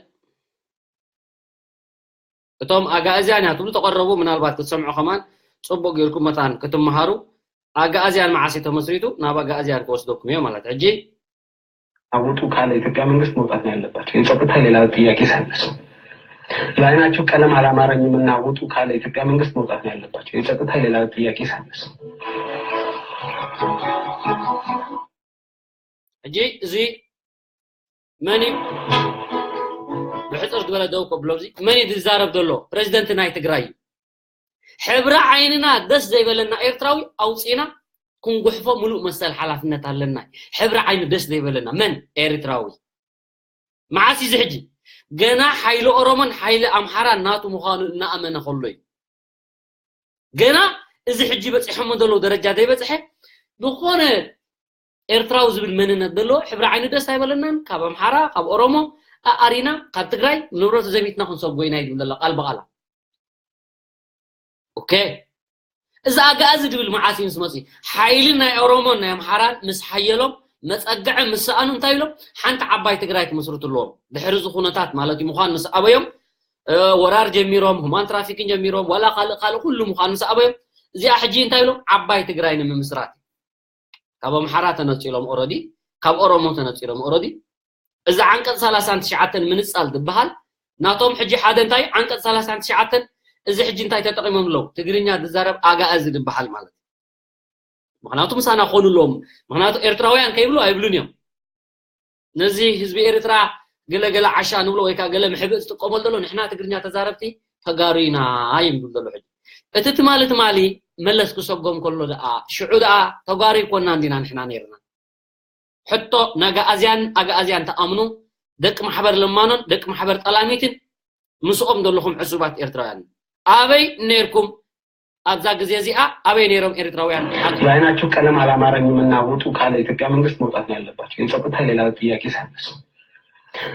እቶም ኣጋእዝያን እያ ትብሉ ተቐረቡ፣ ምናልባት ክትሰምዑ ከማን ጽቡቕ ጌርኩም መታን ክትመሃሩ። ኣጋእዝያን መዓስ እዩ ተመስሪቱ? ናብ ኣጋእዝያን ክወስደኩም እየ ማለት። ሕጂ አውጡ ካለ ኢትዮጵያ መንግስት መውጣት ነው ያለባቸው። የጸጥታ ሌላ ጥያቄ ሳይነሳ ለዓይናቸው ቀለም አላማረኝም እና ውጡ ካለ ኢትዮጵያ መንግስት መውጣት ነው ያለባቸው። የጸጥታ ሌላ ጥያቄ ሳይነሳ ሕጂ እዚ መን እዩ ብሕፅር ዝበለ ደው ከብሎ እዚ መን እዩ ዝዛረብ ዘሎ? ፕሬዚደንት ናይ ትግራይ እዩ። ሕብሪ ዓይንና ደስ ዘይበለና ኤርትራዊ ኣውፂና ክንጉሕፎ ሙሉእ መሰል ሓላፍነት ኣለና። ሕብሪ ዓይኒ ደስ ዘይበለና መን ኤርትራዊ? መዓስ እዩ እዚ ሕጂ? ገና ሓይሊ ኦሮሞን ሓይሊ ኣምሓራን ናቱ ምዃኑ እናኣመነ ከሎ እዩ። ገና እዚ ሕጂ በፂሖሞ ዘለዉ ደረጃ ዘይበፅሐ ዝኾነ ኤርትራዊ ዝብል መንነት ዘለዎ ሕብሪ ዓይኒ ደስ ኣይበለናን። ካብ ኣምሓራ ካብ ኦሮሞ ኣኣሪና ካብ ትግራይ ንብረቱ ዘሚትና ክንሰጎ ኢና እዩ ዝብል ዘሎ ቃል ብቓላ። ኦኬ እዚ ኣጋእዚ ድብል መዓስ እዩ ምስ መፅኡ ሓይሊ ናይ ኦሮሞን ናይ ኣምሓራን ምስ ሓየሎም መፀግዐ ምስ ሰኣኑ እንታይ ኢሎም ሓንቲ ዓባይ ትግራይ ክምስርቱ ኣለዎም። ድሕሪ እዚ ኩነታት ማለት እዩ ምዃን ምስ ኣበዮም ወራር ጀሚሮም ሁማን ትራፊክን ጀሚሮም ዋላ ካልእ ካልእ ኩሉ ምዃን ምስ ኣበዮም እዚኣ ሕጂ እንታይ ኢሎም ዓባይ ትግራይ ንምምስራት ካብ ኣምሓራ ተነፂሎም ኦረዲ ካብ ኦሮሞ ተነፂሎም ኦረዲ እዚ ዓንቀፅ ሰላሳን ትሽዓተን ምንፃል ዝበሃል ናቶም ሕጂ ሓደ እንታይ ዓንቀፅ ሰላሳን ትሽዓተን እዚ ሕጂ እንታይ ተጠቒሞም ኣለዉ? ትግርኛ ዝዛረብ ኣጋእዝ ዝበሃል ማለት እዩ። ምኽንያቱ ምሳና ክኾኑ ኣለዎም። ምኽንያቱ ኤርትራውያን ከይብሉ ኣይብሉን እዮም። ነዚ ህዝቢ ኤርትራ ገለ ገለ ዓሻ ንብሎ ወይ ከዓ ገለ ምሕብእ ዝጥቀመሉ ዘሎ ንሕና ትግርኛ ተዛረብቲ ተጋሩ ኢና እዮም ዝብሉ ዘሎ ሕጂ። እቲ ትማሊ ትማሊ መለስ ክሰጎም ከሎ ደኣ ሽዑ ደኣ ተጋሩ ይኮና እንዲና ንሕና ነይርና። ሕቶ ናጋኣዝያን ኣጋኣዝያን ተኣምኑ ደቂ ማሕበር ለማኖን ደቂ ማሕበር ጠላሚትን ምስኦም ዘለኹም ዕሱባት ኤርትራውያን ኣበይ ነይርኩም? ኣብዛ ግዜ እዚኣ ኣበይ ነይሮም ኤርትራውያን? የዓይናችሁ ቀለም አላማረኝምና ውጡ ካለ ኢትዮጵያ መንግስት መውጣት ነው ያለባቸው። የጸጥታ ሌላ ጥያቄ ሳነስ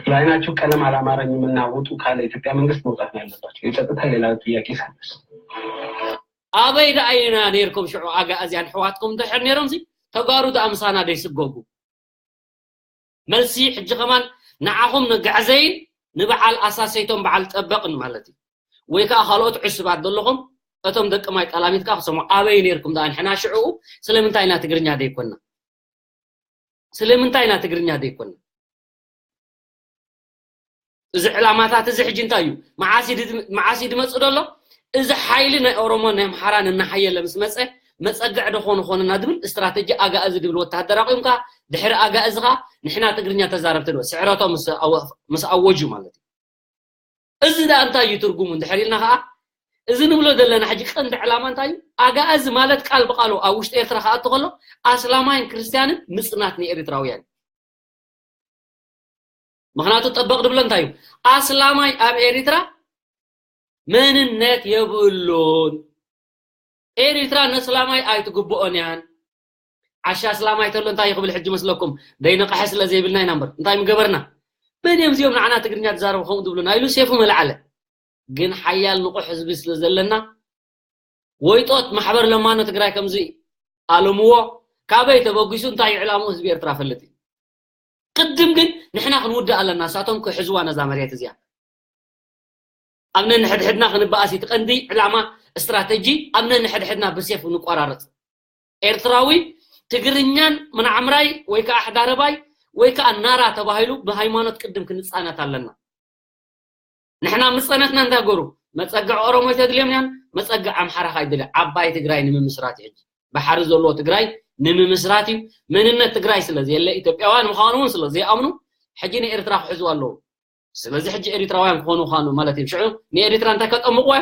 የዓይናችሁ ቀለም አላማረኝምና ውጡ ካለ ኢትዮጵያ መንግስት መውጣት ነው ያለባቸው። የጸጥታ ሌላ ጥያቄ ሳነስ ኣበይ ደኣ ኢና ነይርኩም ሽዑ ኣጋኣዝያን ኣሕዋትኩም እንድሕር ነይሮምሲ ተጋሩ ደኣ ምሳና ደይስጎጉ? መልሲ ሕጂ ከማን ንዓኹም ንጋዕዘይን ንበዓል ኣሳሰይቶም በዓል ጠበቕን ማለት እዩ። ወይ ከዓ ካልኦት ዕሱባት ዘለኹም እቶም ደቂ ማይ ጠላሚት ከዓ ክሰምዑ ኣበይ ነይርኩም ደኣ ንሕና ሽዕኡ ስለምንታይ ኢና ትግርኛ ደይኮና? ስለምንታይ ኢና ትግርኛ ደይኮና? እዚ ዕላማታት እዚ ሕጂ እንታይ እዩ? መዓስ እዩ ድመፅእ ዘሎ? እዚ ሓይሊ ናይ ኦሮሞ ናይ ኣምሓራ ነናሓየለ ምስ መፀ መፀግዕ ዶ ኾኑ ኾነና ዝብል ስትራተጂ ኣጋእዚ ድብል ወታሃደር ኣቑምካ ድሕሪ ኣጋእዚ ኸዓ ንሕና ትግርኛ ተዛረብቲ ዶ ስዕረቶም ምስ ኣወ- ምስ ኣወጁ ማለት እዩ። እዚ ደኣ እንታይ እዩ ትርጉሙ እንድሕር ኢልና ኸዓ እዚ ንብሎ ዘለና ሕጂ ቀንዲ ዕላማ እንታይ እዩ? ኣጋእዚ ማለት ቃል ብቃሉ ኣብ ውሽጢ ኤርትራ ክኣቱ ከሎ ኣስላማይን ክርስትያንን ምፅናት ንኤርትራውያን ምኽንያቱ ጠበቕ ድብሎ እንታይ እዩ ኣስላማይ ኣብ ኤሪትራ መንነት የብሉን። ኤሪትራ ነስላማይ ኣይትግብኦን እያን። ዓሻ ኣስላማይ ተሎ እንታይ ይኽብል ሕጂ መስለኩም? ደይነቕሐ ስለ ዘይብልና ኢና እምበር እንታይ ምገበርና? መን እዮም እዚኦም ንዓና ትግርኛ ዝዛረቡ ከምኡ ዝብሉና ኢሉ ሴፉ መለዓለ። ግን ሓያል ንቑሕ ህዝቢ ስለ ዘለና ወይጦት ማሕበር ለማኖ ትግራይ ከምዚ ኣለምዎ ካበይ ተበጊሱ እንታይ ዕላምኡ ህዝቢ ኤርትራ ፈልጥ እዩ። ቅድም ግን ንሕና ክንውድእ ኣለና፣ ንሳቶም ክሕዝዋ ነዛ መሬት እዚኣ። ኣብ ነንሕድሕድና ክንበኣስ እዩ እቲ ቀንዲ ዕላማ፣ ስትራተጂ፣ ኣብ ነንሕድሕድና ብሴፍ ንቆራረፅ። ኤርትራዊ ትግርኛን ምናዕምራይ ወይ ከዓ ኣሕዳረባይ ወይ ከዓ ናራ ተባሂሉ ብሃይማኖት ቅድም ክንፃነት ኣለና። ንሕና ምፀነትና እንታይ ገሩ መፀግዕ ኦሮሞ ተድልዮም ያን መፀግዕ ኣምሓራ ካይድለ ዓባይ ትግራይ ንምምስራት እዩ። ሕጂ ባሕሪ ዘለዎ ትግራይ ንምምስራት እዩ። መንነት ትግራይ ስለ ዘየለ ኢትዮጵያውያን ምዃኑ እውን ስለ ዘይኣምኑ ሕጂ ንኤርትራ ክሕዝዋ ኣለዉ። ስለዚ ሕጂ ኤሪትራውያን ክኾኑ ዃኑ ማለት እዩ። ሽዑ ንኤሪትራ እንታይ ከጠምቕዋ?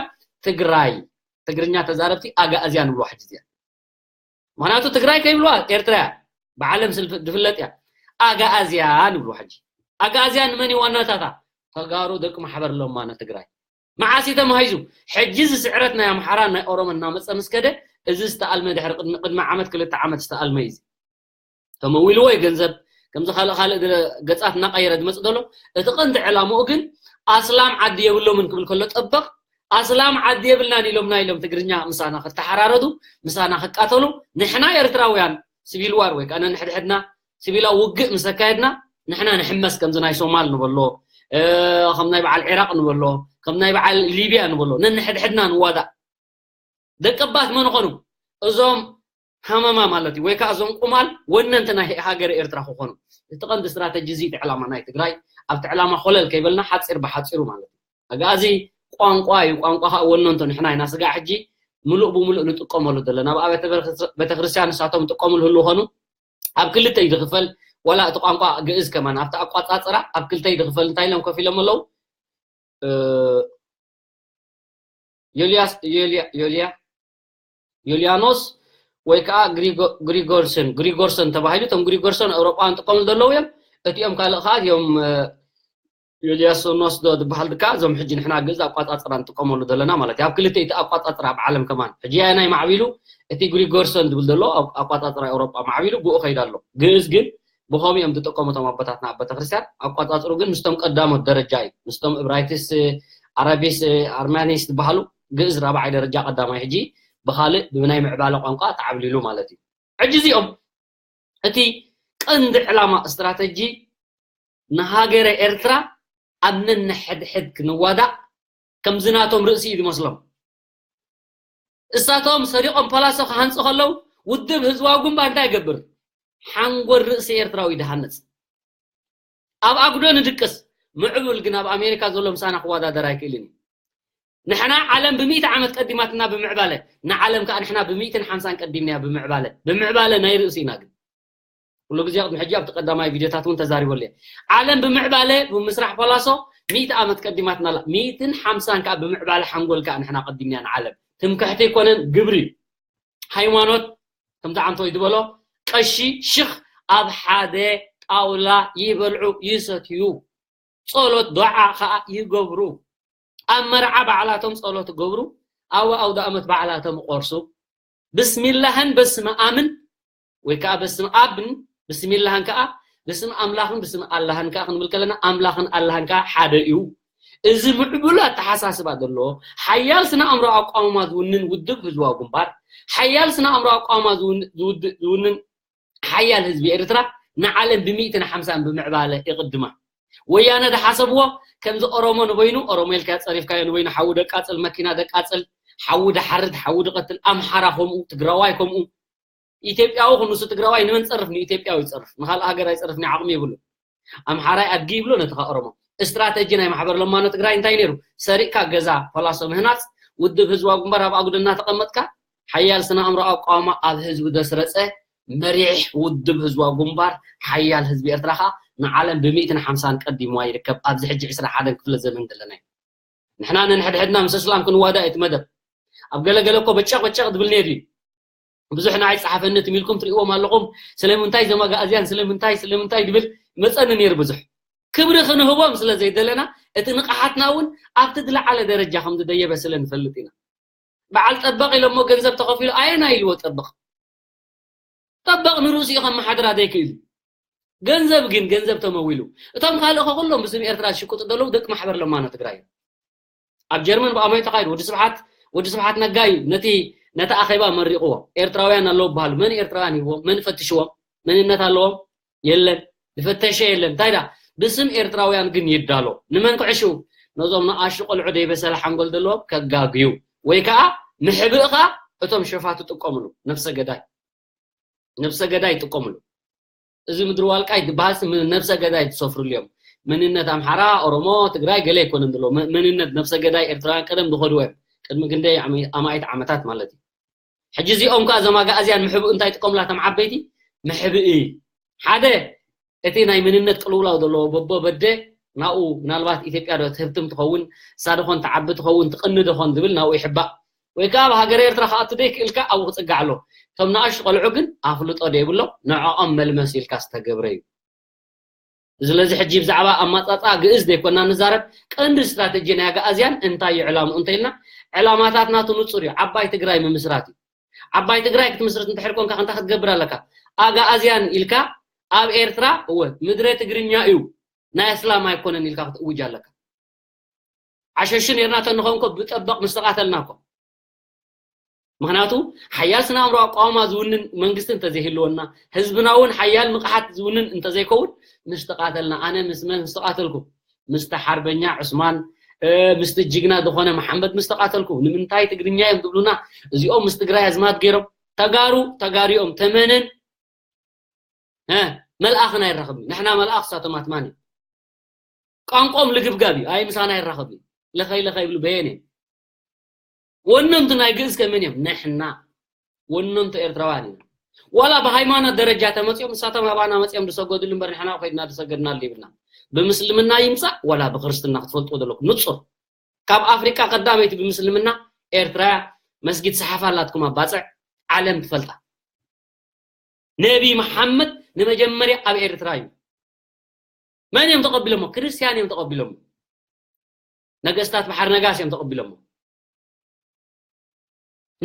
ትግራይ ትግርኛ ተዛረብቲ ኣጋእዝያ ንብሎ ሕጂ እዚኣ። ምኽንያቱ ትግራይ ከይብልዋ ኤርትራ እያ ብዓለም ዝፍለጥ እያ። ኣጋኣዝያ ንብልዋ ሕጂ ኣጋኣዝያ ንመን እዩ ዋናታታ? ተጋሩ ደቂ ማሕበር ለማኖ ትግራይ። መዓስ እዩ ተማሂዙ? ሕጂ እዚ ስዕረት ናይ ኣምሓራ ናይ ኦሮሞ እናመፀ ምስ ከደ እዚ ዝተኣልመ ድሕሪ ቅድሚ ዓመት ክልተ ዓመት ዝተኣልመ እዩ። ተመዊልዎ እዩ ገንዘብ ከምዚ ካልእ ካልእ ገፃት እናቀየረ ዝመፅእ ዘሎ እቲ ቀንዲ ዕላምኡ ግን ኣስላም ዓዲ የብሎምን ክብል ከሎ ጠበቕ ኣስላም ዓዲ የብልናን ኢሎምና ኢሎም ትግርኛ ምሳና ክተሓራረዱ ምሳና ክቃተሉ ንሕና ኤርትራውያን ሲቪል ዋር ወይ ከዓ ነንሕድሕድና ሲቪላዊ ውግእ ምስ ኣካየድና ንሕና ንሕመስ ከምዚ ናይ ሶማል ንበሎ ከም ናይ በዓል ዒራቅ ንበሎ ከም ናይ በዓል ሊብያ ንበሎ ነንሕድሕድና ንዋዳእ ደቀባት መን ኾኑ እዞም ሃመማ ማለት እዩ ወይ ከዓ እዞም ቁማል ወነንቲ ናይ ሃገር ኤርትራ ክኾኑ እቲ ቀንዲ ስትራተጂ እዚ እቲ ዕላማ ናይ ትግራይ ኣብቲ ዕላማ ኮለል ከይበልና ሓፂር ብሓፂሩ ማለት እዩ ኣጋዚ ቋንቋ እዩ ቋንቋ ከዓ ወነንቶ ንሕና ኢና ስጋዕ ሕጂ ምሉእ ብምሉእ ንጥቀመሉ ዘለና ኣብ ቤተክርስትያን ንሳቶም ጥቀምሉ ህሉ ኾኑ ኣብ ክልተ እዩ ዝኽፈል ዋላ እቲ ቋንቋ ግእዝ ከማን ኣብቲ ኣቋፃፅራ ኣብ ክልተ እዩ ዝኽፈል እንታይ ኢሎም ከፊሎም ኣለዉ ዮልያስ ዮልያ ዮልያ ዮልያኖስ ወይ ከዓ ግሪጎርሰን ግሪጎርሰን ተባሂሉ እቶም ግሪጎርሰን ኤውሮጳውያን ጥቀምሉ ዘለዉ እዮም እቲኦም ካልእ ከዓ እዮም ዮልያሶኖስ ዶ ዝበሃል ድካ እዞም ሕጂ ንሕና ግእዝ ኣቋፃፅራ ንጥቀመሉ ዘለና ማለት እዩ ኣብ ክልተ እቲ ኣቋፃፅራ ኣብ ዓለም ከማን ሕጂ ያናይ ማዕቢሉ እቲ ግሪጎርሰን ዝብል ዘሎ ኣቋፃፅራ ኤውሮጳ ማዕቢሉ ብኡ ከይዳ ኣሎ ግእዝ ግን ብኸምኡ እዮም ዝጥቀሙ እቶም ኣቦታትና ኣብ ቤተክርስትያን ኣቋፃፅሩ ግን ምስቶም ቀዳሞት ደረጃ እዩ ምስቶም እብራይትስ ኣረቢስ ኣርማኒስ ዝበሃሉ ግእዝ ራብዓይ ደረጃ ቀዳማይ ሕጂ ብካልእ ብናይ ምዕባለ ቋንቋ ተዓብሊሉ ማለት እዩ ሕጂ እዚኦም እቲ ቀንዲ ዕላማ ስትራተጂ ንሃገረ ኤርትራ ኣብ ነንሕድሕድ ክንዋዳእ ከምዚ ናቶም ርእሲ እዩ ዝመስሎም እሳቶም ሰሪቆም ፓላሶ ክሃንፁ ከለው ውድብ ህዝባዊ ግንባር እንታይ ይገብር ሓንጎል ርእሲ ኤርትራዊ ድሃነፅ ኣብ ኣጉዶ ንድቅስ ምዕቡል ግን ኣብ ኣሜሪካ ዘሎ ምሳና ክወዳደር ኣይክእልን እዩ ንሕና ዓለም ብሚእቲ ዓመት ቀዲማትና ብምዕባለ፣ ንዓለም ከዓ ንሕና ብሚእትን ሓምሳን ቀዲምናያ ብምዕባለ። ብምዕባለ ናይ ርእሲ ኢና ግን። ኩሉ ግዜ ቅድሚ ሕጂ ኣብቲ ቀዳማይ ቪድዮታት እውን ተዛሪበሉ እየ። ዓለም ብምዕባለ ብምስራሕ ፓላሶ ሚእቲ ዓመት ቀዲማትና ኣላ። ሚእትን ሓምሳን ከዓ ብምዕባለ ሓንጎል ከዓ ንሕና ቀዲምና ንዓለም። ትምክሕቲ ኣይኮነን፣ ግብሪ እዩ። ሃይማኖት ከምቲ ዓንቶይ ዝበሎ ቀሺ ሽኽ ኣብ ሓደ ጣውላ ይበልዑ ይሰትዩ። ጸሎት ዱዓ ከዓ ይገብሩ። ኣብ መርዓ ባዕላቶም ጸሎት ይገብሩ። ኣብ ኣውደ ኣመት ባዕላቶም ይቆርሱ። ብስሚላህን በስመ ኣምን ወይ ከዓ በስመ ኣብን ብስሚላህን ከዓ ብስም ኣምላኽን ብስም ኣላህን ከዓ ክንብል ከለና ኣምላኽን ኣላህን ከዓ ሓደ እዩ። እዚ ምዕቡል ኣተሓሳስባ ዘለዎ ሓያል ስነ ኣእምሮ ኣቋውማ ዝውንን ውድብ ህዝባዊ ግንባር ሓያል ስነ ኣእምሮ ኣቋውማ ዝውን- ዝውድ- ዝውንን ሓያል ህዝቢ ኤርትራ ንዓለም ብሚእትን ሓምሳን ብምዕባለ ይቕድማ። ወያነ ዝሓሰብዎ ከምዚ ኦሮሞ ንበይኑ ኦሮሞ ኢልካ ጸሪፍካዮ ንበይኑ ሓዊ ደቃጽል መኪና ደቃጽል ሓዊ ድሓርድ ሓዊ ድቐትል ኣምሓራ ከምኡ ትግራዋይ ከምኡ ኢትዮጵያዊ ክንሱ ትግራዋይ ንመን ጸርፍ ንኢትዮጵያዊ ይጸርፍ ንኻልእ ሃገር ኣይጸርፍ ናይ ዓቕሚ ይብሉ ኣምሓራይ ኣድጊ ይብሎ ነቲ ኦሮሞ ስትራተጂ ናይ ማሕበር ለማኖ ትግራይ እንታይ ነይሩ ሰሪቅካ ገዛ ፈላሶ ምህናፅ ውድብ ህዝባዊ ግንባር ኣብ ኣጉደና ተቐመጥካ ሓያል ስነ ኣእምሮ ኣቋማ ኣብ ህዝቢ ዘስረፀ መሪሕ ውድብ ህዝባዊ ግንባር ሓያል ህዝቢ ኤርትራ ከዓ ንዓለም ብሚእትን ሓምሳን ቀዲምዋ ይርከብ ኣብዚ ሕጂ ዕስራ ሓደን ክፍለ ዘመን ዘለና እዩ ንሕና ነንሕድሕድና ምስ እስላም ክንዋዳእ እቲ መደብ ኣብ ገለገለ እኮ በጨቕ በጨቕ ዝብል ነይሩ እዩ ብዙሕ ንዓይ ጸሓፈኒ ትም ኢልኩም ትርእዎም ኣለኹም ስለምንታይ ዘማጋእዝያን ስለምንታይ ስለምንታይ ድብል መጸኒ ነይሩ ብዙሕ ክብሪ ክንህቦም ስለ ዘይደለና እቲ ንቕሓትና እውን ኣብቲ ዝለዓለ ደረጃ ከም ዝደየበ ስለ ንፈልጥ ኢና በዓል ጠበቕ ኢሎሞ ገንዘብ ተኸፊሉ ኣየና ኢልዎ ጠበቕ ጠበቕ ንርእሲኡ ከመሓድራ ዘይክእል ገንዘብ ግን ገንዘብ ተመዊሉ እቶም ካልእ ከኩሎም ብስም ኤርትራ ዝሽቅጡ ዘለዉ ደቂ ማሕበር ለማኖ ትግራይ ኣብ ጀርመን ብኣማይ ተኻይዱ ወዲ ስብሓት ወዲ ስብሓት ነጋ እዩ ነቲ ነቲ ኣኼባ መሪቕዎ ኤርትራውያን ኣለዉ በሃሉ መን ኤርትራውያን ሂብዎም መን ፈትሽዎም መንነት ኣለዎም የለን ዝፈተሸ የለን እንታይ ዳ ብስም ኤርትራውያን ግን ይዳሎ ንመን ክዕሽው ነዞም ንኣሹ ቆልዑ ደይበሰለ ሓንጎል ዘለዎም ከጋግዩ ወይ ከዓ ምሕብእ ከዓ እቶም ሸፋቱ ጥቀምሉ ነፍሰ ገዳይ ነብሰ ገዳይ ይጥቀምሉ። እዚ ምድሪ ዋልቃይ ዝበሃልሲ ነብሰ ገዳይ ዝሰፍርሉ እዮም። መንነት ኣምሓራ፣ ኦሮሞ፣ ትግራይ ገለ ኣይኮነን ዘሎ። መንነት ነብሰ ገዳይ ኤርትራውያን ቀደም ዝኸድዎ እዮም። ቅድሚ ክንደይ ኣማኢት ዓመታት ማለት እዩ። ሕጂ እዚኦም ከኣ እዞም ኣጋእዝያን ምሕብእ እንታይ ይጥቀሙላ እቶም ዓበይቲ? ምሕብእ ሓደ እቲ ናይ መንነት ቅልውላው ዘለዎ በቦ በደ ናኡ ምናልባት ኢትዮጵያ ዶ ትህብትም ትኸውን እሳ ደኾን ትዓቢ ትኸውን ትቕኒ ደኾን ዝብል ናኡ ይሕባእ ወይ ከዓ ኣብ ሃገረ ኤርትራ ክኣቱ ደይ ክእልካ ኣብኡ ክፅጋዕ ኣሎ እቶም ንኣሽቱ ቆልዑ ግን ኣፍልጦ ደይብሎም ንዕኦም መልመስ ኢልካ ዝተገብረ እዩ ስለዚ ሕጂ ብዛዕባ ኣማፃፃ ግእዝ ዘይኮና ንዛረብ ቀንዲ ስትራተጂ ናይ ኣጋኣዝያን እንታይ እዩ ዕላምኡ እንተኢልና ዕላማታት ናቱ ንፁር እዩ ዓባይ ትግራይ ምምስራት እዩ ዓባይ ትግራይ ክትምስርት እንድሕር ኮንካ እንታይ ክትገብር ኣለካ ኣጋኣዝያን ኢልካ ኣብ ኤርትራ እወ ምድረ ትግርኛ እዩ ናይ ኣስላም ኣይኮነን ኢልካ ክትእውጅ ኣለካ ዓሸሹ ነርና ተንኾንኮ ብጠበቕ ምስ ተቓተልና እኮ ምክንያቱ ሓያል ስነ ኣእምሮ ኣቋውማ ዝውንን መንግስቲ እንተዘይህልወና ህዝብና እውን ሓያል ንቕሓት ዝውንን እንተዘይከውን ምስ ተቓተልና ኣነ ምስ መን ምስ ተቓተልኩ ምስቲ ሓርበኛ ዑስማን ምስቲ ጅግና ዝኾነ መሓመድ ምስ ተቓተልኩ ንምንታይ ትግርኛ እዮም ዝብሉና እዚኦም ምስ ትግራይ ኣዝማድ ገይሮም ተጋሩ ተጋሪኦም ተመንን መልኣኽን ኣይራኸብን ንሕና መልኣኽ እሳቶም ኣትማን እዩ ቋንቋኦም ልግብጋብ እዩ ኣይ ምሳና ኣይራኸብን ለኸይ ለኸይ ይብሉ በየን እዮም ወነምቲ ናይ ግእዝ ከመን እዮም ንሕና ወነምቲ ኤርትራውያን ኢና ዋላ ብሃይማኖት ደረጃ ተመፅኦም እሳቶም ኣባና መፅኦም ዝሰገድሉ እምበር ንሕና ኮይድና ዝሰገድናሉ ይብልና ብምስልምና ይምፃእ ዋላ ብክርስትና ክትፈልጥዎ ዘለኩም ንፁር ካብ ኣፍሪቃ ቀዳመይቲ ብምስልምና ኤርትራያ መስጊድ ሰሓፋ ኣላትኩም ኣብ ባፅዕ ዓለም ትፈልጣ ነቢ መሓመድ ንመጀመርያ ኣብ ኤርትራ እዩ መን እዮም ተቐቢሎሞ ክርስትያን እዮም ተቐቢሎሞ ነገስታት ባሕር ነጋስ እዮም ተቐቢሎሞ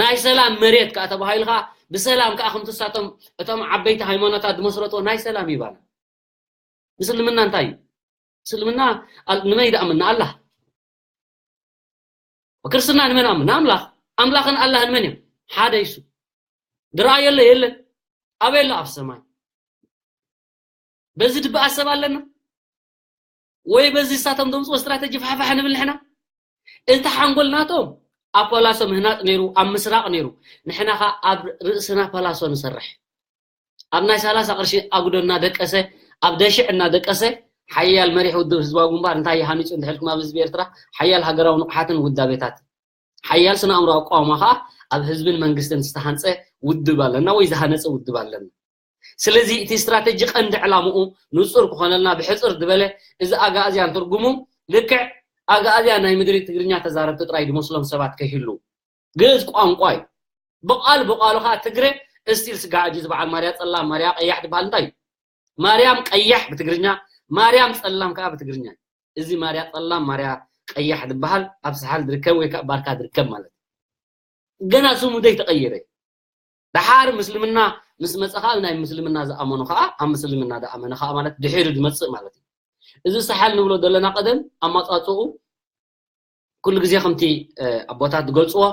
ናይ ሰላም መሬት ከዓ ተባሂሉ ከዓ ብሰላም ከዓ ከምትሳቶም እቶም ዓበይቲ ሃይማኖታት ዝመስረትዎ ናይ ሰላም ይባና ምስልምና እንታይ እዩ ምስልምና ንመን ይደኣምን ንኣላህ ክርስትና ንመን ኣምን ንኣምላኽ ኣምላኽን ኣላህን መን እዮም ሓደ ይሱ ድረኣየለ የለን ኣበይ ኣሎ ኣብ ሰማይ በዚ ድበኣሰብ ኣለና ወይ በዚ እሳቶም ዘምፅኦ ስትራተጂ ፋሕፋሕ ንብል ንሕና እቲ ሓንጎል ናቶም ኣብ ፓላሶ ምህናጥ ነይሩ ኣብ ምስራቕ ነይሩ ንሕና ኸ ኣብ ርእስና ፓላሶ ንሰርሕ ኣብ ናይ ሰላሳ ቅርሺ ኣጉዶ እናደቀሰ ኣብ ደሽዕ እናደቀሰ ሓያል መሪሕ ውድብ ህዝባዊ ግንባር እንታይ ይሃኒፁ እንድሕልኩም ኣብ ህዝቢ ኤርትራ ሓያል ሃገራዊ ንቕሓትን ውዳቤታት ሓያል ስነ ኣእምሮ ኣቋውማ ከዓ ኣብ ህዝብን መንግስትን ዝተሃንፀ ውድብ ኣለና ወይ ዝሃነፀ ውድብ ኣለና። ስለዚ እቲ ስትራተጂ ቀንዲ ዕላምኡ ንፁር ክኾነልና ብሕፅር ዝበለ፣ እዚ ኣጋእዝያን ትርጉሙ ልክዕ ኣጋእዝያን ናይ ምድሪ ትግርኛ ተዛረብቲ ጥራይ ዝመስሎም ሰባት ከይህሉ፣ ግእዝ ቋንቋ እዩ። ብቓል ብቓሉ ከዓ ትግረ እስቲል ስጋዕ ሕጂ ዝበዓል ማርያ ፀላም ማርያ ቀያሕ ዝበሃል እንታይ እዩ? ማርያም ቀያሕ ብትግርኛ፣ ማርያም ፀላም ከዓ ብትግርኛ እዩ። እዚ ማርያ ፀላም ማርያ ቀያሕ ዝበሃል ኣብ ሰሓል ዝርከብ ወይ ከዓ ባርካ ዝርከብ ማለት እዩ። ገና ስሙ ዘይተቐየረ እዩ። ደሓር ምስልምና ምስ መፀ ከዓ ናይ ምስልምና ዝኣመኑ ከዓ ኣብ ምስልምና ዝኣመነ ከዓ ማለት ድሒሩ ዝመፅእ ማለት እዩ። እዚ ሰሓል ንብሎ ዘለና ቀደም ኣማፃፅኡ ኩሉ ግዜ ከምቲ ኣቦታት ዝገልፅዎ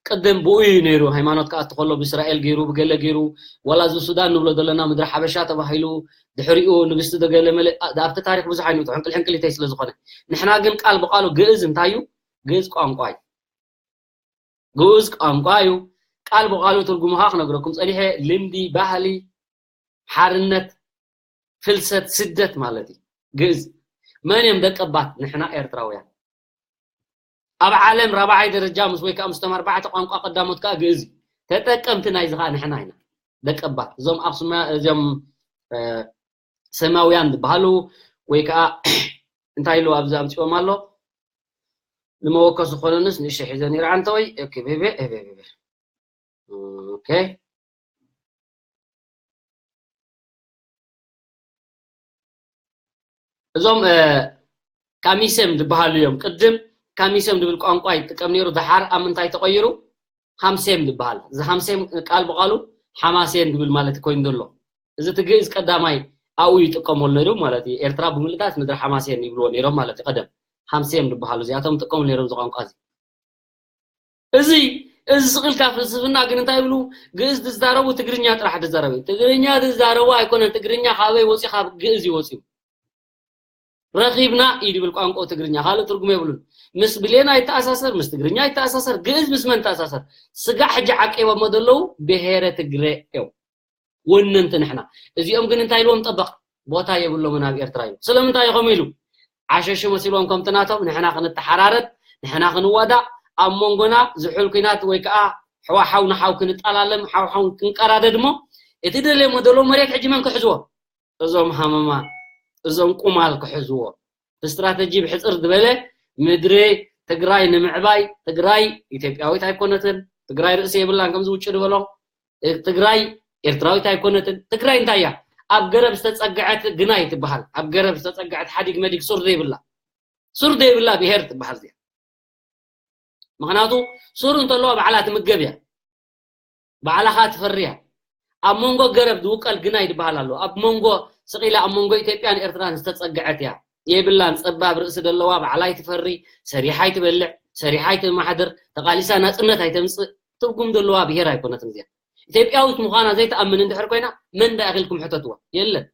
ቅድም ብኡ እዩ ነይሩ። ሃይማኖት ክኣቲ ከሎ ብእስራኤል ገይሩ ብገለ ገይሩ፣ ዋላ እዚ ሱዳን ንብሎ ዘለና ምድሪ ሓበሻ ተባሂሉ፣ ድሕሪኡ ንግስቲ ደገለ መለ ኣብቲ ታሪክ ብዙሕ ኣይንውፅሖን ቅልሕንቅሊተይ ስለ ዝኾነ፣ ንሕና ግን ቃል ብቃሉ ግእዝ እንታይ እዩ? ግእዝ ቋንቋ እዩ። ግኡዝ ቋንቋ እዩ። ቃል ብቃሉ ትርጉሙ ከዓ ክነግረኩም ፀኒሐ፣ ልምዲ፣ ባህሊ፣ ሓርነት፣ ፍልሰት፣ ስደት ማለት እዩ። ግእዝ መን እዮም ደቀባት? ንሕና ኤርትራውያን። ኣብ ዓለም ራብዓይ ደረጃ ምስ ወይ ከዓ ምስቶም ኣርባዕተ ቋንቋ ቀዳሞት ከዓ ግእዝ እዩ። ተጠቀምቲ ናይዚ ከዓ ንሕና ኢና። ደቀባት እዞም ኣክሱማ እዚኦም ሰማውያን ዝበሃሉ ወይ ከዓ እንታይ ኢሉ ኣብዚ ኣምፅኦም ኣሎ ንመወከሲ ኮነንስ ንእሽተይ ሒዘ ነይረ ዓንተ ወይ ኦኬ ቤቤ ኦኬ እዞም ካሚሴም ዝበሃሉ እዮም። ቅድም ካሚሴም ዝብል ቋንቋ ይጥቀም ነይሩ። ደሓር ኣብ ምንታይ ተቐይሩ? ሃምሴም ዝበሃል። እዚ ሃምሴም ቃል ብቃሉ ሓማሴን ዝብል ማለት ኮይኑ ዘሎ። እዚ እቲ ግእዝ ቀዳማይ ኣብኡ ይጥቀመሉ ነይሩ ማለት እዩ። ኤርትራ ብምልእታት ምድሪ ሓማሴን ይብልዎ ነይሮም ማለት እዩ። ቀደም ሃምሴም ዝበሃሉ እዚኣቶም ይጥቀሙ ነይሮም እዚ ቋንቋ እዚ። እዚ እዚ ስቕ ኢልካ ፍልስፍና ግን እንታይ ይብሉ? ግእዝ ዝዛረቡ ትግርኛ ጥራሕ ዝዛረቡ። ትግርኛ ዝዛረቡ ኣይኮነን። ትግርኛ ካበይ ወፂኡ? ካብ ግእዝ እዩ ወፂኡ። ረኺብና እዩ ዝብል ቋንቋ ትግርኛ፣ ካልእ ትርጉም የብሉን። ምስ ብሌን ኣይተኣሳሰር፣ ምስ ትግርኛ ኣይተኣሳሰር፣ ግእዝ ምስ መን ተኣሳሰር? ስጋዕ ሕጂ ዓቂቦሞ ዘለዉ ብሄረ ትግረ እዮም። ወነንቲ ንሕና። እዚኦም ግን እንታይ ኢልዎም ጠበቕ? ቦታ የብሎምን ኣብ ኤርትራ እዩ። ስለምንታይ ኢኹም ኢሉ? ዓሸሹ መሲልዎም ከምቲ ናቶም ንሕና ክንተሓራረድ፣ ንሕና ክንዋዳእ፣ ኣብ መንጎና ዝሑል ኲናት ወይ ከዓ ሕዋ ሓው ንሓው ክንጠላለም፣ ሓው ሓው ክንቀራደድ እሞ እቲ ደልዮሞ ዘለዉ መሬት ሕጂ መን ክሕዝዎ? እዞም ሃመማ እዞም ቁማል ክሕዝዎ ብስትራተጂ ብሕፅር ዝበለ ምድሪ ትግራይ ንምዕባይ ትግራይ ኢትዮጵያዊት ኣይኮነትን ትግራይ ርእሲ የብላን ከምዚ ውጭ ዝበሎ ትግራይ ኤርትራዊት ኣይኮነትን ትግራይ እንታይ እያ ኣብ ገረብ ዝተፀግዐት ግናይ ትበሃል ኣብ ገረብ ዝተፀግዐት ሓዲግ መዲግ ሱር ዘይብላ ሱር ዘይብላ ብሄር ትበሃል እዚኣ ምክንያቱ ሱር እንተለዋ ባዕላ ትምገብ እያ ባዕላኻ ትፈሪ እያ ኣብ መንጎ ገረብ ዝውቀል ግናይ ዝበሃል ኣሎ ኣብ መንጎ ስቕ ኢላ ኣብ መንጎ ኢትዮጵያን ኤርትራን ዝተፀግዐት እያ የብላን ፀባብ ርእሲ ዘለዋ ባዕላ ኣይትፈሪ ሰሪሓ ኣይትበልዕ ሰሪሓ ኣይተማሓድር ተቓሊሳ ናፅነት ኣይተምፅእ ትርጉም ዘለዋ ብሄር ኣይኮነትን እዚኣ ኢትዮጵያዊት ምዃና ዘይትኣምን እንድሕር ኮይና መን ዳእኺልኩም ሕተትዋ የለን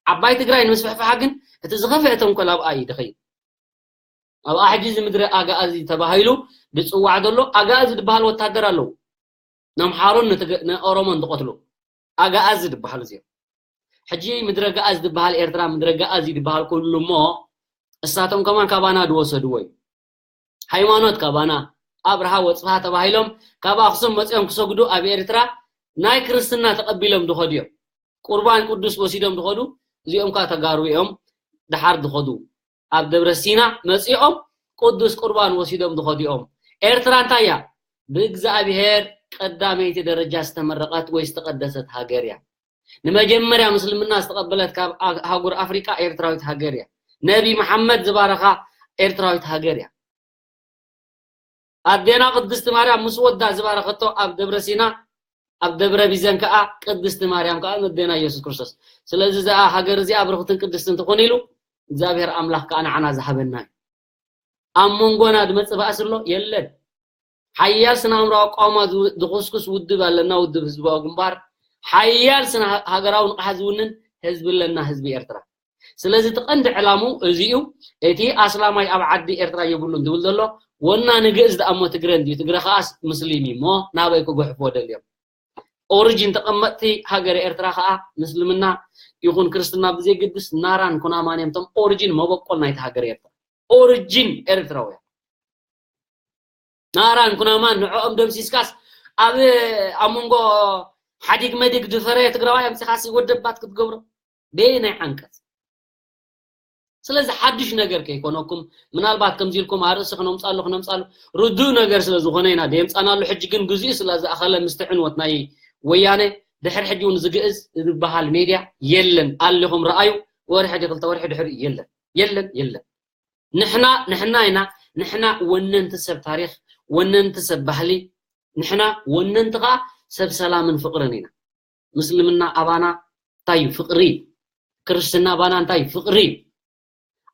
ዓባይ ትግራይ ንምስፍሕፋሓ ግን እቲ ዝኸፍአ ተንኮል ኣብኣ እዩ ድኸይድ ኣብኣ ሕጂ እዚ ምድሪ ኣግኣዚ ተባሂሉ ዝፅዋዕ ዘሎ ኣግኣዚ ዝበሃል ወታደር ኣለዉ ነምሓሮን ንኦሮሞን ዝቐትሉ ኣግኣዚ ዝበሃሉ እዚኦም ሕጂ ምድረ ግኣዝ ዝበሃል ኤርትራ ምድረ ግኣዝ እዩ ዝበሃል ኩሉ እሞ እሳቶም ከማን ካባና ዝወሰድዎ እዩ ሃይማኖት ካባና ኣብርሃ ወፅብሃ ተባሂሎም ካብ ኣክሱም መፂኦም ክሰግዱ ኣብ ኤርትራ ናይ ክርስትና ተቐቢሎም ዝኸዱ እዮም ቁርባን ቅዱስ ወሲዶም ዝኸዱ እዚኦም ከዓ ተጋሩ እዮም ደሓር ዝኸዱ ኣብ ደብረ ሲና መፂኦም ቅዱስ ቁርባን ወሲዶም ዝኸዱ እዮም ኤርትራ እንታይ እያ ብእግዚኣብሔር ቀዳመይቲ ደረጃ ዝተመረቐት ወይ ዝተቐደሰት ሃገር እያ ንመጀመርያ ምስልምና ዝተቐበለት ካብ ኣህጉር ኣፍሪቃ ኤርትራዊት ሃገር እያ ነቢ መሓመድ ዝባረኻ ኤርትራዊት ሃገር እያ ኣዴና ቅድስቲ ማርያም ምስ ወዳ ዝባረኸቶ ኣብ ደብረ ሲና ኣብ ደብረ ቢዘን ከዓ ቅድስቲ ማርያም ከዓ ነዴና ኢየሱስ ክርስቶስ ስለዚ እዚኣ ሃገር እዚኣ ብርኽትን ቅድስትን ትኾን ኢሉ እግዚኣብሔር ኣምላኽ ከዓ ንዓና ዝሃበና እዩ ኣብ መንጎና ዝመፅእ ባእሲ ኣሎ የለን ሓያል ስነ ኣእምሮ ኣቋውማ ዝኹስኩስ ውድብ ኣለና ውድብ ህዝባዊ ግንባር ሓያል ስነ ሃገራዊ ንቕሓት ዝውንን ህዝቢ ኣለና ህዝቢ ኤርትራ ስለዚ እቲ ቀንዲ ዕላሙ እዚ እዩ እቲ ኣስላማይ ኣብ ዓዲ ኤርትራ የብሉን ዝብል ዘሎ ወና ንግእዝ ደኣሞ ትግረ እንድዩ ትግረ ከኣስ ምስሊም እዩ እሞ ናበይ ክጉሕፍዎ ደልዮም ኦሪጂን ተቐመጥቲ ሃገረ ኤርትራ ከዓ ምስልምና ይኹን ክርስትና ብዘይግድስ ናራን ኩናማን እዮም እቶም ኦሪጂን መበቆል ናይቲ ሃገር ኤርትራ ኦሪጂን ኤርትራውያን ናራን ኩናማን ንዕኦም ደምሲስካስ ኣብ ኣብ መንጎ ሓዲግ መዲግ ዝፈረየ ትግራዋይ ኣምፂኻስ ወደባት ክትገብሮ በየናይ ዓንቀፅ? ስለዚ ሓድሽ ነገር ከይኮነኩም ምናልባት ከምዚ ኢልኩም ኣርእሲ ክነምፃሉ ክነምፃሉ ርዱእ ነገር ስለ ዝኾነ ኢና ደየምፃናሉ። ሕጂ ግን ግዜኡ ስለ ዝኣኸለ ምስቲ ዕንወት ናይ ወያነ ድሕሪ ሕጂ እውን ዝግእዝ ዝበሃል ሜድያ የለን። ኣሊኹም ረኣዩ። ወርሒ ድዩ ክልተ ወርሒ ድሕሪ የለን የለን የለን። ንሕና ንሕና ኢና። ንሕና ወነንቲ ሰብ ታሪኽ፣ ወነንቲ ሰብ ባህሊ፣ ንሕና ወነንቲ ከዓ ሰብ ሰላምን ፍቕርን ኢና። ምስልምና ኣባና እንታይ እዩ? ፍቕሪ። ክርስትና ኣባና እንታይ እዩ? ፍቕሪ።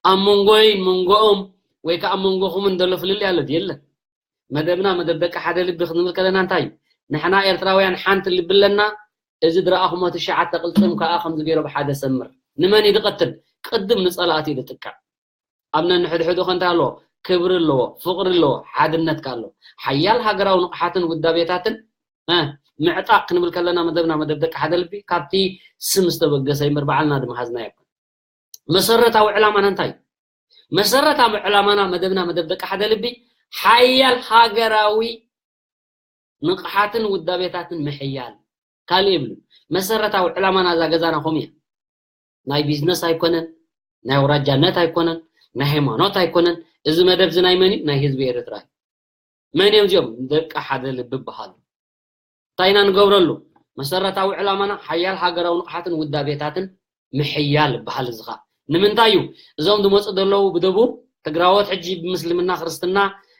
ኣብ መንጎይን መንጎኦም ወይ ከዓ ኣብ መንጎኹምን ዘሎ ፍልልይ ኣሎ ድዩ? የለን። መደብና መደብ ደቂ ሓደ ልቢ ክንብል ከለና እንታይ እዩ? ንሕና ኤርትራውያን ሓንቲ ልቢ ኣለና። እዚ ዝረኣኹሞ ትሽዓተ ቅልፅም ከዓ ከምዚ ገይሩ ብሓደ ሰምር። ንመን እዩ ዝቐትል? ቅድም ንፀላእቲ እዩ ዝጥቅዕ። ኣብ ነንሕድሕዱ ከ እንታይ ኣለዎ? ክብሪ ኣለዎ፣ ፍቕሪ ኣለዎ፣ ሓድነት ከ ኣሎ። ሓያል ሃገራዊ ንቕሓትን ውዳቤታትን እ፣ ምዕጣቕ ክንብል ከለና መደብና መደብ ደቂ ሓደ ልቢ ካብቲ ስም ዝተበገሰ እምበር ባዕልና ዝመሃዝናዮ ኣይኮነን። መሰረታዊ ዕላማና እንታይ እዩ? መሰረታዊ ዕላማና መደብና መደብ ደቂ ሓደ ልቢ ሓያል ሃገራዊ ንቕሓትን ውዳቤታትን ምሕያል ካልእ የብሉን። መሰረታዊ ዕላማና እዛ ገዛና ከምኡ እያ። ናይ ቢዝነስ ኣይኮነን፣ ናይ ኣውራጃነት ኣይኮነን፣ ናይ ሃይማኖት ኣይኮነን። እዚ መደብ እዚ ናይ መን እዩ? ናይ ህዝቢ ኤርትራ እዩ። መን እዮም እዚኦም? ደቂ ሓደ ልቢ ይበሃሉ። እንታይ ኢና ንገብረሉ? መሰረታዊ ዕላማና ሓያል ሃገራዊ ንቕሓትን ውዳቤታትን ምሕያል ይበሃል። እዚ ኸኣ ንምንታይ እዩ? እዞም ዝመፁ ዘለዉ ብደቡብ ትግራዎት ሕጂ ብምስልምና ክርስትና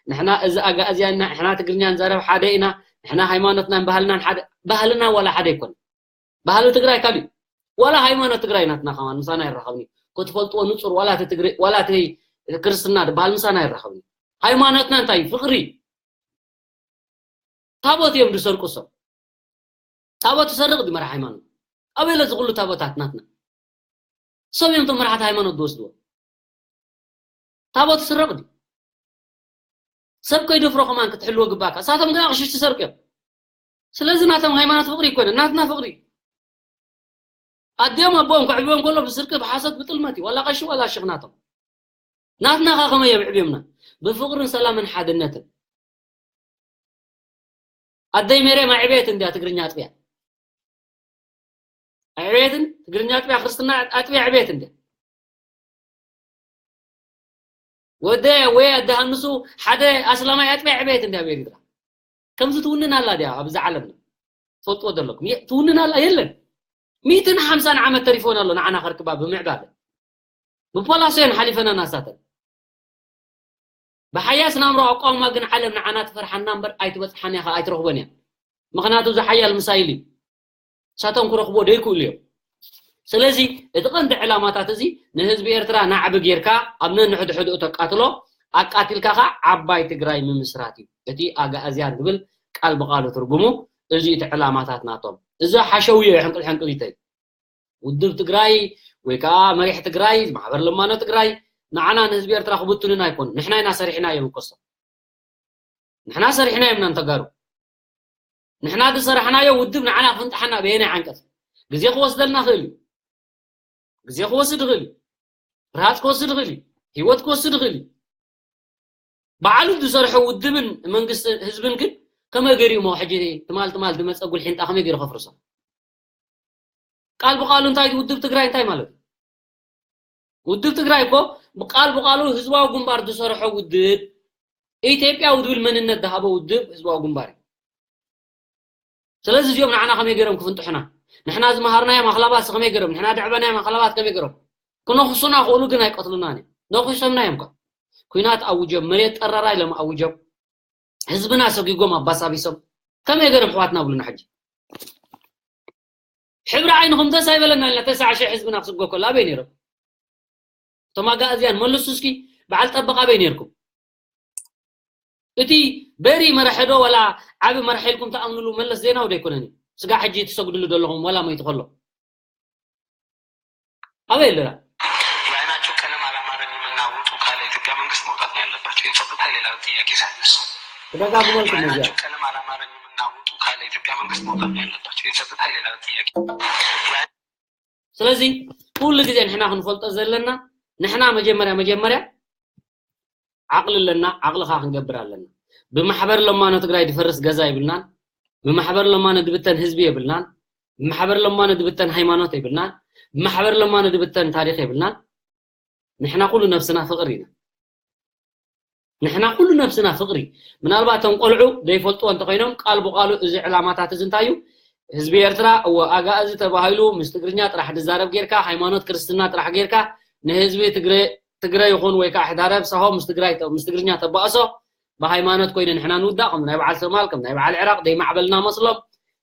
ንሕና እዚ ኣጋእዝያን ኢና፣ ንሕና ትግርኛ ንዛረብ ሓደ ኢና፣ ንሕና ሃይማኖትናን ባህልናን ሓደ፣ ባህልና ዋላ ሓደ ኣይኮነን። ባህሊ ትግራይ ካልእ እዩ። ዋላ ሃይማኖት ትግራይ ናትና ከማን ምሳና ይራኸብኒ። ክትፈልጥዎ ንጹር ዋላ እቲ ትግሪ ዋላ እቲ ክርስትና ዝበሃል ምሳና ይራኸብኒ። ሃይማኖትና እንታይ እዩ? ፍቕሪ። ታቦት እዮም ዝሰርቁ ሰብ። ታቦት ትሰርቕ ድዩ መራሕ ሃይማኖት? ኣበይ ኣሎ እዚ ኩሉ ታቦታት ናትና? ሰብ እዮም እቶም መራሕቲ ሃይማኖት ዝወስድዎ። ታቦት ትስረቕ ድዩ? ሰብ ከይደፍሮ ከማን ክትሕልዎ ግባእካ። እሳቶም ግን ኣቕሽሽቲ ሰርቂ እዮም። ስለዚ ናቶም ሃይማኖት ፍቕሪ ይኮነ፣ ናትና ፍቕሪ። ኣዲኦም ኣቦኦም ከዕብዮም ከሎ ብስርቂ ብሓሶት ብጥልመት እዩ። ዋላ ቀሺ ዋላ ሽኽ ናቶም። ናትና ከ ከመይ የብዕብዮምና? ብፍቕርን ሰላምን ሓድነትን። ኣደይ ሜርያም ኣዕብየት እንድያ ትግርኛ ኣጥቢያ። ኣዕብየትን ትግርኛ ኣጥቢያ ክርስትና ኣጥቢያ ኣዕብየት እንድያ። ወደ ወይ ኣደሃንሱ ሓደ ኣስላማይ ኣጥቢያ ዕቤት እንድያ ኣብ ኤርትራ። ከምዚ ትውንን ኣላ ድያ ኣብዚ ዓለም? ትፈልጥዎ ዘለኩም። የ-፣ ትውንን ኣላ? የለን። ሚእትን ሓምሳን ዓመት ተሪፎን ኣሎ ንዓና ከርክባ ብምዕባለ። ብፖላሶ እየን ሓሊፈና ናሳተን። ብሓያስ ናምሮ ኣቋውማ ግን ዓለም ንዓና ትፈርሓና እምበር ኣይትበጽሓን እያ፣ ኣይትረኽቦን እያ። ምኽንያቱ እዚ ሓያል ሚሳይል እዩ። ንሳቶም ክረኽብዎ ዘይክእሉ እዮም። ስለዚ እቲ ቀንዲ ዕላማታት እዚ ንህዝቢ ኤርትራ ናዕቢ ጌርካ ኣብ ነንሕድሕድኡ ተቃትሎ፣ ኣቃቲልካ ኸዓ ዓባይ ትግራይ ምምስራት እዩ። እቲ ኣጋእዝያን ዝብል ቃል ብቃሉ ትርጉሙ እዚ እቲ ዕላማታት ናቶም። እዚ ሓሸውዮ ሕንቅል ሕንቅሊተይ። ውድብ ትግራይ ወይ ከዓ መሪሕ ትግራይ፣ ማሕበር ለማኖ ትግራይ ንዓና ንህዝቢ ኤርትራ ክብትኑና ኣይኮኑን። ንሕና ኢና ሰሪሕናዮም እኮ እሶም። ንሕና ሰሪሕናዮም ኢና ንተጋሩ። ንሕና ዝሰራሕናዮ ውድብ ንዓና ክፍንጥሓና በየናይ ዓንቀጽ? ግዜ ክወስደልና ይኽእል እዩ። ግዜ ክወስድ ይኽእል እዩ። ርሃፅ ክወስድ ይኽእል እዩ። ህይወት ክወስድ ይኽእል እዩ። ባዕሉ ዝሰርሖ ውድብን መንግስቲ ህዝብን ግን ከመይ ገይሩ እሞ ሕጂ ትማል ትማል ዝመፀ ጉልሒንጣ ከመይ ገይሩ ከፍርሶ? ቃል ብቃሉ እንታይ ውድብ ትግራይ እንታይ ማለት እዩ? ውድብ ትግራይ እኮ ብቃል ብቃሉ ህዝባዊ ግንባር ዝሰርሖ ውድብ፣ ኢትዮጵያዊ ዝብል መንነት ዝሃቦ ውድብ ህዝባዊ ግንባር እዩ። ስለዚ እዚኦም ንዓና ከመይ ገይሮም ክፍንጥሑና? ንሕና ዝመሃርናዮም ኣኽላባት ከመይ ገይሮም? ንሕና ደዕበናዮም ኣኽላባት ከመይ ገይሮም? ክነኽሱና ክእሉ ግን ኣይቀትሉናን እዮም። ነኺሶምና እዮም እኮ። ኲናት ኣውጆም፣ መሬት ጠራራ ኢሎም ኣውጆም። ህዝብና ሰጊጎም ኣባሳቢሶም። ከመይ ገይሮም ኣሕዋትና ብሉና ሕጂ? ሕብሪ ዓይንኹም ደስ ኣይበለና ኢልና ተስዓ ሽሕ ህዝብና ክስጎ ከሎ ኣበይ ነይሮም? እቶም ኣጋእዝያን መልሱ እስኪ በዓል ጠበቕ ኣበይ ነይርኩም? እቲ በሪ መራሒ ዶ ዋላ ዓቢ መራሒ ኢልኩም ትኣምንሉ መለስ ዜናዊ ዶ ኣይኮነን እዩ? ስጋዕ ሕጂ ትሰግድሉ ዘለኹም ዋላ መይቱ ከሎ። ኣበይ ኣለና? የዓይናቸው ቀለም አላማረኝምና ውጡ ካለ ኢትዮጵያ መንግስት መውጣት ነው ያለባቸው። የጸጥታ ሌላ ጥያቄ ሳይነሳ። ተደጋግመልኩም ነዚያ። የዓይናቸው ቀለም አላማረኝምና ውጡ ካለ ኢትዮጵያ መንግስት መውጣት ነው ያለባቸው። የጸጥታ ሌላ ጥያቄ። ስለዚ ኩሉ ግዜ ንሕና ክንፈልጦ ዘለና ንሕና መጀመርያ መጀመርያ ዓቕሊ ኣለና፣ ዓቕልኻ ክንገብር ኣለና። ብማሕበር ለማኖ ትግራይ ድፈርስ ገዛ የብልናን። ብማሕበር ለማኖ ድብተን ህዝቢ የብልናን። ብማሕበር ለማኖ ድብተን ሃይማኖት የብልናን። ብማሕበር ለማኖ ድብተን ታሪኽ የብልናን። ንሕና ኩሉ ነብስና ፍቕሪ ኢና። ንሕና ኩሉ ነብስና ፍቕሪ። ምናልባት እቶም ቆልዑ ዘይፈልጥዎ እንተኾይኖም፣ ቃል ብቃሉ እዚ ዕላማታት እዚ እንታይ እዩ? ህዝቢ ኤርትራ፣ እወ፣ ኣጋእዚ ተባሂሉ ምስ ትግርኛ ጥራሕ ድዛረብ ጌርካ፣ ሃይማኖት ክርስትና ጥራሕ ጌርካ፣ ንህዝቢ ትግረ ትግረ ይኹን ወይ ከዓ ሕዳረብ ሳሆ ምስ ትግራይ ተ ምስ ትግርኛ ተባእሶ፣ ብሃይማኖት ኮይነ ንሕና ንውዳእ፣ ከም ናይ በዓል ሶማል፣ ከም ናይ በዓል ዕራቕ ደይማዕበልና መስሎም።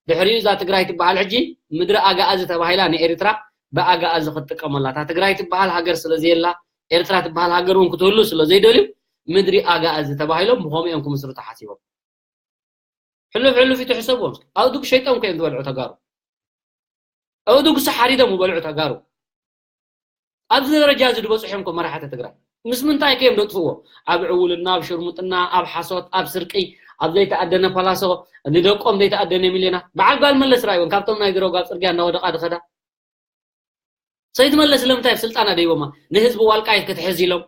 ድሕሪኡ እዛ ትግራይ ትበሃል ሕጂ ምድሪ ኣጋእዚ ተባሂላ ንኤርትራ ብኣጋእዚ ክትጥቀመላ። እታ ትግራይ ትበሃል ሃገር ስለ ዘየላ፣ ኤርትራ ትበሃል ሃገር እውን ክትህሉ ስለ ዘይደልዩ፣ ምድሪ ኣጋእዚ ተባሂሎም ብኸምኡ እዮም ክምስርቱ ሓሲቦም። ሕሉፍ ሕሉፍ እዩ ትሕሰብዎም። ኣእዱግ ሸይጦም ከ እዮም ዝበልዑ ተጋሩ። ኣእዱግ ሓሪዶም ዝበልዑ ተጋሩ። ኣብዚ ደረጃ እዚ ዝበፅሑ እዮም እኮ መራሕቲ ትግራይ። ምስ ምንታይ ከ እዮም ደጥፍዎ? ኣብ ዕውልና፣ ኣብ ሽርሙጥና፣ ኣብ ሓሶት፣ ኣብ ስርቂ፣ ኣብ ዘይተኣደነ ፓላሶ፣ ንደቆም ዘይተኣደነ ሚልዮናት። በዓል ጓል መለስ ራእይዎን ካብቶም ናይ ድሮግ ኣብ ፅርግያ እንዳወደቓ ድኸዳ። ሰይድ መለስ ስለምንታይ ኣብ ስልጣና ደይቦማ? ንህዝቢ ዋልቃይት ክትሕዝ ኢሎም።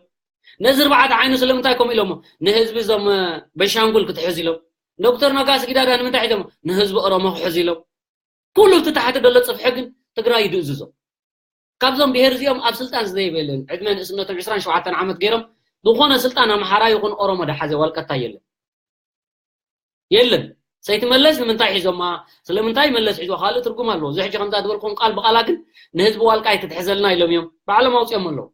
ነዚ ኣርባዕተ ዓይኑ ስለምንታይ ከምኡ ኢሎሞ? ንህዝቢ እዞም፣ እ፣ በሻንጉል ክትሕዝ ኢሎም። ዶክተር ነጋሲ ጊዳዳ ንምንታይ ሒዞሞ? ንህዝቢ ኦሮሞ ክሕዝ ኢሎም። ኩሉ እቲ ታሕቲ ደሎ ጽፍሒ ግን ትግራይ እዩ ድእዝዞ። ካብዞም ብሄር እዚኦም ኣብ ስልጣን ዝደይበ የለን። ዕድመ ንእስነቶም ዕስራን ሸውዓተን ዓመት ገይሮም ዝኾነ ስልጣን ኣምሓራ ይኹን ኦሮሞ ደሓዘ ዋልቀታ የለን። የለን። ሰይቲ መለስ ንምንታይ ሒዞማ? ስለምንታይ መለስ ሒዞ? ካልእ ትርጉም ኣለዎ። እዚ ሕጂ ከምዛ ዝበልኩም ቃል ብቓላ ግን ንህዝቢ ዋልቃይት ክትሕዘልና ኢሎም እዮም ባዕሎም ኣውፅኦም ኣለዉ።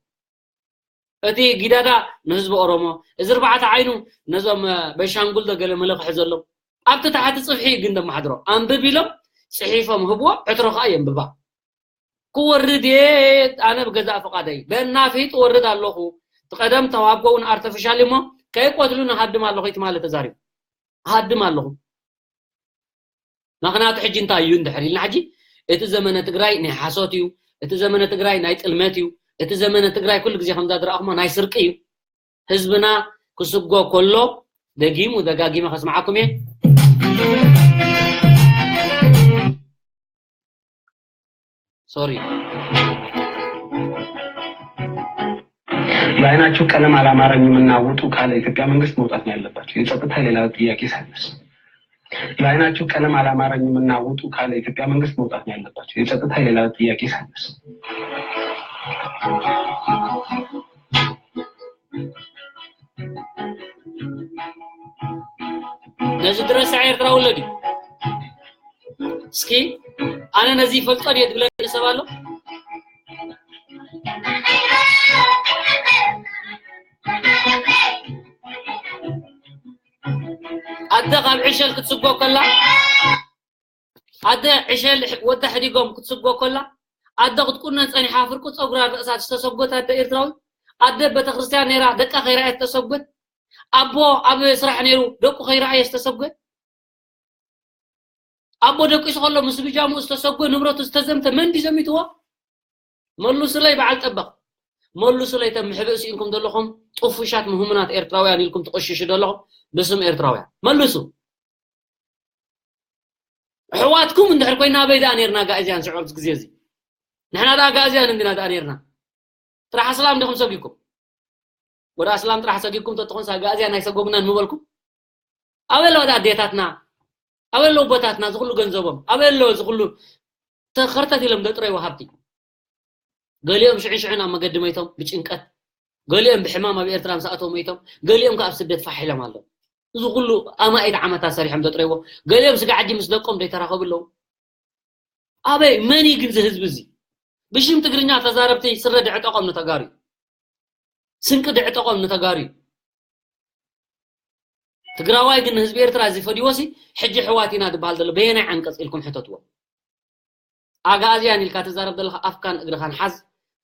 እቲ ጊዳዳ ንህዝቢ ኦሮሞ፣ እዚ ኣርባዕተ ዓይኑ ነዞም፣ እ፣ በሻንጉል ዶ ገለ መለ ክሕዘሎም። ኣብቲ ታሕቲ ጽፍሒ ግን ደመሓድሮ። ኣንብብ ኢሎም ጽሒፎም ህብዎ፣ ዕትሮ ከኣ የንብባ። ክወርድ እየ ኣነ ብገዛእ ፍቓደይ። በናፊጥ እወርድ ኣለኹ። እቲ ቀደም ተዋጎውን ኣርተፊሻል እሞ ከይቆትሉ ንሃድም ኣለኹ ትማሊ ተዛሪቡ። ሃድም ኣለኹ። ምኽንያቱ ሕጂ እንታይ እዩ እንድሕር ኢልና ሕጂ እቲ ዘመነ ትግራይ ናይ ሓሶት እዩ። እቲ ዘመነ ትግራይ ናይ ጥልመት እዩ። እቲ ዘመነ ትግራይ ኩሉ ግዜ ከምዛ ዝረኣኹሞ ናይ ስርቂ እዩ። ህዝብና ክስጎ ከሎ ደጊሙ ደጋጊመ ከስምዓኩም እየ። ሶሪ። የዓይናችሁ ቀለም አላማረኝም እና ውጡ ካለ የኢትዮጵያ መንግስት መውጣት ነው ያለባቸው። የጸጥታ የሌላ ጥያቄ ሳይነስ። የዓይናችሁ ቀለም አላማረኝም እና ውጡ ካለ የኢትዮጵያ መንግስት መውጣት ነው ያለባቸው። የጸጥታ የሌላ ጥያቄ ሳይነስ። ነዚ ድረሳ ኤርትራ ወለድ እዩ። እስኪ ኣነ ነዚ ይፈልጦ ድየ ዝብለኒ ሰብ ኣሎ? ኣደ ካብ ዕሸል ክትስጎ ከላ፣ ኣደ ዕሸል ወዳ ሕዲጎም ክትስጎ ከላ፣ ኣደ ክትቁነን ጸኒሓ ፍርቂ ጸጉራ ርእሳ ዝተሰጎት ኣደ ኤርትራዊ፣ ኣደ ቤተክርስትያን ነይራ ደቃ ከይረኣየ ዝተሰጎት፣ ኣቦ ኣብ ስራሕ ነይሩ ደቁ ከይረኣየ ዝተሰጎት፣ ኣቦ ደቂሱ ከሎ ምስ ብጃምኡ ዝተሰጎ ንብረቱ ዝተዘምተ መን ድዩ ዘሚትዎ? መልሱለይ በዓል ጠበቕ። መልሱለይ እቶም ምሕብእ ስኢንኩም ዘለኹም ጥፉሻት ምህሙናት ኤርትራውያን ኢልኩም ትቆሽሹ ዘለኹም ብስም ኤርትራውያን። መልሱ። ኣሕዋትኩም እንድሕር ኮይና ኣበይ ደኣ ነይርና ኣጋእዝያን ሽዑ ኣብዚ ግዜ እዚ? ንሕና ደኣ ኣጋእዝያን እንዲና ደኣ ነይርና። ጥራሕ ኣስላም ዲኹም ሰጊኩም? ወደ ኣስላም ጥራሕ ሰጊኩም ተትኾንስ ኣጋእዝያን ኣይሰጎግናን ምበልኩም? ኣበይ ኣለዋ ደኣ ኣዴታትና? ኣበይ ኣለዉ ኣቦታትና? እዚ ኩሉ ገንዘቦም ኣበይ ኣለዎ? እዚ ኩሉ ተኸርተት ኢሎም ደጥረይዎ ሃብቲ። ገሊኦም ሽዕን ሽዕን ኣብ መገዲ መይቶም ብጭንቀት፣ ገሊኦም ብሕማም ኣብ ኤርትራ ምስ ኣተው መይቶም፣ ገሊኦም ከኣ ኣብ ስደት ፋሕ ኢሎም ኣለዉ። እዚ ኩሉ ኣማኢት ዓመታት ሰሪሖም ዘጥረይዎ፣ ገሊኦም ስጋዕ ሕጂ ምስ ደቆም ዘይተራኸቡ ኣለዉ። ኣበይ መን እዩ ግን እዚ ህዝቢ እዚ? ብሽም ትግርኛ ተዛረብቲ ስረ ድዕጠቖም ንተጋሩ እዩ። ስንቂ ድዕጠቖም ንተጋሩ እዩ። ትግራዋይ ግን ንህዝቢ ኤርትራ እዚ ፈዲዎሲ ሕጂ ኣሕዋት ኢና ዝበሃል ዘሎ በየናይ ዓንቀጽ ኢልኩም ሕተትዎ። ኣግኣዝያን ኢልካ ትዛረብ ዘለኻ ኣፍካን እግርኻን ሓዝ፣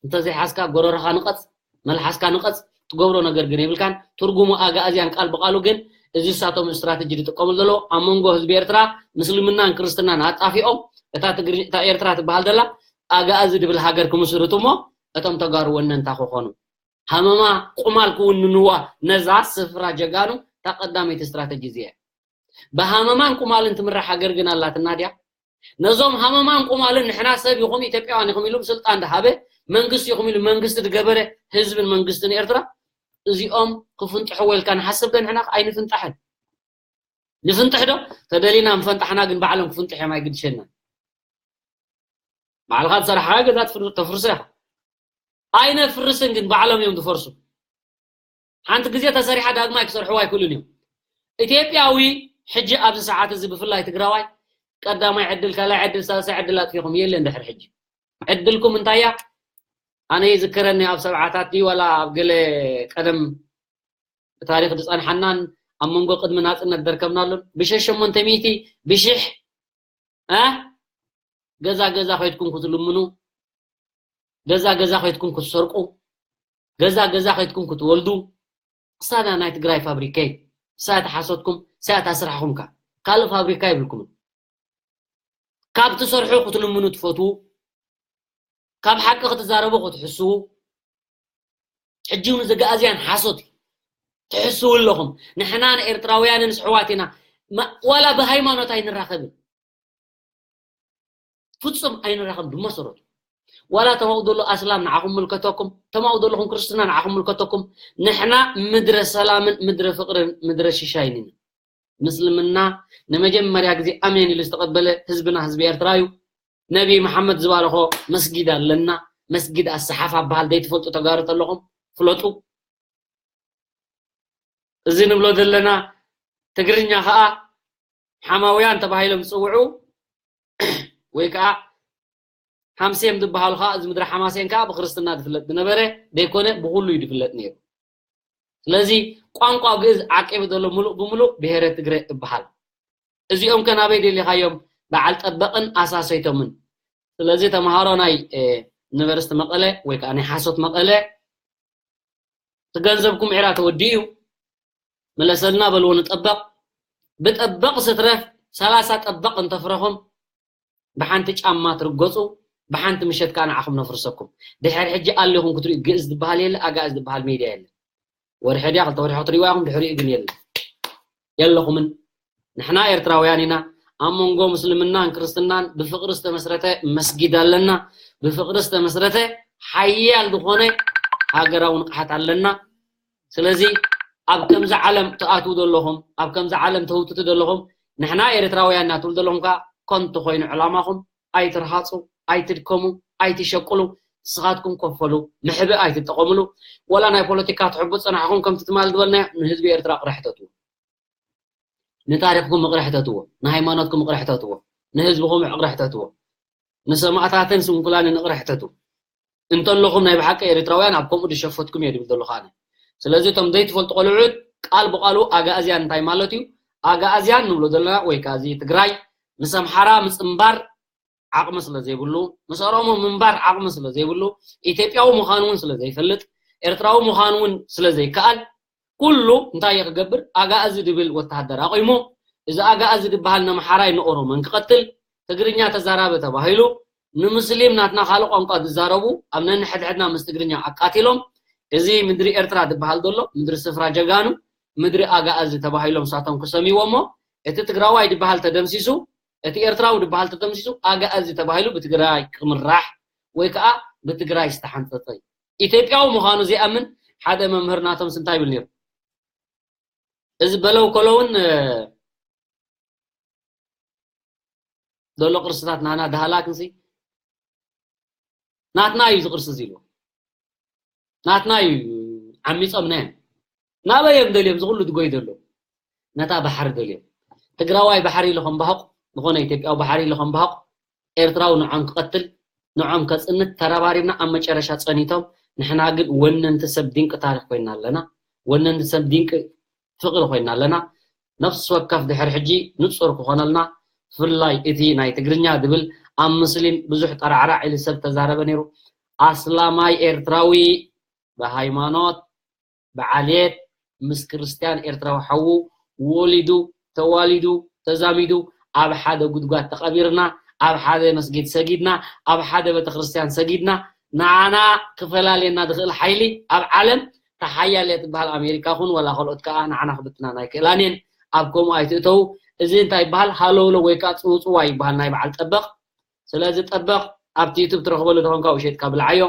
እንተዘይሓዝካ ጎረርኻ ንቐጽ፣ መልሓስካ ንቐጽ፣ ትገብሮ ነገር ግን የብልካን። ትርጉሙ ኣግኣዝያን ቃል ብቓሉ ግን እዚ እሳቶም ስትራተጂ ዝጥቀሙ ዘለዉ ኣብ መንጎ ህዝቢ ኤርትራ ምስልምናን ክርስትናን ኣጣፊኦም እታ ትግሪ-፣ እታ ኤርትራ ትበሃል ዘላ ኣግኣዚ ድብል ሃገር ክምስርቱ እሞ እቶም ተጋሩ ወነንታ ክኾኑ። ሃመማ ቁማል ክውንንዋ ነዛ ስፍራ ጀጋኑ እታ ቀዳመይቲ ስትራተጂ እዚኣ እያ። ብሃመማን ቁማልን ትምራሕ ሃገር ግን ኣላትና ድያ? ነዞም ሃመማን ቁማልን ንሕና ሰብ ኢኹም ኢትዮጵያውያን ኢኹም ኢሉ ስልጣን ድሃበ መንግስቲ ኢኹም ኢሉ መንግስቲ ድገበረ ህዝብን መንግስትን ኤርትራ እዚኦም ክፍንጥሕዎ ኢልካ ንሓስብ ዶ ንሕና ኣይንፍንጣሕን። ንፍንጥሕ ዶ? ተደሊና ምፈንጣሕና ግን ባዕሎም ክፍንጥሕ እዮም ኣይግድሸና። ባዕልኻ ዝሰራሕኻ ገዛ ትፍር- ተፍርሶ ኢኻ። ኣይነፍርስን ግን ባዕሎም እዮም ዝፈርሱ። ሓንቲ ግዜ ተሰሪሓ ዳግማይ ክሰርሕዋ ኣይክእሉን እዮም። ኢትዮጵያዊ ሕጂ ኣብዚ ሰዓት እዚ ብፍላይ ትግራዋይ ቀዳማይ ዕድል ካልኣይ ዕድል ሳልሳይ ዕድል ኣጥፊኹም የለን ድሕሪ ሕጂ ዕድልኩም እንታይ እያ? ኣነ ይዝከረኒ ኣብ ሰብዓታት ድዩ ዋላ ኣብ ገለ ቀደም ብታሪክ ዝጸንሓናን ኣብ መንጎ ቅድሚ ናጽነት ደርከብናሉን ብሸሽ ሸሞንተ ሚእቲ ብሽሕ እ ገዛ ገዛ ከይድኩም ክትልምኑ ገዛ ገዛ ከይድኩም ክትሰርቁ ገዛ ገዛ ከይድኩም ክትወልዱ እሳዳ ናይ ትግራይ ፋብሪካ እዩ። እሳ እቲ ሓሶትኩም እሳ እታ ስራሕኹም ካ ካልእ ፋብሪካ ይብልኩም ካብ ትሰርሑ ክትልምኑ ትፈትዉ ካብ ሓቂ ክትዛረቡ ክትሕስዉ ሕጂ እውን እዚ ኣጋእዝያን ሓሶት እዩ ትሕስዉ ኣለኹም ንሕና ንኤርትራውያንን ኣሕዋት ኢና ማ- ዋላ ብሃይማኖት ኣይንራኸብን ፍጹም ኣይንራኸብ ብመሰረቱ ዋላ ተማው ዘሎ ኣስላም ንዓኹም ምልከተኩም ተማው ዘለኹም ክርስትና ንዓኹም ምልከተኩም ንሕና ምድረ ሰላምን ምድረ ፍቅርን ምድረ ሽሻይን ኢና ምስልምና ንመጀመርያ ግዜ ኣሜን ኢሉ ዝተቐበለ ህዝብና ህዝቢ ኤርትራ እዩ ነቢ መሓመድ ዝባረኾ መስጊድ ኣለና መስጊድ ኣሰሓፋ በሃል ዘይትፈልጡ ተጋሩ ተለኹም ፍለጡ እዚ ንብሎ ዘለና ትግርኛ ከዓ ሓማውያን ተባሂሎም ዝፅውዑ ወይ ከዓ ሓምሴም ዝበሃሉ ከዓ እዚ ምድሪ ሓማሴን ከዓ ብክርስትና ዝፍለጥ ዝነበረ ዘይኮነ ብኩሉ እዩ ዝፍለጥ ነይሩ ስለዚ ቋንቋ ግእዝ ዓቂቡ ዘሎ ሙሉእ ብሙሉእ ብሄረ ትግረ እበሃል እዚኦም ከ ናበይ ደሊኻዮም በዓል ጠበቕን ኣሳሰይቶምን ስለዚ ተምሃሮ ናይ ዩኒቨርሲቲ መቐለ ወይ ከዓ ናይ ሓሶት መቐለ እቲ ገንዘብኩም ዕራ ተወዲኡ እዩ ምለሰልና በልዎ ንጠበቕ ብጠበቕ ስትረፍ ሰላሳ ጠበቕ እንተፍረኹም ብሓንቲ ጫማ ትርገፁ ብሓንቲ ምሸት ከዓ ንዓኹም ነፍርሰኩም ድሕር ሕጂ ኣሊኹም ክትሪኡ ግእዝ ዝበሃል የለ ኣጋእዝ ዝበሃል ሜድያ የለ ወርሒ ድያ ክልተ ወርሒ ክትሪእዋ ኢኹም ድሕሪኡ ግን የለ የለኹምን ንሕና ኤርትራውያን ኢና ኣብ መንጎ ምስልምናን ክርስትናን ብፍቅሪ ዝተመስረተ መስጊድ ኣለና ብፍቅሪ ዝተመስረተ ሓያል ዝኾነ ሃገራዊ ንቕሓት ኣለና ስለዚ ኣብ ከምዚ ዓለም ትኣትዉ ዘለኹም ኣብ ከምዚ ዓለም ተህውትቱ ዘለኹም ንሕና ኤርትራውያን ኢና ትብሉ ዘለኹም ከዓ ከንቱ ኮይኑ ዕላማኹም ኣይትርሃፁ ኣይትድከሙ ኣይትሸቅሉ ንስኻትኩም ከፈሉ ንሕብእ ኣይትጠቐምሉ ወላ ናይ ፖለቲካ ትሕቡ ፀናሕኹም ከምቲ ትማል ዝበልናዮ ንህዝቢ ኤርትራ ቅርሕተትዎ ንታሪኽኩም እቕርሕተትዎ ንሃይማኖትኩም እቕርሕተትዎ ንህዝብኹም እቕርሕተትዎ ንሰማእታትን ስንኩላንን እቕርሕተቱ እንተለኹም ናይ ብሓቂ ኤርትራውያን ኣብ ከምኡ ዝሸፈትኩም እየ ድብል ዘለኹ ኣነ ስለዚ እቶም ዘይትፈልጡ ቆልዑት ቃል ብቃሉ ኣጋእዝያን እንታይ ማለት እዩ ኣጋእዝያን ንብሎ ዘለና ወይ ከዓ እዚ ትግራይ ምስ ኣምሓራ ምፅምባር ዓቕሚ ስለ ዘይብሉ ምስ ኦሮሞ ምንባር ዓቕሚ ስለ ዘይብሉ ኢትዮጵያዊ ምዃኑ እውን ስለ ዘይፈልጥ ኤርትራዊ ምዃኑ እውን ስለ ዘይከኣል ኩሉ እንታይ እየ ክገብር ኣጋእዚ ድብል ወተሃደር ኣቑሙ እዚ ኣጋእዚ ድበሃል ነምሓራይ ንኦሮሞን ክቐትል ትግርኛ ተዛራበ ተባሂሉ ንሙስሊም ናትና ካልእ ቋንቋ ዝዛረቡ ኣብ ነንሕድሕድና ምስ ትግርኛ ኣቃቲሎም እዚ ምድሪ ኤርትራ ዝበሃል ዘሎ ምድሪ ስፍራ ጀጋኑ ምድሪ ኣጋእዚ ተባሂሎም ሳቶም ክሰምይዎ እሞ እቲ ትግራዋይ ዝበሃል ተደምሲሱ እቲ ኤርትራዊ ዝበሃል ተደምሲሱ ኣጋእዚ ተባሂሉ ብትግራይ ክምራሕ ወይ ከዓ ብትግራይ ዝተሓንፀፀ እዩ ኢትዮጵያዊ ምዃኑ ዘይኣምን ሓደ መምህር ናቶም እንታይ ይብል ነይሩ እዚ በለው ከለውን ዘሎ ቅርስታት ናና ዳህላክንሲ ናትና እዩ ዝቅርሲ ዝብሉ ናትና እዩ ዓሚፆም ናይ ናበይ እዮም ደልዮም ዝኩሉ ዝጎይ ዘሎ ነታ ባሕሪ ደልዮም ትግራዋይ ባሕሪ ኢሉ ከም ባህቕ ዝኾነ ኢትዮጵያዊ ባሕሪ ኢሉ ከም ባህቕ ኤርትራዊ ንዖም ክቐትል ንዖም ከፅንት ተረባሪብና ኣብ መጨረሻ ፀኒቶም ንሕና ግን ወነንቲ ሰብ ድንቂ ታሪክ ኮይና ኣለና ወነንቲ ሰብ ድንቂ ፍቅሪ ኮይና ኣለና ነፍሲ ወከፍ ድሕር ሕጂ ንፁር ክኾነልና ብፍላይ እቲ ናይ ትግርኛ ዝብል ኣብ ምስሊም ብዙሕ ጠራዕራዕ ኢሉ ሰብ ተዛረበ ነይሩ ኣስላማይ ኤርትራዊ ብሃይማኖት ብዓልየት ምስ ክርስትያን ኤርትራዊ ሓዉ ወሊዱ ተዋሊዱ ተዛሚዱ ኣብ ሓደ ጉድጓድ ተቐቢርና ኣብ ሓደ መስጊድ ሰጊድና ኣብ ሓደ ቤተክርስትያን ሰጊድና ንዓና ክፈላልየና ዝኽእል ሓይሊ ኣብ ዓለም ተሓያል እያ ትበሃል ኣሜሪካ ኹን ወላ ካልኦት ከዓ ንዓና ክብትና ናይ ክእላን እየን ኣብ ከምኡ ኣይትእተው እዚ እንታይ ይበሃል ሃለውሎ ወይ ከዓ ፅውፅዋ ይበሃል ናይ በዓል ጠበቕ ስለዚ ጠበቕ ኣብቲ ዩቱብ ትረኽበሉ ተኾንካ ውሸጥካ ብልዓዮ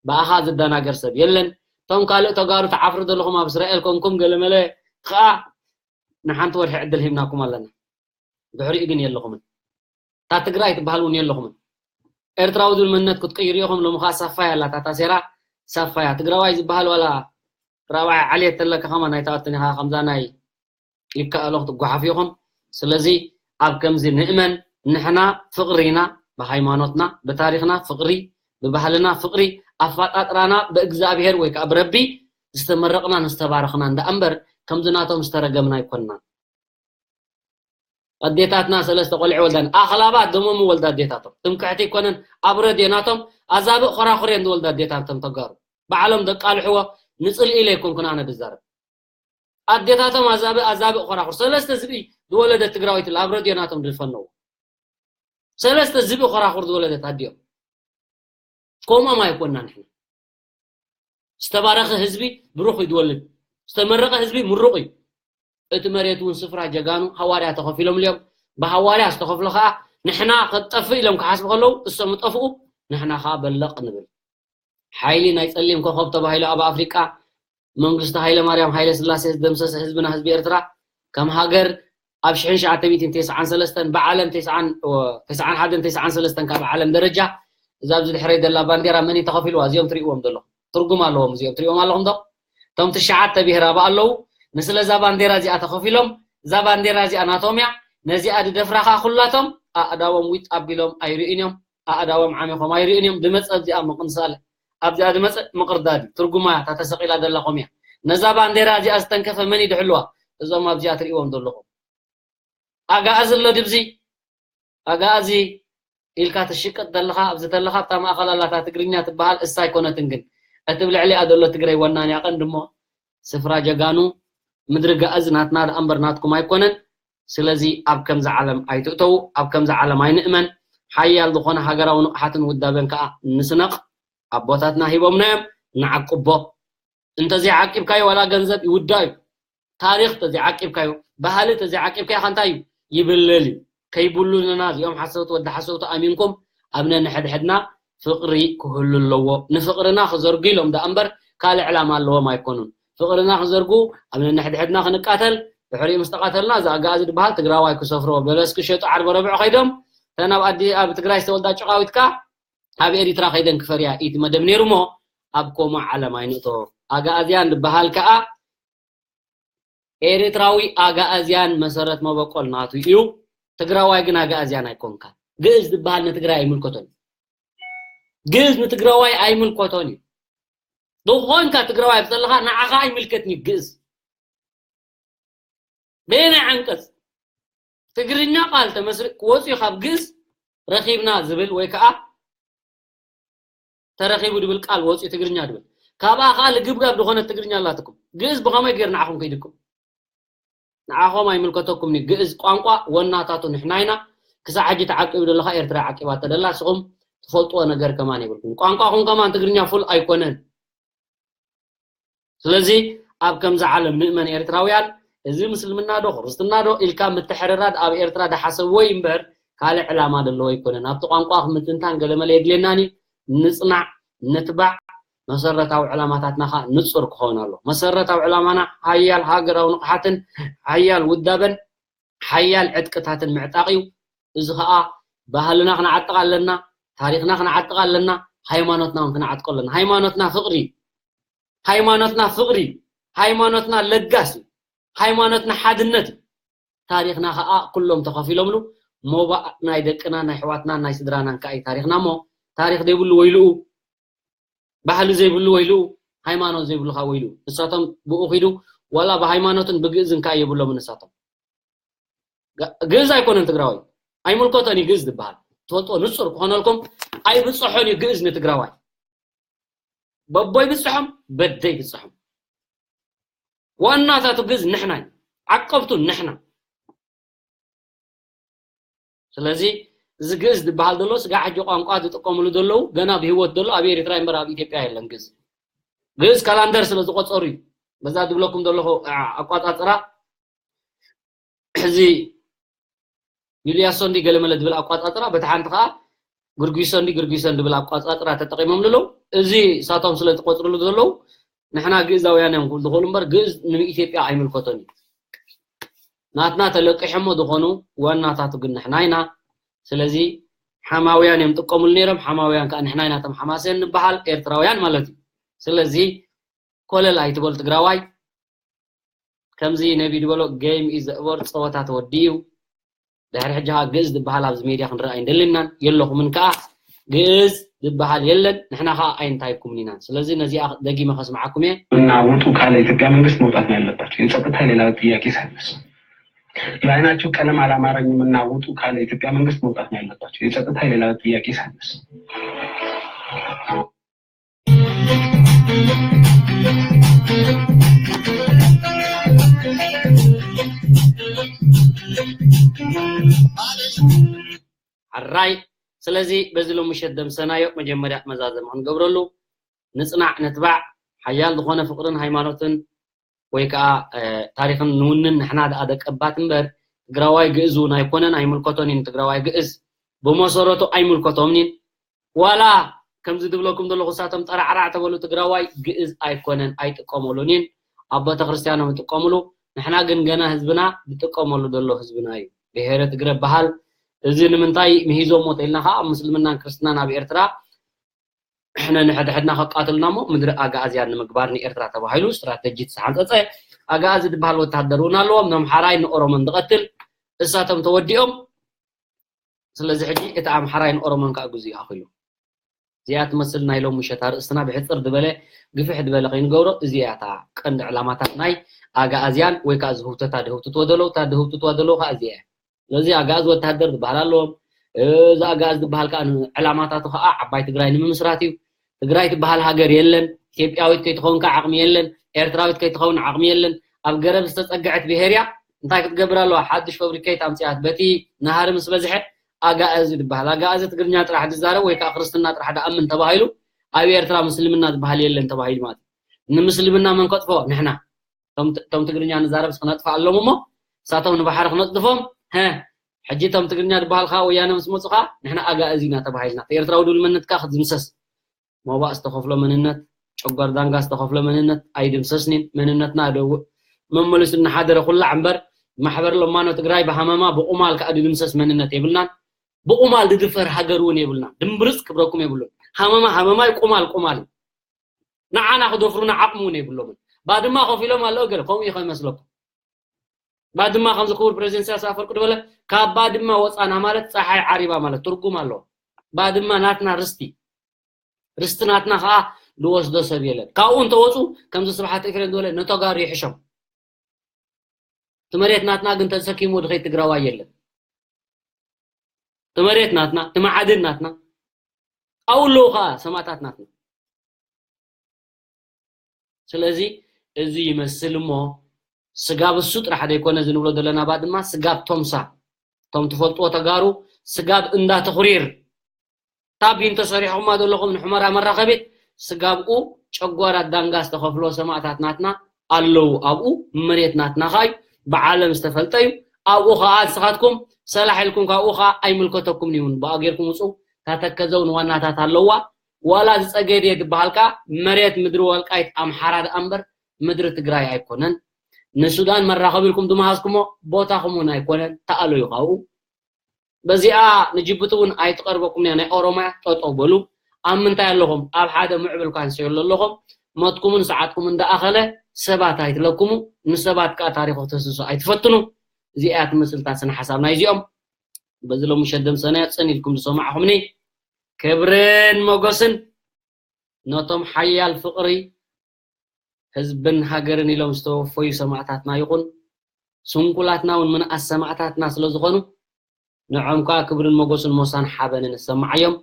ብኣኻ ዝደናገር ሰብ የለን እቶም ካልእ ተጋሩ ተዓፍሩ ዘለኹም ኣብ እስራኤል ኮንኩም ገለመለ ከዓ ንሓንቲ ወርሒ ዕድል ሂብናኩም ኣለና። ድሕሪኡ ግን የለኹምን። እታ ትግራይ ትበሃል እውን የለኹምን። ኤርትራዊ ዝብል መንነት ክትቅይሩ ኢኹም። ሎሚ ከዓ ሳፋያ ኣላ፣ እታ ታሴራ ሳፋያ። ትግራዋይ ዝበሃል ዋላ ራብዓይ ዓልየት ተለካ ከማን ኣይትኣቱን ኢኻ፣ ከምዛ ናይ ይከኣሎ ክትጓሓፉ ኢኹም። ስለዚ ኣብ ከምዚ ንእመን። ንሕና ፍቕሪ ኢና፣ ብሃይማኖትና፣ ብታሪኽና ፍቕሪ፣ ብባህልና ፍቕሪ፣ ኣፈጣጥራና ብእግዚኣብሔር ወይ ከዓ ብረቢ ዝተመረቕናን ዝተባረኽናን ደኣ እምበር ከምዚ ናቶም ዝተረገምና ኣይኮንናን። ኣዴታትና ሰለስተ ቆልዑ ወልደን፣ ኣኽላባት ደሞም ወልዳ ኣዴታቶም። ትምክሕቲ ኣይኮነን። ኣብ ረድዮ ናቶም ኣዛብእ ኾራኹር እየን ዝወልዳ ኣዴታቶም ተጋሩ። ባዕሎም ደቃልሕዎ። ንጽልኢ ኢለ ኣይኮንኩን ኣነ ዝዛረብ። ኣዴታቶም ኣዛብእ፣ ኣዛብእ ኾራኹር። ሰለስተ ዝብኢ ዝወለደት ትግራዊት ኣብ ረድዮ ናቶም ዝፈነው። ሰለስተ ዝብኢ ኾራኹር ዝወለደት ኣዲኦም። ከምኦም ኣይኮንና ንሕና። ዝተባረኸ ህዝቢ ብሩኽ እዩ ዝወልድ። ዝተመረቐ ህዝቢ ምሩቕ እዩ። እቲ መሬት እውን ስፍራ ጀጋኑ ሃዋርያ ተኸፊሎም እዮም። ብሃዋርያ ዝተኸፍሎ ከዓ ንሕና ከጠፍእ ኢሎም ክሓስቡ ከለዉ እሶም ይጠፍኡ፣ ንሕና ከዓ በለቕ ንብል። ሓይሊ ናይ ጸሊም ኮኸብ ተባሂሉ ኣብ ኣፍሪቃ መንግስቱ ሃይለ ማርያም ሃይለ ስላሴ ዝደምሰሰ ህዝብና ህዝቢ ኤርትራ ከም ሃገር ኣብ ሽሕን ትሽዓተ ሚእትን ተስዓን ሰለስተን ብዓለም ተስዓን፣ ተስዓን ሓደን ተስዓን ሰለስተን ካብ ዓለም ደረጃ እዛ ኣብዚ ድሕረይ ዘላ ባንዴራ መን እዩ ተኸፊልዋ? እዚኦም ትርእይዎም ዘለኹም ትርጉም ኣለዎም። እዚኦም ትርእይዎም ኣለኹም ዶ? እቶም ትሽዓተ ብሄር ኣብ ኣለዉ ንስለ እዛ ባንዴራ እዚኣ ተኸፊሎም እዛ ባንዴራ እዚኣ ናቶም እያ። ነዚኣ ዝደፍራ ከዓ ኩላቶም ኣእዳዎም ዊጥ ኣቢሎም ኣይርእዩን እዮም። ኣእዳዎም ዓሚኾም ኣይርእዩን እዮም። ድመፀ ኣብዚኣ ምቕንሳል ኣብዚኣ ድመፀ ምቕርዳድ እዩ። ትርጉማ እያ እታ ተሰቒላ ዘላ ኮም እያ። ነዛ ባንዴራ እዚኣ ዝተንከፈ መን እዩ ድሕልዋ? እዞም ኣብዚኣ ትርእይዎም ዘለኹም ኣጋኣዚ ኣሎ ድብዚ ኣጋኣዚ ኢልካ ትሽቅጥ ዘለኻ ኣብዚ ተለኻ ኣብታ ማእኸል ኣላታ ትግርኛ ትበሃል እሳ ኣይኮነትን ግን እቲ ብልዕሊኣ ዘሎ ትግረይ ወናንያ ቀንዲ እሞ ስፍራ ጀጋኑ ምድሪ ጋእዝ ናትና ደኣ እምበር ናትኩም ኣይኮነን። ስለዚ ኣብ ከምዚ ዓለም ኣይትእተዉ፣ ኣብ ከምዚ ዓለም ኣይንእመን። ሓያል ዝኾነ ሃገራዊ ንቕሓትን ውዳበን ከኣ ንስነቕ። ኣቦታትና ሂቦምና እዮም፣ ንዓቅቦ። እንተዘይዓቂብካዮ ዋላ ገንዘብ ይውዳ እዩ። ታሪኽ ተዘይዓቂብካዮ፣ ባህሊ ተዘይዓቂብካዮ ከ እንታይ እዩ? ይብለል እዩ። ከይብሉልና እዚኦም ሓሰውቲ ወዲ ሓሰውቲ ኣሚንኩም ኣብ ነንሕድሕድና ፍቕሪ ክህሉ ኣለዎ። ንፍቕርና ክዘርጉ ኢሎም ደኣ እምበር ካልእ ዕላማ ኣለዎም ኣይኮኑን። ፍቕርና ክዘርጉ ኣብ ነንሕድሕድና ክንቃተል ድሕሪኡ ምስ ተቓተልና እዚ ኣጋኣዚ ዝበሃል ትግራዋይ ክሰፍሮ በለስ ክሸጡ ዓርቢ ረብዑ ከይዶም ተን ኣብ ኣዲ ኣብ ትግራይ ዝተወልዳ ጨቓዊትካ ኣብ ኤሪትራ ከይደን ክፈርያ ኢቲ መደብ ነይሩ እሞ ኣብ ከምኡ ዓለም ኣይንእቶ። ኣጋኣዝያን ዝበሃል ከኣ ኤሪትራዊ ኣጋኣዝያን መሰረት መበቆል ናቱ እዩ። ትግራዋይ ግን ኣጋኣዝያን ኣይኮንካን። ግእዝ ዝበሃል ንትግራይ ኣይምልከቶን እዩ። ግእዝ ንትግራዋይ ኣይምልከቶን እዩ። ዝኾንካ ትግራዋይ ብዘለኻ ንዓኻ ኣይምልከትን እዩ ግእዝ። በየናይ ዓንቀጽ ትግርኛ ቃል ተመስሪ ክወፅኡ ካብ ግእዝ ረኺብና ዝብል ወይ ከዓ ተረኺቡ ድብል ቃል ወፂኡ ትግርኛ ድብል ካብኣ ከዓ ልግብጋብ ዝኾነ ትግርኛ ኣላትኩም ግእዝ ብኸመይ ገይር ንዓኹም ከይድኩም ንዓኹም ኣይምልከተኩም ግእዝ ቋንቋ ወናታቱ ንሕና ኢና ክሳዕ ሕጂ ተዓቂቡ ዘለካ ኤርትራ ዓቂባ ተደላ ስኹም ትፈልጥዎ ነገር ከማን የብልኩም ቋንቋኹም ከማን ትግርኛ ፉል ኣይኮነን ስለዚ ኣብ ከምዚ ዓለም ንእመን ኤርትራውያን እዚ ምስልምና ዶ ክርስትና ዶ ኢልካ ምትሕርራድ ኣብ ኤርትራ ድሓሰብዎ እዩ እምበር ካልእ ዕላማ ዘለዎ ኣይኮነን ኣብቲ ቋንቋ ምትንታን ገለመለ የድልየናን እዩ ንጽናዕ ንትባዕ መሰረታዊ ዕላማታትና ከዓ ንጹር ክኸውን ኣሎ መሰረታዊ ዕላማና ሓያል ሃገራዊ ንቕሓትን ሓያል ውዳበን ሓያል ዕጥቅታትን ምዕጣቕ እዩ እዚ ከዓ ባህልና ክንዓጥቕ ኣለና ታሪኽና ክንዓጥቕ ኣለና ሃይማኖትና እውን ክንዓጥቆ ኣለና ሃይማኖትና ፍቕሪ እዩ ሃይማኖትና ፍቕሪ ሃይማኖትና ለጋስ እዩ ሃይማኖትና ሓድነት እዩ ታሪኽና ከዓ ኩሎም ተኸፊሎምሉ ሞባእ ናይ ደቅና ናይ ኣሕዋትና ናይ ስድራናን ከዓ እዩ ታሪኽና እሞ ታሪኽ ዘይብሉ ወይልኡ ባህሊ ዘይብሉ ወይልኡ ሃይማኖት ዘይብሉ ከዓ ወይልኡ ንሳቶም ብኡ ኪዱ ዋላ ብሃይማኖትን ብግእዝን ከዓ የብሎምን ንሳቶም ግእዝ ኣይኮነን ትግራዋይ ኣይምልከቶን እዩ ግእዝ ዝበሃል ትፈልጦ ንፁር ክኾነልኩም ኣይብፅሖን እዩ ግእዝ ንትግራዋይ በቦ ይብፅሖም በደ ይብፅሖም ዋናታቱ ግእዝ ንሕና እዩ ዓቀብቱ ንሕና ስለዚ እዚ ግእዝ ዝበሃል ዘሎ ስጋ ሕጂ ቋንቋ ዝጥቀምሉ ዘለዉ ገና ብህይወት ዘሎ ኣብ ኤርትራ እምበር ኣብ ኢትዮጵያ የለን ግእዝ ግእዝ ካላንደር ስለ ዝቆፀሩ እዩ በዛ ዝብለኩም ዘለኹ ኣቋፃፅራ እዚ ዩልያ ሶንዲ ገለመለ ዝብል ኣቋፃፅራ በቲ ሓንቲ ከዓ ግርጊሶንዲ ግርጊሶን ዝብል ኣቋፃፅራ ተጠቂሞም ዘለዉ እዚ እሳቶም ስለ ዝቆፅርሉ ዘለዉ ንሕና ግእዛውያን እዮም ክብል ዝኽእሉ እምበር ግእዝ ንኢትዮጵያ ኣይምልከቶን እዩ ናትና ተለቂሖሞ ዝኾኑ ዋናታቱ ግን ንሕና ኢና። ስለዚ ሓማውያን እዮም ጥቀሙሉ ነይሮም። ሓማውያን ከዓ ንሕና ኢና፣ እቶም ሓማስያን ንበሃል ኤርትራውያን ማለት እዩ። ስለዚ ኮለል ኣይትበል ትግራዋይ። ከምዚ ነቢ ዝበሎ፣ game is over፣ ፀወታ ተወዲኡ እዩ። ድሕሪ ሕጂ ከዓ ግእዝ ዝበሃል ኣብዚ ሜድያ ክንረኣ ኣይንደልናን የለኹምን ከዓ። ግእዝ ዝበሃል የለን፣ ንሕና ከዓ ኣይንታይኩምን ኢና። ስለዚ ነዚኣ ደጊመ ከስምዓኩም እየ። እና ውጡ ካለ ኢትዮጵያ መንግስት መውጣት ነው ያለባቸው። የጸጥታ ሌላ ጥያቄ ሳይነሳ፣ የአይናችሁ ቀለም አላማረኝም እና ውጡ ካለ ኢትዮጵያ መንግስት መውጣት ነው ያለባቸው። የጸጥታ ሌላ ጥያቄ ሳይነሳ። ሕራይ። ስለዚ በዚ ሎሚ ምሸት ደምሰናዮ መጀመርያ መዛዘሚ ክንገብረሉ፣ ንጽናዕ፣ ንትባዕ። ሓያል ዝኾነ ፍቕርን ሃይማኖትን ወይ ከዓ ታሪኽን ንውንን። ንሕና ደኣ ደቀባት እምበር ትግራዋይ ግእዝ እውን ኣይኮነን፣ ኣይምልከቶን እዩ። ትግራዋይ ግእዝ ብመሰረቱ ኣይምልከቶምን እዩ። ዋላ ከምዚ ዝብለኩም ዘለኹ እሳቶም ጠራዕራዕ ተበሉ ትግራዋይ ግእዝ ኣይኮነን፣ ኣይጥቀመሉን እዩ። ኣብ ቤተክርስትያኖም ይጥቀምሉ። ንሕና ግን ገና ህዝብና ዝጥቀመሉ ዘሎ ህዝብና እዩ። ብሄረ ትግረ በሃል። እዚ ንምንታይ ምሂዞሞ ተኢልና ከዓ ኣብ ምስልምናን ክርስትናን ኣብ ኤርትራ ሕነ ንሕድሕድና ከቃትልና እሞ ምድሪ ኣግኣዝያን ንምግባር ንኤርትራ ተባሂሉ ስትራተጂ ዝተሓንጸጸ ኣግኣዚ ዝበሃል ወታደር እውን ኣለዎም። ንኣምሓራይ ንኦሮሞን ዝቐትል እሳቶም ተወዲኦም። ስለዚ ሕጂ እቲ ኣምሓራይ ንኦሮሞን ከዓ ግዜኡ ኣኺሉ። እዚኣ ትመስል ናይ ሎም ምሸት ኣርእስትና። ብሕጽር ዝበለ ግፍሕ ዝበለ ከይንገብሮ፣ እዚኣ እያ እታ ቀንዲ ዕላማታት ናይ ኣግኣዝያን ወይ ከዓ ዝህውተታ ድህውትትዎ ዘለዉ። እታ ድህውትትዋ ዘለዉ ከዓ እዚኣ እያ። ስለዚ ኣግኣዝ ወታደር ዝበሃል ኣለዎም። እዚ ኣግኣዝ ዝበሃል ከዓ ዕላማታቱ ከዓ ዓባይ ትግራይ ንምምስራት እዩ። ትግራይ ትበሃል ሃገር የለን። ኢትዮጵያዊት ከይትኸውን ከዓ ዓቕሚ የለን። ኤርትራዊት ከይትኸውን ዓቕሚ የለን። ኣብ ገረብ ዝተጸግዐት ብሄር እያ። እንታይ ክትገብር ኣለዋ? ሓድሽ ፋብሪኬት ኣምፅኣት። በቲ ናሃሪ ምስ በዝሐ ኣጋእዚ ዝበሃል፣ ኣጋእዚ ትግርኛ ጥራሕ ዝዛረብ ወይ ከዓ ክርስትና ጥራሕ ደኣምን ተባሂሉ፣ ኣብ ኤርትራ ምስልምና ዝበሃል የለን ተባሂሉ ማለት እዩ። ንምስልምና መን ከጥፍኦ? ንሕና። እቶም ትግርኛ ንዛረብ ክነጥፋ ኣለዎም እሞ እሳቶም ንባሕሪ ክነጥድፎም። ሕጂ እቶም ትግርኛ ዝበሃል ከዓ ወያነ ምስ መፁ ከዓ ንሕና ኣጋእዚ ኢና ተባሂልና። ኤርትራዊ ድብል መንነት ከዓ ክትድምሰስ። ሞባእ ዝተኸፍሎ መንነት፣ ጨጓር ዳንጋ ዝተኸፍሎ መንነት ኣይድምሰስን እዩ። መንነትና ደውእ መመሊሱ እናሓደረ ኩላዕ እምበር፣ ማሕበር ለማኖ ትግራይ ብሃመማ ብቁማል ከዓ ድድምሰስ መንነት የብልናን። ብቁማል ድድፈር ሃገር እውን የብልናን። ድምብርፅ ክብረኩም የብሉን። ሃመማ ሃመማ እዩ፣ ቁማል ቁማል እዩ። ንዓና ክደፍሩና ዓቕሚ እውን የብሎምን። ባድማ ኮፍ ኢሎም ኣለዉ ገለ፣ ከምኡ እዩ ከይመስለኩም። ባድማ ከምዚ ክቡር ፕሬዚደንት ኢሳያስ ኣፈወርቂ ዝበለ፣ ካብ ባድማ ወፃና ማለት ፀሓይ ዓሪባ ማለት ትርጉም ኣለዎ። ባድማ ናትና ርስቲ፣ ርስቲ ናትና ከዓ ዝወስዶ ሰብ የለን። ካብኡ እንተወፁ ከምዚ ስብሓት ኤፍሬም ዝበለ ነተጋሩ ይሕሾም። እቲ መሬት ናትና ግን ተሰኪሙ ድኸይ ትግራዋይ የለን። እቲ መሬት ናትና፣ እቲ መዓድን ናትና፣ ኣብኡ ኣለዉ ከዓ ሰማእታት ናትና። ስለዚ እዚ ይመስል እሞ ስጋብ እሱ ጥራሕ ዘይኮነ እዚ ንብሎ ዘለና ባድማ ስጋብ ቶምሳ፣ እቶም ትፈልጥዎ ተጋሩ ስጋብ እንዳ ተኹሪር ታቢን ተሰሪሕኹማ ዘለኹም ንሑመራ መራኸቢት ስጋብኡ ጨጓራ ዳንጋ ዝተኸፍሎ ሰማእታት ናትና ኣለዉ። ኣብኡ መሬት ናትና ኸኣ እዩ፣ ብዓለም ዝተፈልጠ እዩ። ኣብኡ ኸኣ ንስኻትኩም ሰላሕ ኢልኩም ካብኡ ኸኣ ኣይምልከተኩምን እዩ። ብኣ ጌርኩም ውፁ። ታተከዘው ንዋናታት ኣለዋ። ዋላ ዝፀገዴ ዝበሃል ከኣ መሬት ምድሪ ወልቃይት ኣምሓራ ደኣ እምበር ምድሪ ትግራይ ኣይኮነን። ንሱዳን መራኸቢ ኢልኩም ዝመሃዝኩሞ ቦታኹም እውን ኣይኮነን። ተኣለዩ ካብኡ። በዚኣ ንጅቡቲ እውን ኣይትቐርበኩም እያ፣ ናይ ኦሮማያ ጠጠው በሉ። ኣብ ምንታይ ኣለኹም? ኣብ ሓደ ምዕብል ካንሰሎ ኣለኹም። ሞትኩምን ሰዓትኩም እንዳኣኸለ ሰባት ኣይትለኩሙ፣ ንሰባት ከዓ ታሪኽ ክትህስሱ ኣይትፈትኑ። እዚኣ እያ ትመስል እታ ስነ ሓሳብ ናይ እዚኦም። በዚ ሎሚ ሸደም ሰነ ጽን ኢልኩም ዝሰማዕኹምኒ ክብርን ሞገስን ነቶም ሓያል ፍቕሪ ህዝብን ሃገርን ኢሎም ዝተወፈዩ ሰማእታትና ይኹን ስንኩላትና እውን ምንኣስ ሰማእታትና ስለ ዝኾኑ ንዖም ከዓ ክብርን ሞገስን ሞሳን ሓበንን እሰማዓዮም።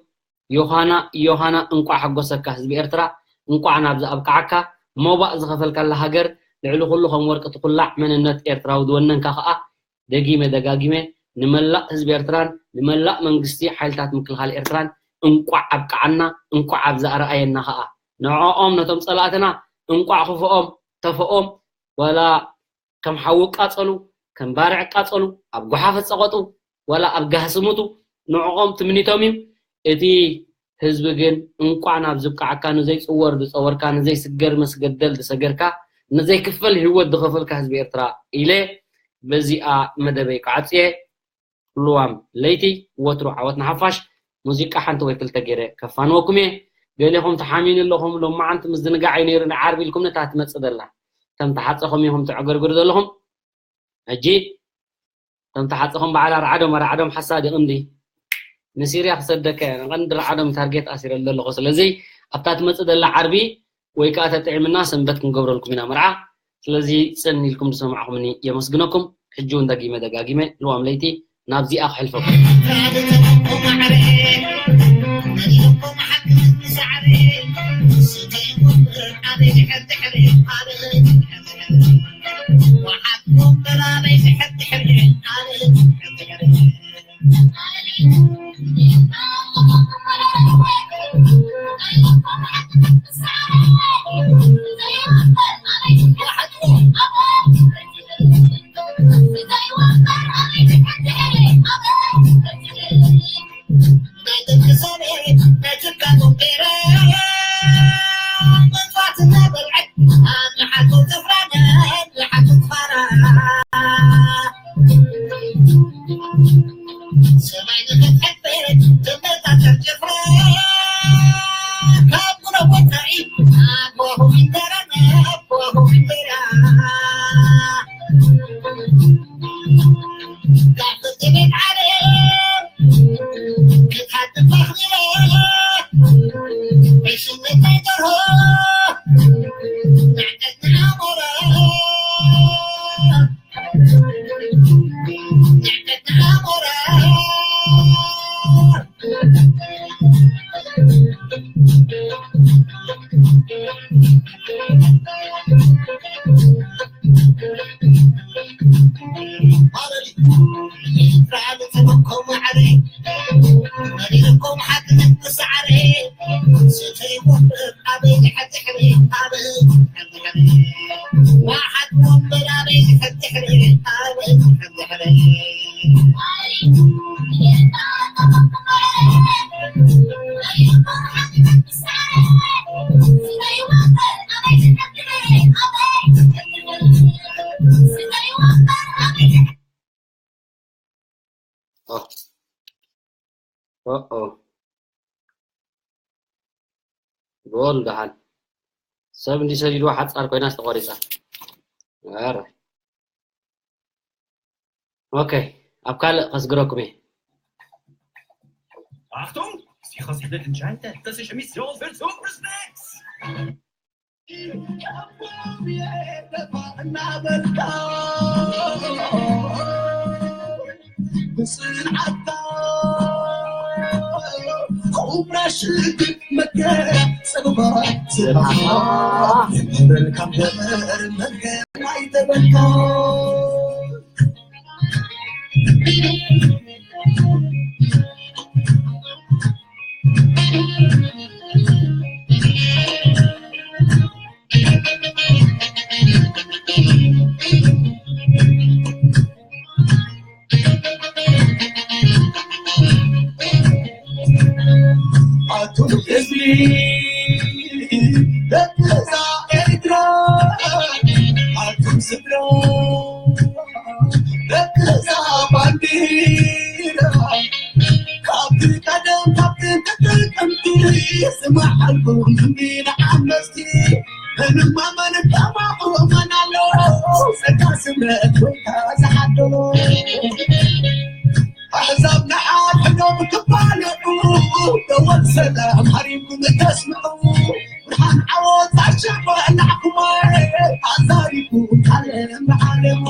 ዮሃና ዮሃና እንቋዕ ሓጎሰካ ህዝቢ ኤርትራ፣ እንቋዕ ናብዚ ኣብቃዓካ። ሞባእ ዝኸፈልካላ ሃገር ልዕሊ ኩሉ ከም ወርቂ ትኹላዕ፣ መንነት ኤርትራዊ ዝወነንካ ከዓ ደጊመ ደጋጊመ ንመላእ ህዝቢ ኤርትራን ንመላእ መንግስቲ ሓይልታት ምክልኻል ኤርትራን እንቋዕ ኣብቃዓና፣ እንቋዕ ኣብዚ ኣርኣየና ከዓ። ንዕኦም ነቶም ጸላእትና እንቋዕ ክፍኦም ተፈኦም፣ ዋላ ከም ሓዊ ቃጸሉ፣ ከም ባርዕ ቃጸሉ፣ ኣብ ጓሓፈ ጸቐጡ፣ ዋላ ኣብ ጋህሲ ሙቱ፣ ንዕኦም ትምኒቶም እዩ። እቲ ህዝቢ ግን እንቋዕ ናብ ዝብቃዓካ፣ ንዘይጽወር ዝጸወርካ፣ ንዘይስገር መስገደል ዝሰገርካ፣ ንዘይክፈል ህይወት ዝኸፈልካ ህዝቢ ኤርትራ ኢለ በዚኣ መደበይ ክዓጽየ። ልዋም ለይቲ፣ ወትሩ ዓወት ንሓፋሽ። ሙዚቃ ሓንቲ ወይ ክልተ ገይረ ከፋንወኩም እየ። ገሌኹም ተሓሚኒ ኣለኹም፣ ሎማዓንቲ ምዝንጋዕ እዩ ነይሩ፣ ንዓርቢ ኢልኩም ነታ ትመጽእ ዘላ። ከም ተሓጸኹም ኢኹም ተዕገርግሩ ዘለኹም። ሕጂ ከም ተሓጸኹም በዓል ኣርዓዶም፣ ኣርዓዶም ሓሳድ ይቕንዲ። ንሲርያ ክሰደከ፣ ንቐንዲ ኣርዓዶም ታርጌት ኣሲረሉ ዘለኹ። ስለዚ ኣብታ ትመጽእ ዘላ ዓርቢ ወይ ከኣ ተጥዒምና ሰንበት ክንገብረልኩም ኢና መርዓ። ስለዚ ጽን ኢልኩም ዝሰማዕኩምኒ የመስግነኩም። ሕጂ እውን ደጊመ ደጋጊመ ልዋም ለይቲ ናብዚኣ ክሕልፈኩም። ኦኦ። ጎል ደሓን። ሰብ እንዲ ሰዲድዋ ሓጻር ኮይና ዝተቆሪጻ። ኧረ። ኦኬ፣ ኣብ ካልእ ከስግረኩም እየ። Achtung, sicher sind Entscheidende, das ist Mission für Zukunft. ኣቱም ህዝቢ ደቂ እዛ ኤርትራ፣ ኣቱም ስድራ ደቂ እዛ ባንዲራ፣ ካብቲ ቀደም ካብቲ ተጠቀምቲ ዝመሓልኩም ንዓመፅቲ ምንም ኣመን ከማኹ መን ኣሎ? ጸጋ ስምረት ጎይታ ዝሓደሮ ኣሕዛብ ንዓድሕኖም ክባልዑ ደወል ሰላም ሃሪምኩም እተስምዑ ብርሃን ዓወት ኣሸበ ናዕኩሞ ኣዛሪቡ ዓለም ብዓለሙ።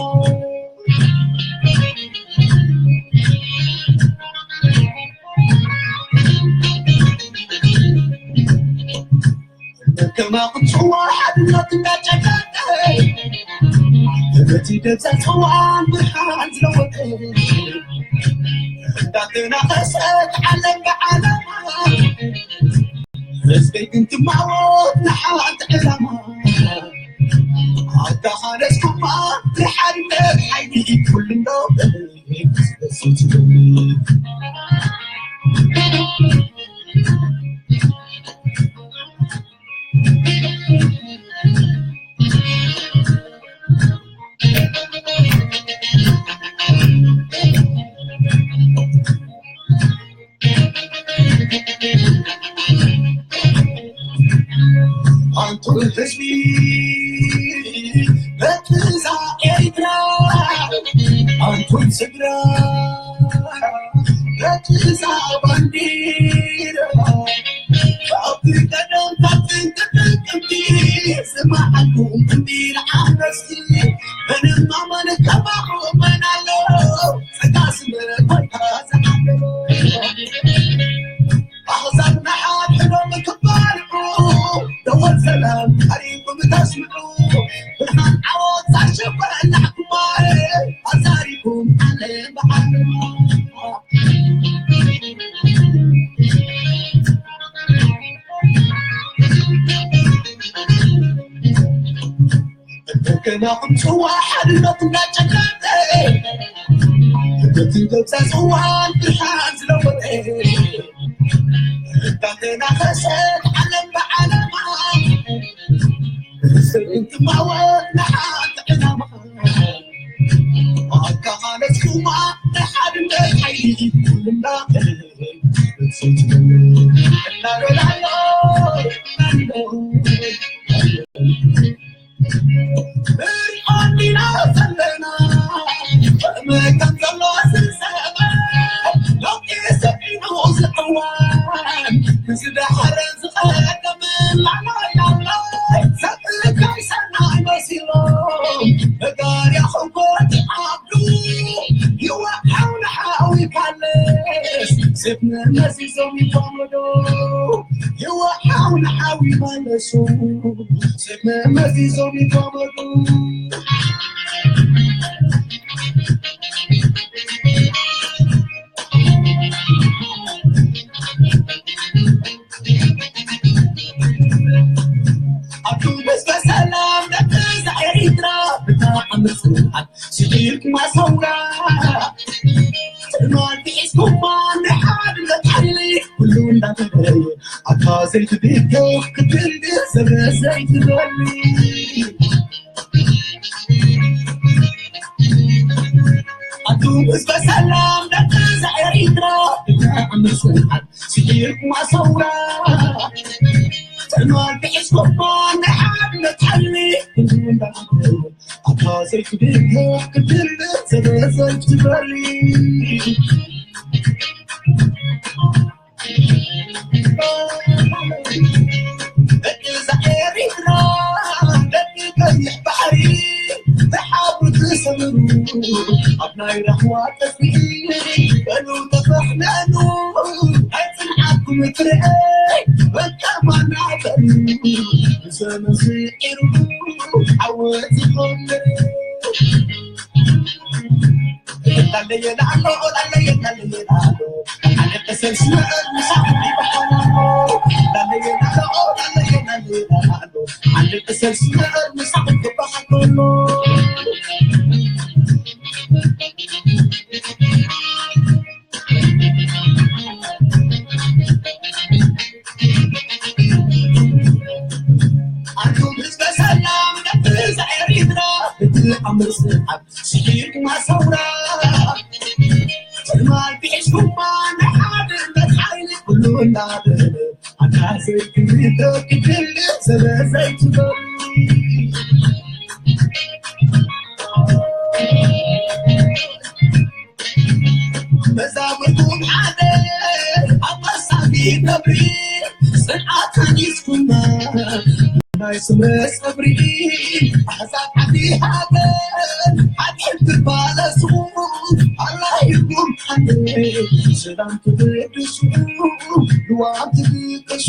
ከማኹም ጽዋ ሓድነት እንዳጨቀቀ በቲ ደብዛ ጽዋን ብርሃን ዝለወጠ እንዳተናኸሰት ዓለም ብዓለማ ህዝበይ ግን ትማወት ንሓንቲ ዕላማ ኣተኻለስኩማ ብሓድነት ሓይሊ ኩሉ እንዶ ኣንቱም ህዝቢ በትዛ ኤርትራ፣ ኣንቱም ስድራ በትዛ ባንዲራ፣ ካብ ቀደም ካብ ጥንቲ ጥቅምቲ ዝመዓልኩም እንዲል ዓመፅቲ፣ ምንም ኣማን ከማኹም መን ኣሎ? ጸጋ ስምረት ኮይንካ ዝዓለሎ። ኣሕዛብ ንሓድሕዶም ክባልዑ፣ ደወል ሰላም ቀሪብኩም ተስምዑ። ብርሃን ዓወት ዛሸበላዕኩማ፣ ኣዛሪኩም ዓለም ብዓለማ። እንደገና ክምፅዋ ሓድነት እንዳጨቀጠ፣ በቲ ገብዛ ፅዋን ብርሃን ዝለወጠ፣ እንዳተናኸሰት ዓለም ብዓለማ፣ ስር እንትማወት ንሓንቲ ዕላማ። ኣተኻለስኩማ ናይ ሓድነት ሓይሊ ኩልና እናበላሎ፣ እናበላሎ። ንሪኦ እንዲና ዘለና፣ ከም ዘሎ ዝሰመ፣ ለውጢ ሰፊኑ ዝዕወት፣ ንዝደሓረ ዝቐደመ፣ ላዕላይ ላዕላይ፣ ሰብ ከይሰናይ መሲሎም፣ መጋርያ ክጎቲ ዓብዱ፣ ይወሓው ንሓዊ ፋለስ፣ ሰብ መመዚዞም ይጓመዶ፣ ይወሓው ንሓዊ ፋለሱ፣ ሰብ መመዚዞም ይጓመዱ። ኣቱም ህዝበ ሰላም ደቂ ኤርትራ ብጣዕሚ ጽንዓት ስዒርኩማ ሰውራ። ትማል ሒዝኩማ ናይ ሓድነት ሓይሊ ኩሉ እንዳተለየ ኣታ ዘይትብገ ክትብል ዘበ ዘይትበሊ። ኣቱም ህዝበ ሰላም ደቂ ኤርትራ ብጣዕሚ ጽንዓት ስዒርኩማ ሰውራ። ትማል ሒዝኩማ ናይ ሓድነት ሓይሊ ኩሉ እንዳተለየ ኣታ ዘይትብገ ክትብል ዘበ ዘይትበሊ። ደቂ እዛ ኤሪትራ፣ ደቂ ቀይሕ ባሕሪ፣ ተሓብሩ ተሰብሩ፣ ኣብ ናይ ራህዋ ጠፍኢ፣ በሉ ተፈሕነኑ፣ ናይ ጽንዓትኩም ፍረ፣ በቃ ማና በሉ፣ ብዘመን ስዒሩ፣ ዓወት ይኾን። ኣቱም ህዝበ ሰላም ደቂ ኤሪትራ፣ እቲ ኣምር ስርዓት ስሒርኩማ ሰውራ። ትማል ሒዝኩማ ናይ ሓድነት ሓይሊ ኩሉ እንዳበለ፣ ኣታ ዘይትብሎ ክትብል ዘበ ዘይትበሉ። መዛሙርኩም ሓደ ኣብ መሳቢ ነብሪ፣ ጽንዓት ሓጊዝኩማ ናይ ስምረ ጸብሪ። ኣሕዛብ ዓዲ ሃገር ሓድሕድ ትባለሱ፣ ኣላሂኩም ሓደ ሰላም ትብድሱ፣ ልዋም ትብቅሱ።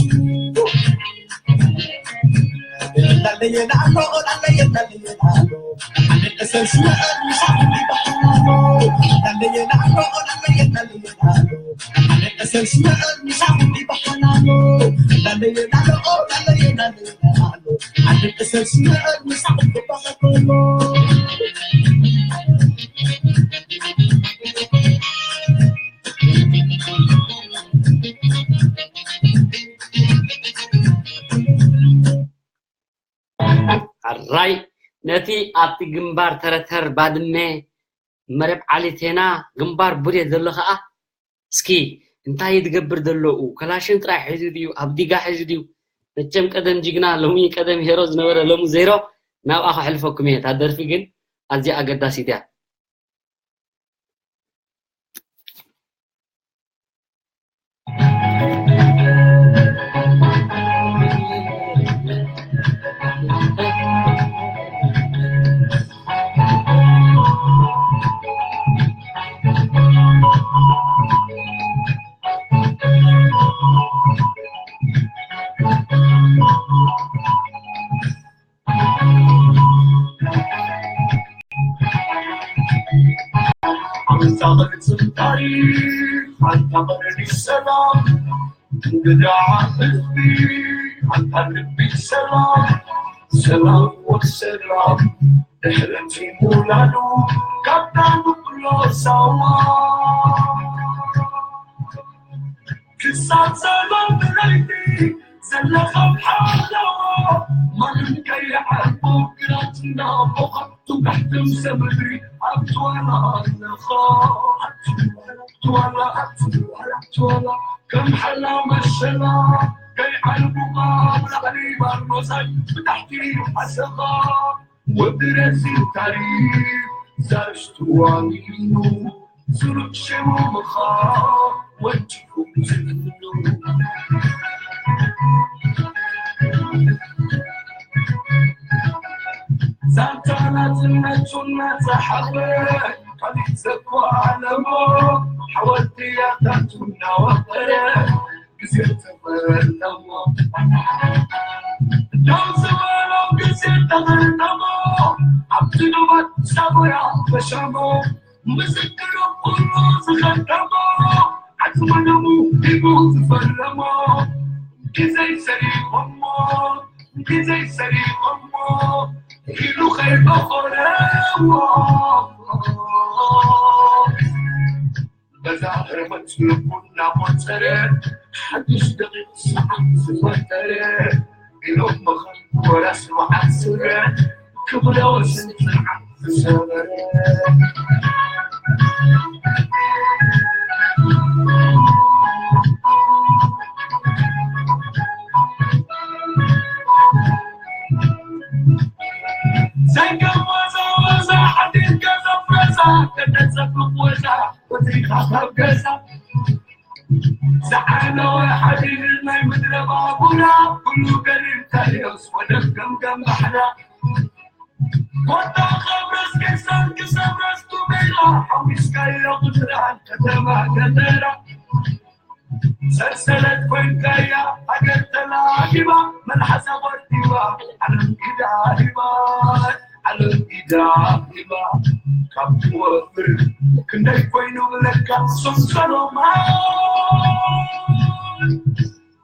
ሕራይ ነቲ ኣብቲ ግንባር ተረተር ባድመ መረብ ዓሊ ቴና ግንባር ቡሬ ዘሎ ኸኣ እስኪ እንታይ እዩ ዝገብር ዘሎ? ከላሽን ጥራይ ሒዙ ድዩ? ኣብ ዲጋ ሒዙ ድዩ? መቸም ቀደም ጅግና፣ ሎሚ ቀደም ሄሮ ዝነበረ ሎሚ ዜሮ። ናብኣ ከሕልፈኩም እየ። እታ ደርፊ ግን ኣዝያ ኣገዳሲት እያ። ኣንታ ቅርጽን ታሪኽ፣ ኣንታ ቅርኒ ሰላም፣ እንግዳ ህዝቢ፣ ኣንታ ልቢ ሰላም፣ ሰላም ወሰላም፣ ድሕረቲ ውላዱ፣ ካብታ ንኩሎ ሳዋ። ክሳብ ሰላም ብለይቲ፣ ዘለኻ ሓለዋ፣ ማንም ከይዓርቦ፣ ግራትና ቦኻ፣ ትውጋሕ ትምሰ ምድሪ፣ ኣብቲ ዋላ ኣለኻ፣ ኣብቲ ዋላ፣ ኣብቲ ዋላ፣ ኣብቲ ዋላ፣ ከም ሓላ መሸላ፣ ከይዓርቡኻ፣ ኣብ ላዕሊ ባርኖሳይ፣ ብታሕቲ ሓሰኻ። ወዲ ረዚን ታሪኽ ዛሽቱ ዋኒኑ፣ ስሩዕ ሽሙ ምኻ ወዲኹም ዝምኑ። ዛንታ ናጽነቱ እናጸሓፈ፣ ካሊእ ዘኳ ኣለሞ፣ ሓወልቲ ያታቱ እናወቐረ፣ ግዜ ተመርጠሞ። ደው ዝበሎ ግዜ ተመርጠሞ። ኣብቲ ዶባት ሳሞራ ተሸሞ። ምስክሩ ኩሉ ዝኸተሞ። ዓጽመ ደሙ ሂቡ ዝፈረሞ። ግዜ ሰሪቆሞ። ግዜ ሰሪቆሞ። ኢሉ ከይበኾረዎ። በዛ ህርመት ልቡ እናቖጸረ፣ ሓድሽ ደቂቕ ሰዓት ዝፈጠረ፣ ኢሎም መኸር ወራስ መዓት ስረ፣ ክብረ ወሰን ጽንዓት ዝሰበረ። ዘይገባዛ ወዛ ሓዲድ ገዛ ፍረዛ፣ ከተጸብቕ ወዛ፣ ወጺኻ ካብ ገዛ። ዝዓነወ ሓዲድ ናይ ምድረ ባቡራ፣ ኩሉ ገሪም ተልዮስ ወደብ ገምገም ባሕራ። ኮታ ከብረስ ቄሳር ክሰብረስ ቱሜራ፣ ሓዊስካዮ ቁጽራን ከተማ ከተራ። ሰንሰለት ኮይንካያ ሃገር ተላሂባ፣ መልሓሳ ቆርጢባ፣ ዓለም ኢዳ ሂባ፣ ዓለም ኢዳ ሂባ። ካብ ትወፍር ክንደይ ኮይኑ ብለካ ሰንሰሎማ።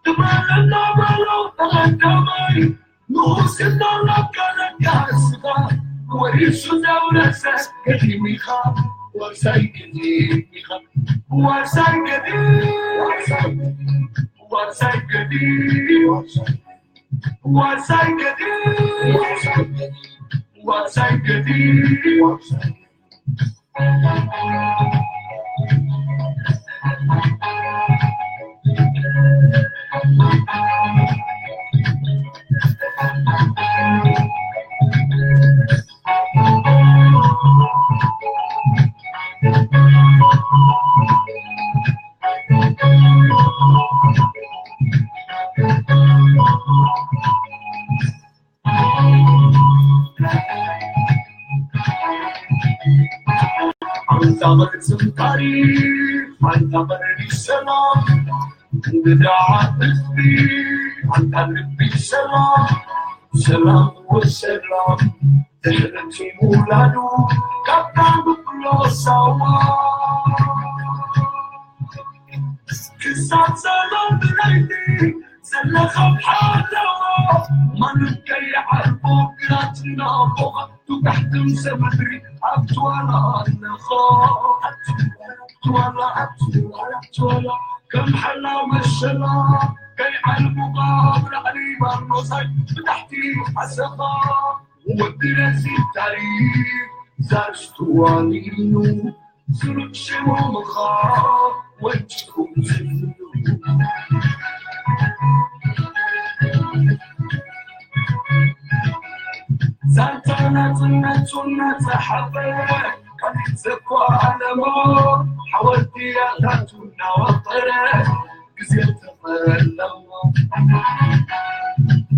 ትማለና በሎ ተቐዳማይ ንጉስ እናላካ ለጋስኻ ወሪሱ ዘውረሰ ገዲም ኢኻ። ዋርሳይ ገዲም ኢኻ። ዋርሳይ ገዲም፣ ዋርሳይ ገዲም፣ ዋርሳይ ገዲም፣ ዋርሳይ ገዲም። ኣንታ ቅርጽን ታሪኽ፣ ኣንታ ቀርኒ ሰላም፣ እንግዳ ህዝቢ፣ ኣንታ ልቢ ሰላም፣ ሰላም ወሰላም፣ ድሕረቲ ምውላዱ፣ ካብታ ንኩሎ ሳዋ። ክሳብ ሰላም ብለይቲ፣ ዘለኻ ሓለዋ፣ ማንም ከይዓርቦ፣ ግራትና ቦኻ፣ ትውጋሕ ትምሰ ምድሪ፣ ኣብቲ ዋላ ኣለኻ፣ ኣብቲ ዋላ፣ ኣብቲ ዋላ፣ ኣብቲ ዋላ፣ ከም ሓላ መሸላ፣ ከይዓርቡኻ፣ ብላዕሊ ባርኖሳይ፣ ብታሕቲ ሓሰኻ፣ ወዲ ረዚን ታሪኽ፣ ዛር ስትዋኒኑ፣ ስሩዕ ሽሙ ምኻ ወንጭፉ ዝብሉ። ስነቱ እናተሓበረ፣ ካሊእ ዘኳለሞ ሓወልቲ ኣታቱ እናወፈረ፣ ግዜ ተፈለሞ።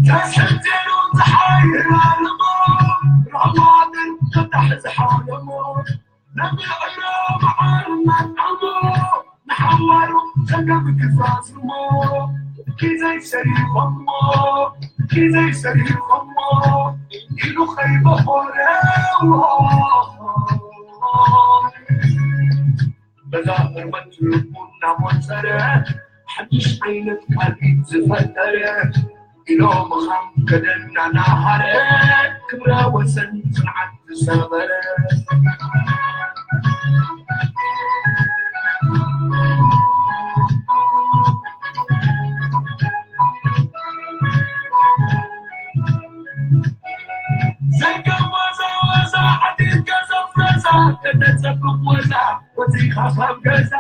ተሰንቲሩ ዝሓይር ኣለሞ፣ ራማትን ፈታሕ ዝሓለሞ፣ ነብዕሮ መዓር እናጥዓሞ፣ ንሓዋሩ ጸገም ክዛዝሞ፣ ኪዘይ ሰሪሖሞ፣ ኪዘይ ሰሪሖሞ፣ ኢሉ ከይበኾረ። በዛ ህርመት ልቡ እናቖጸረ፣ ሓድሽ ዓይነት ካልኢት ዝፈጠረ፣ ኢሎ ምኻም ከደና ናሃረ፣ ክብረ ወሰን ጽንዓት ዝሰበረ። ዘይከም ወዛ ወዛ፣ ዓዲት ገዘፍ ረዛ፣ ከተጸብቕ ወዛ፣ ወጺኻ ካብ ገዛ።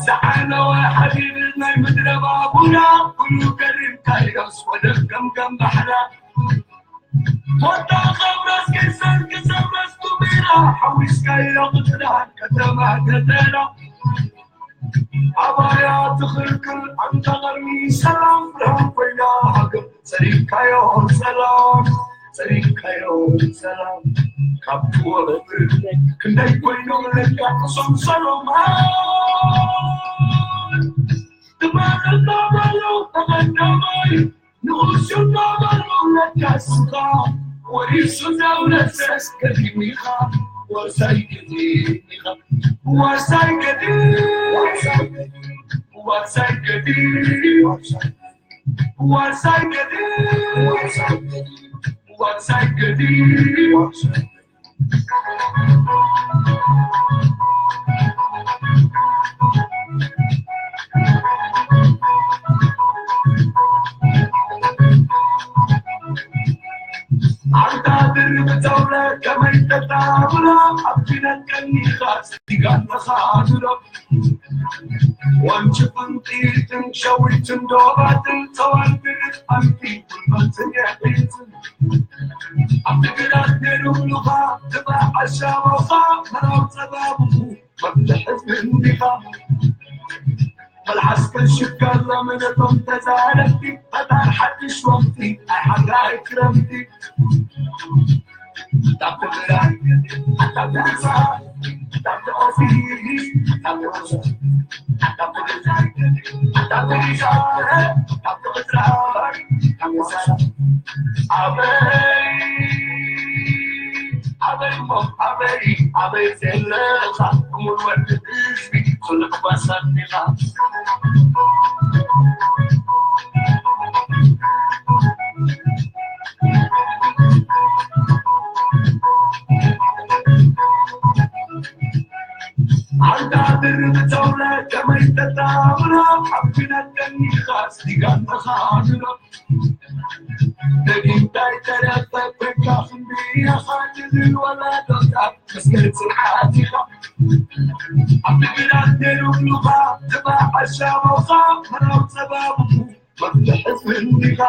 ዝዓነወ ሓቢብ ናይ ምድረ ባቡራ፣ ኩሉ ገሪምካዮስ ወደብ ገምገም ባሕራ። ሞታ ካብ ራስ ከይሰር ክሳብ ራስ ቱሚራ፣ ሓዊስካዮ ቅጥራን ከተማ ከተራ። ኣባያ ትኽልክል ኣንታ ቐርኒ ሰላም ብርሃን ኮይና ሃገር፣ ሰሪካዮ ሰላም፣ ሰሪካዮ ሰላም። ካብ ትወርድ ክንደይ ኮይኖም ለካ እዞም ሰሎማን። ትማል እናበሉ ተቐዳማይ ንጉስ እናበሉ ለካ እስኻ ወሪሱ ዘውረሰ ገዲም ኢኻ፣ ዋርሳይ ገዲም ኢኻ፣ ዋርሳይ ገዲም፣ ዋርሳይ ገዲም፣ ዋርሳይ ገዲም፣ ዋርሳይ ገዲም፣ ዋርሳይ ገዲም፣ ዋርሳይ ገዲም። ኣንታ ድርብ ተውረ ከመይ ተጣብራ፣ ኣብ ኲናት ቀኒኻ ስቲጋን ተኻድሮ። ወንጭፍን ጥይትን ሸዊትን ዶባትን፣ ተዋልድን ኣንቲ ጉልበትን የሒትን። ኣብ ትግራት ነይሩ ምሉኻ፣ ትባዕ ኣሻቦኻ፣ መራው ጸባብኹ፣ መፍትሒ ህዝቢ እንዲኻ። መልሓስክን ሽጋላ መነቶም ተዛረብቲ፣ ፈጣር ሓድሽ ወቕቲ፣ ኣይ ሓጋይ ክረምቲ። ኣበይ ዘለኻ እሙን ወዲ ህዝቢ፣ ስሉዕ ጓሳ ዲኻ? ኣንታ ድርብ ተውረ ከመይ ተጣብራ፣ ኣብ ኲናት ቀኒኻ ስቲጋን ተኻድኖ። ደጊምታይ ተረፈ ኮይንካ ክንድያኻ ትብል ወላዶታት መስገን ጽንዓት ኢኻ። ኣብ ትግራት ነይሩ ብሉኻ፣ ትባዕ ኣሻቦኻ፣ መራው ጸባብኹ፣ መፍትሒ ህዝቢ እንዲኻ።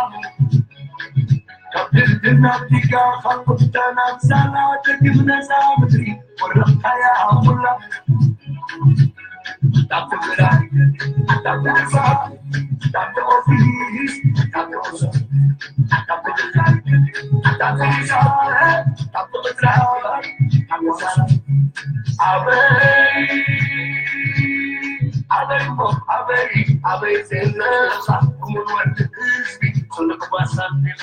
ካብ ድልድል ናብ ዲጋ፣ ካብ ቁፍታ ናብ ዛላ፣ ደጊም ነዛ ምድሪ ወረቕካያ ኩላ። ኣበይ ኣበይ እሞ ኣበይ ኣበይ ዘለኻ እሙን ወዲ ህዝቢ ስሉዕ ጓሳ ዲኻ?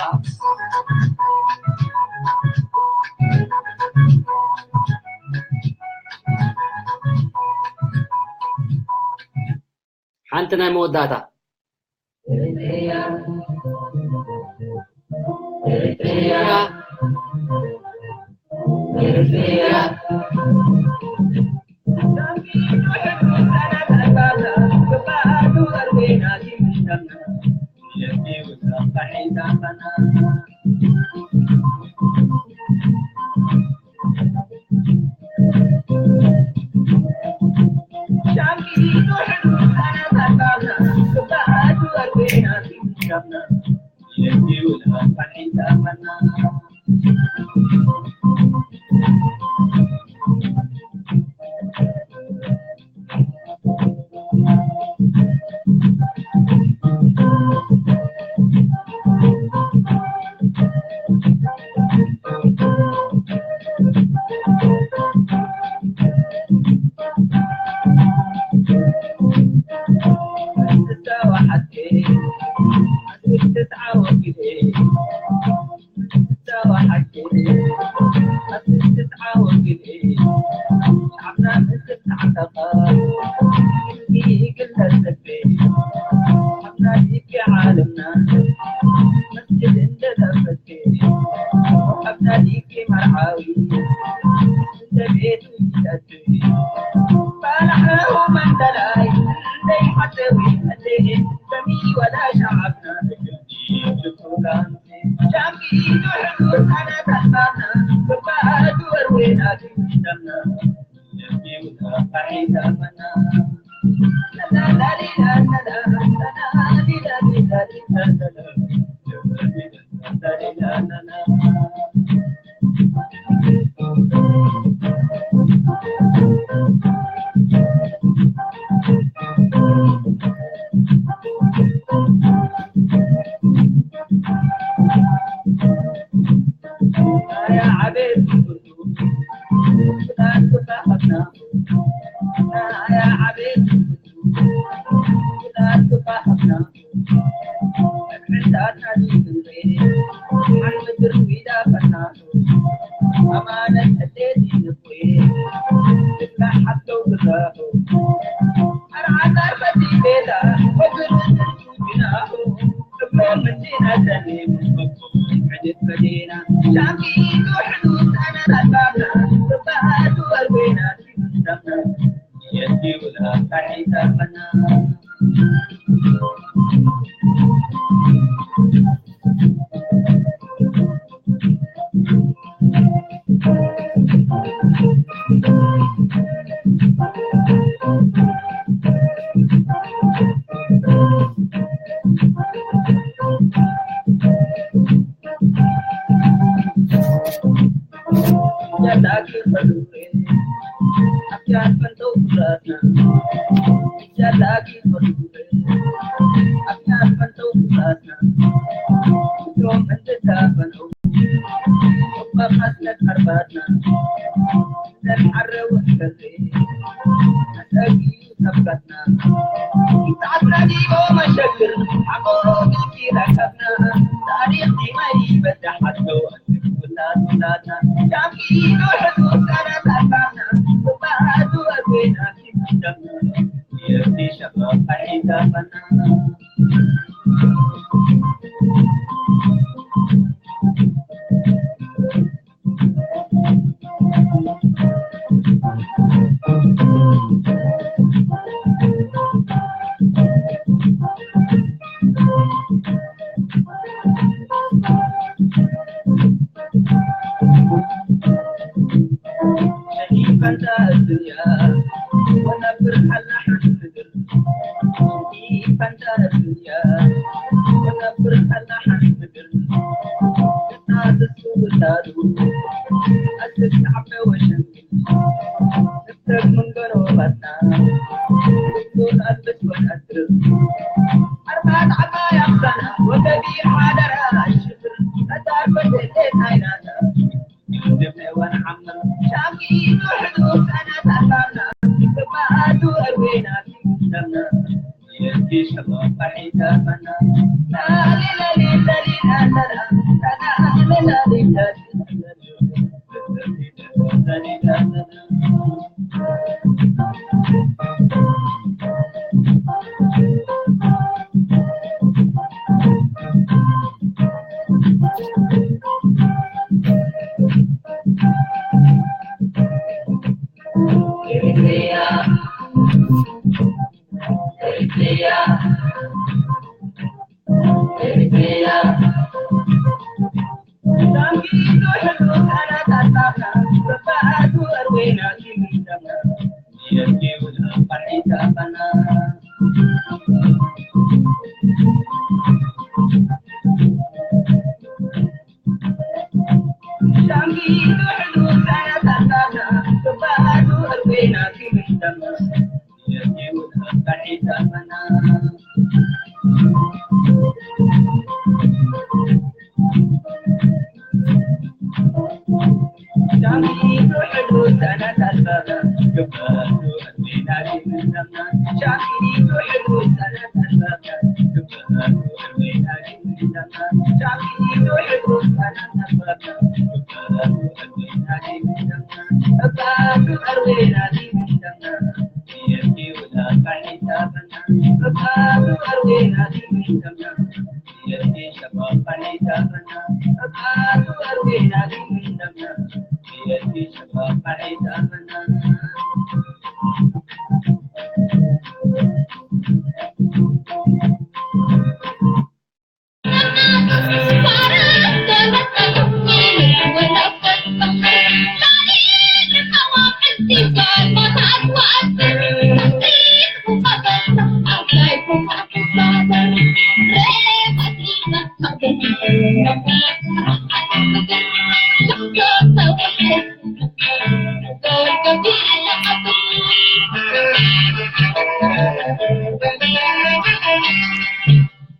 ሓንቲ ናይ መወዳእታ።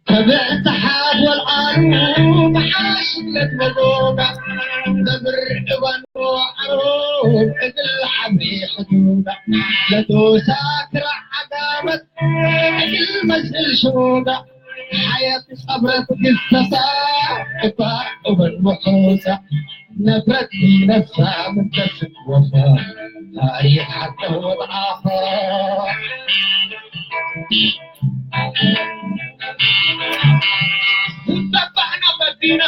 ተብዕቲ ሓድ ወልዓሉ መዓሽ ለትመጎጋ ነብር እባን ዓሮ ዕግል ዓብሪ ሕዱጋ ለቶሳ ክራ ዓጋመት ዕግል መስል ሽሞጋ ሓየት ጸብረት ግዝተሳ እባ እበን ምሑሳ ነብረት ነሳ ምንተስት ወፋ ታሪኽ ሓቀ ወልዓኻ ትጠባሕና በዲና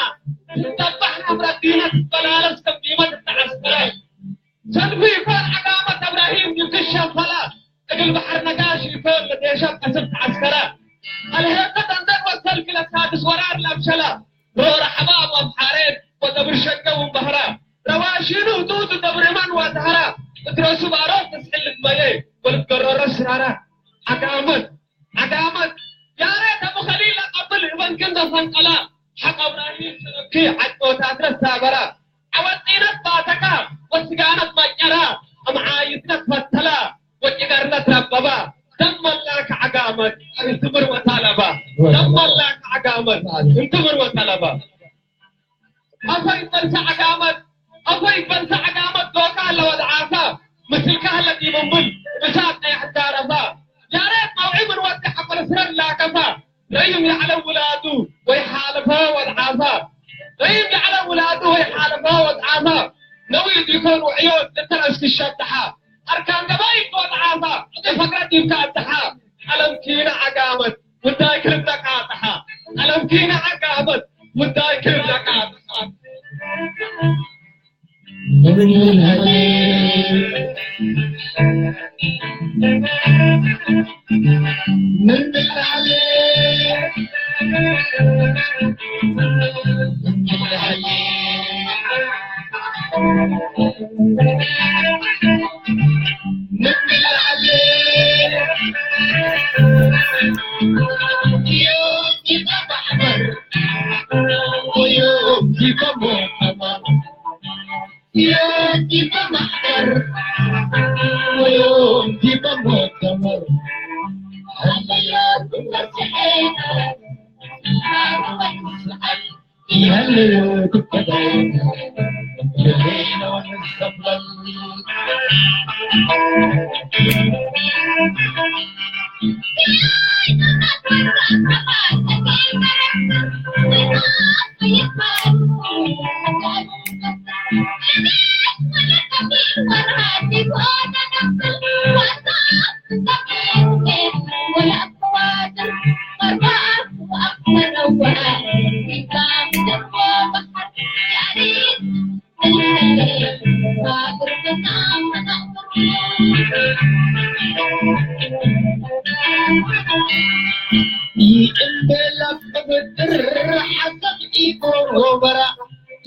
ትጠባሕና ብረዲና ትበላለስ ከም ዲመት ተዓስከረ ሰልፊ ይፋል ዓጋመት እብራሂም ይክሸፈላ እግል ባሕር ነጋሽ ይፈል ለዴሸብ ቀስብ ተዓስከረ ኣልሄተ ደንደን ወሰልፊ ለሳድስ ወራር ለብሸላ ሮር ሓባብ ወምሓሬት ወደብር ሸገ ውንበህራ ረዋሺኑ ህዱድ ደብር እማን ዋተህራ እትረሱ ባሮት ተስሕል ልትመየ ወልትገረረ ስራራ ዓጋመት ዓጋመት ያሬት ኣቡ ኸሊል ኣቀብል እበን ክንደ ፈንቀላ ሓቅ እብራሂም ሰለብኪ ዓድኖታት ረሳበራ ዓወጢነት ባተካ ወስጋነት መጨራ እምዓይትነት ፈተላ ወጭገርነት ረበባ ደመላክ ዓጋመት እንትምር ወታለባ ደመላክ ዓጋመት እንትምር ወታለባ ኣፈይ በልሳ ዓጋመት ኣፈይ በልሳ ዓጋመት ዶካ ኣለወ ዝዓሳ ምስልካ ህለት ይምንብል እሳት ናይ ሕዳረፋ ያሬት መውዒ ምን ወዲ ሓፈር ስረን ላከፋ ረይም ያዕለ ውላዱ ወይ ሓለፈ ወድዓፋ ረይም ያዕለ ውላዱ ወይ ሓለፈ ወድዓፋ ነዊት ይኮን ውዕዮት ልተረስኪ ሸድሓ ኣርካን ገባይ ወድዓፋ እቲ ፈቅረት ይብካ ኣድሓ ቀለም ኪነ ዓጋመት ጉዳይ ክርዳቃ ኣድሓ ቀለም ኪነ ዓጋመት ጉዳይ ክርዳቃ ኣድሓ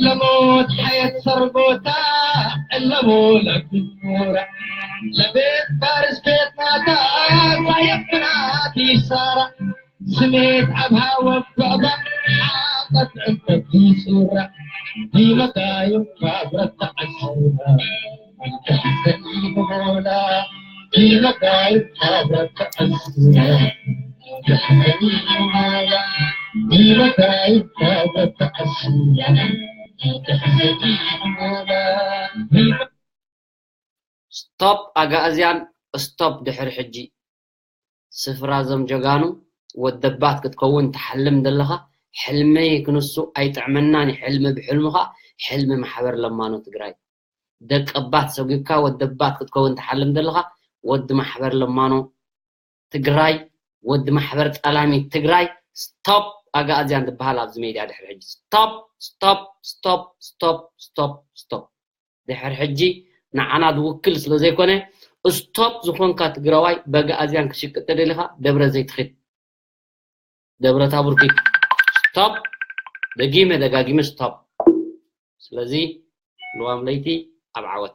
ለሞት ሓየት ሰርጎታ እለሞ ለግኑራ ለቤት ፋርስ ቤት ናታ ሳየብናት ይሳራ ስሜት ኣብሃ ወበባ ሓቀት እንተት ይሱራ ዲመካዮም ካብረት ተዓሱራ እንተሕሰኒ ንቦላ ዲመካዮም ካብረት ተዓሱራ ስቶፕ ኣጋእዝያን ስቶፕ ድሕሪ ሕጂ። ስፍራ ዞም ጀጋኑ ወደባት ክትከውን ትሓልም ዘለኻ፣ ሕልመይ ክንሱ ኣይጥዕመናን እዩ። ሕልሚ ብሕልምኻ፣ ሕልሚ ማሕበር ለማኖ ትግራይ። ደቀባት ሰጒግካ ወደባት ክትከውን ትሓልም ዘለኻ፣ ወዲ ማሕበር ለማኖ ትግራይ፣ ወዲ ማሕበር ጠላሚ ትግራይ፣ ስቶፕ ኣጋኣዝያን ትበሃል ኣብዚ ሜድያ ድሕሪ ሕጂ። ስቶፕ፣ ስቶፕ፣ ስቶፕ፣ ስቶፕ፣ ስቶፕ፣ ስቶፕ። ድሕሪ ሕጂ ንዓና ዝውክል ስለ ዘይኮነ፣ ስቶፕ ዝኾንካ ትግራዋይ በጋኣዝያን ክሽቅጥ ደሊኻ ደብረ ዘይትኺድ። ደብረ ታቡር ኪድ። ስቶፕ። ደጊመ ደጋጊመ ስቶፕ። ስለዚ ልዋም ለይቲ ኣብ ዓወት።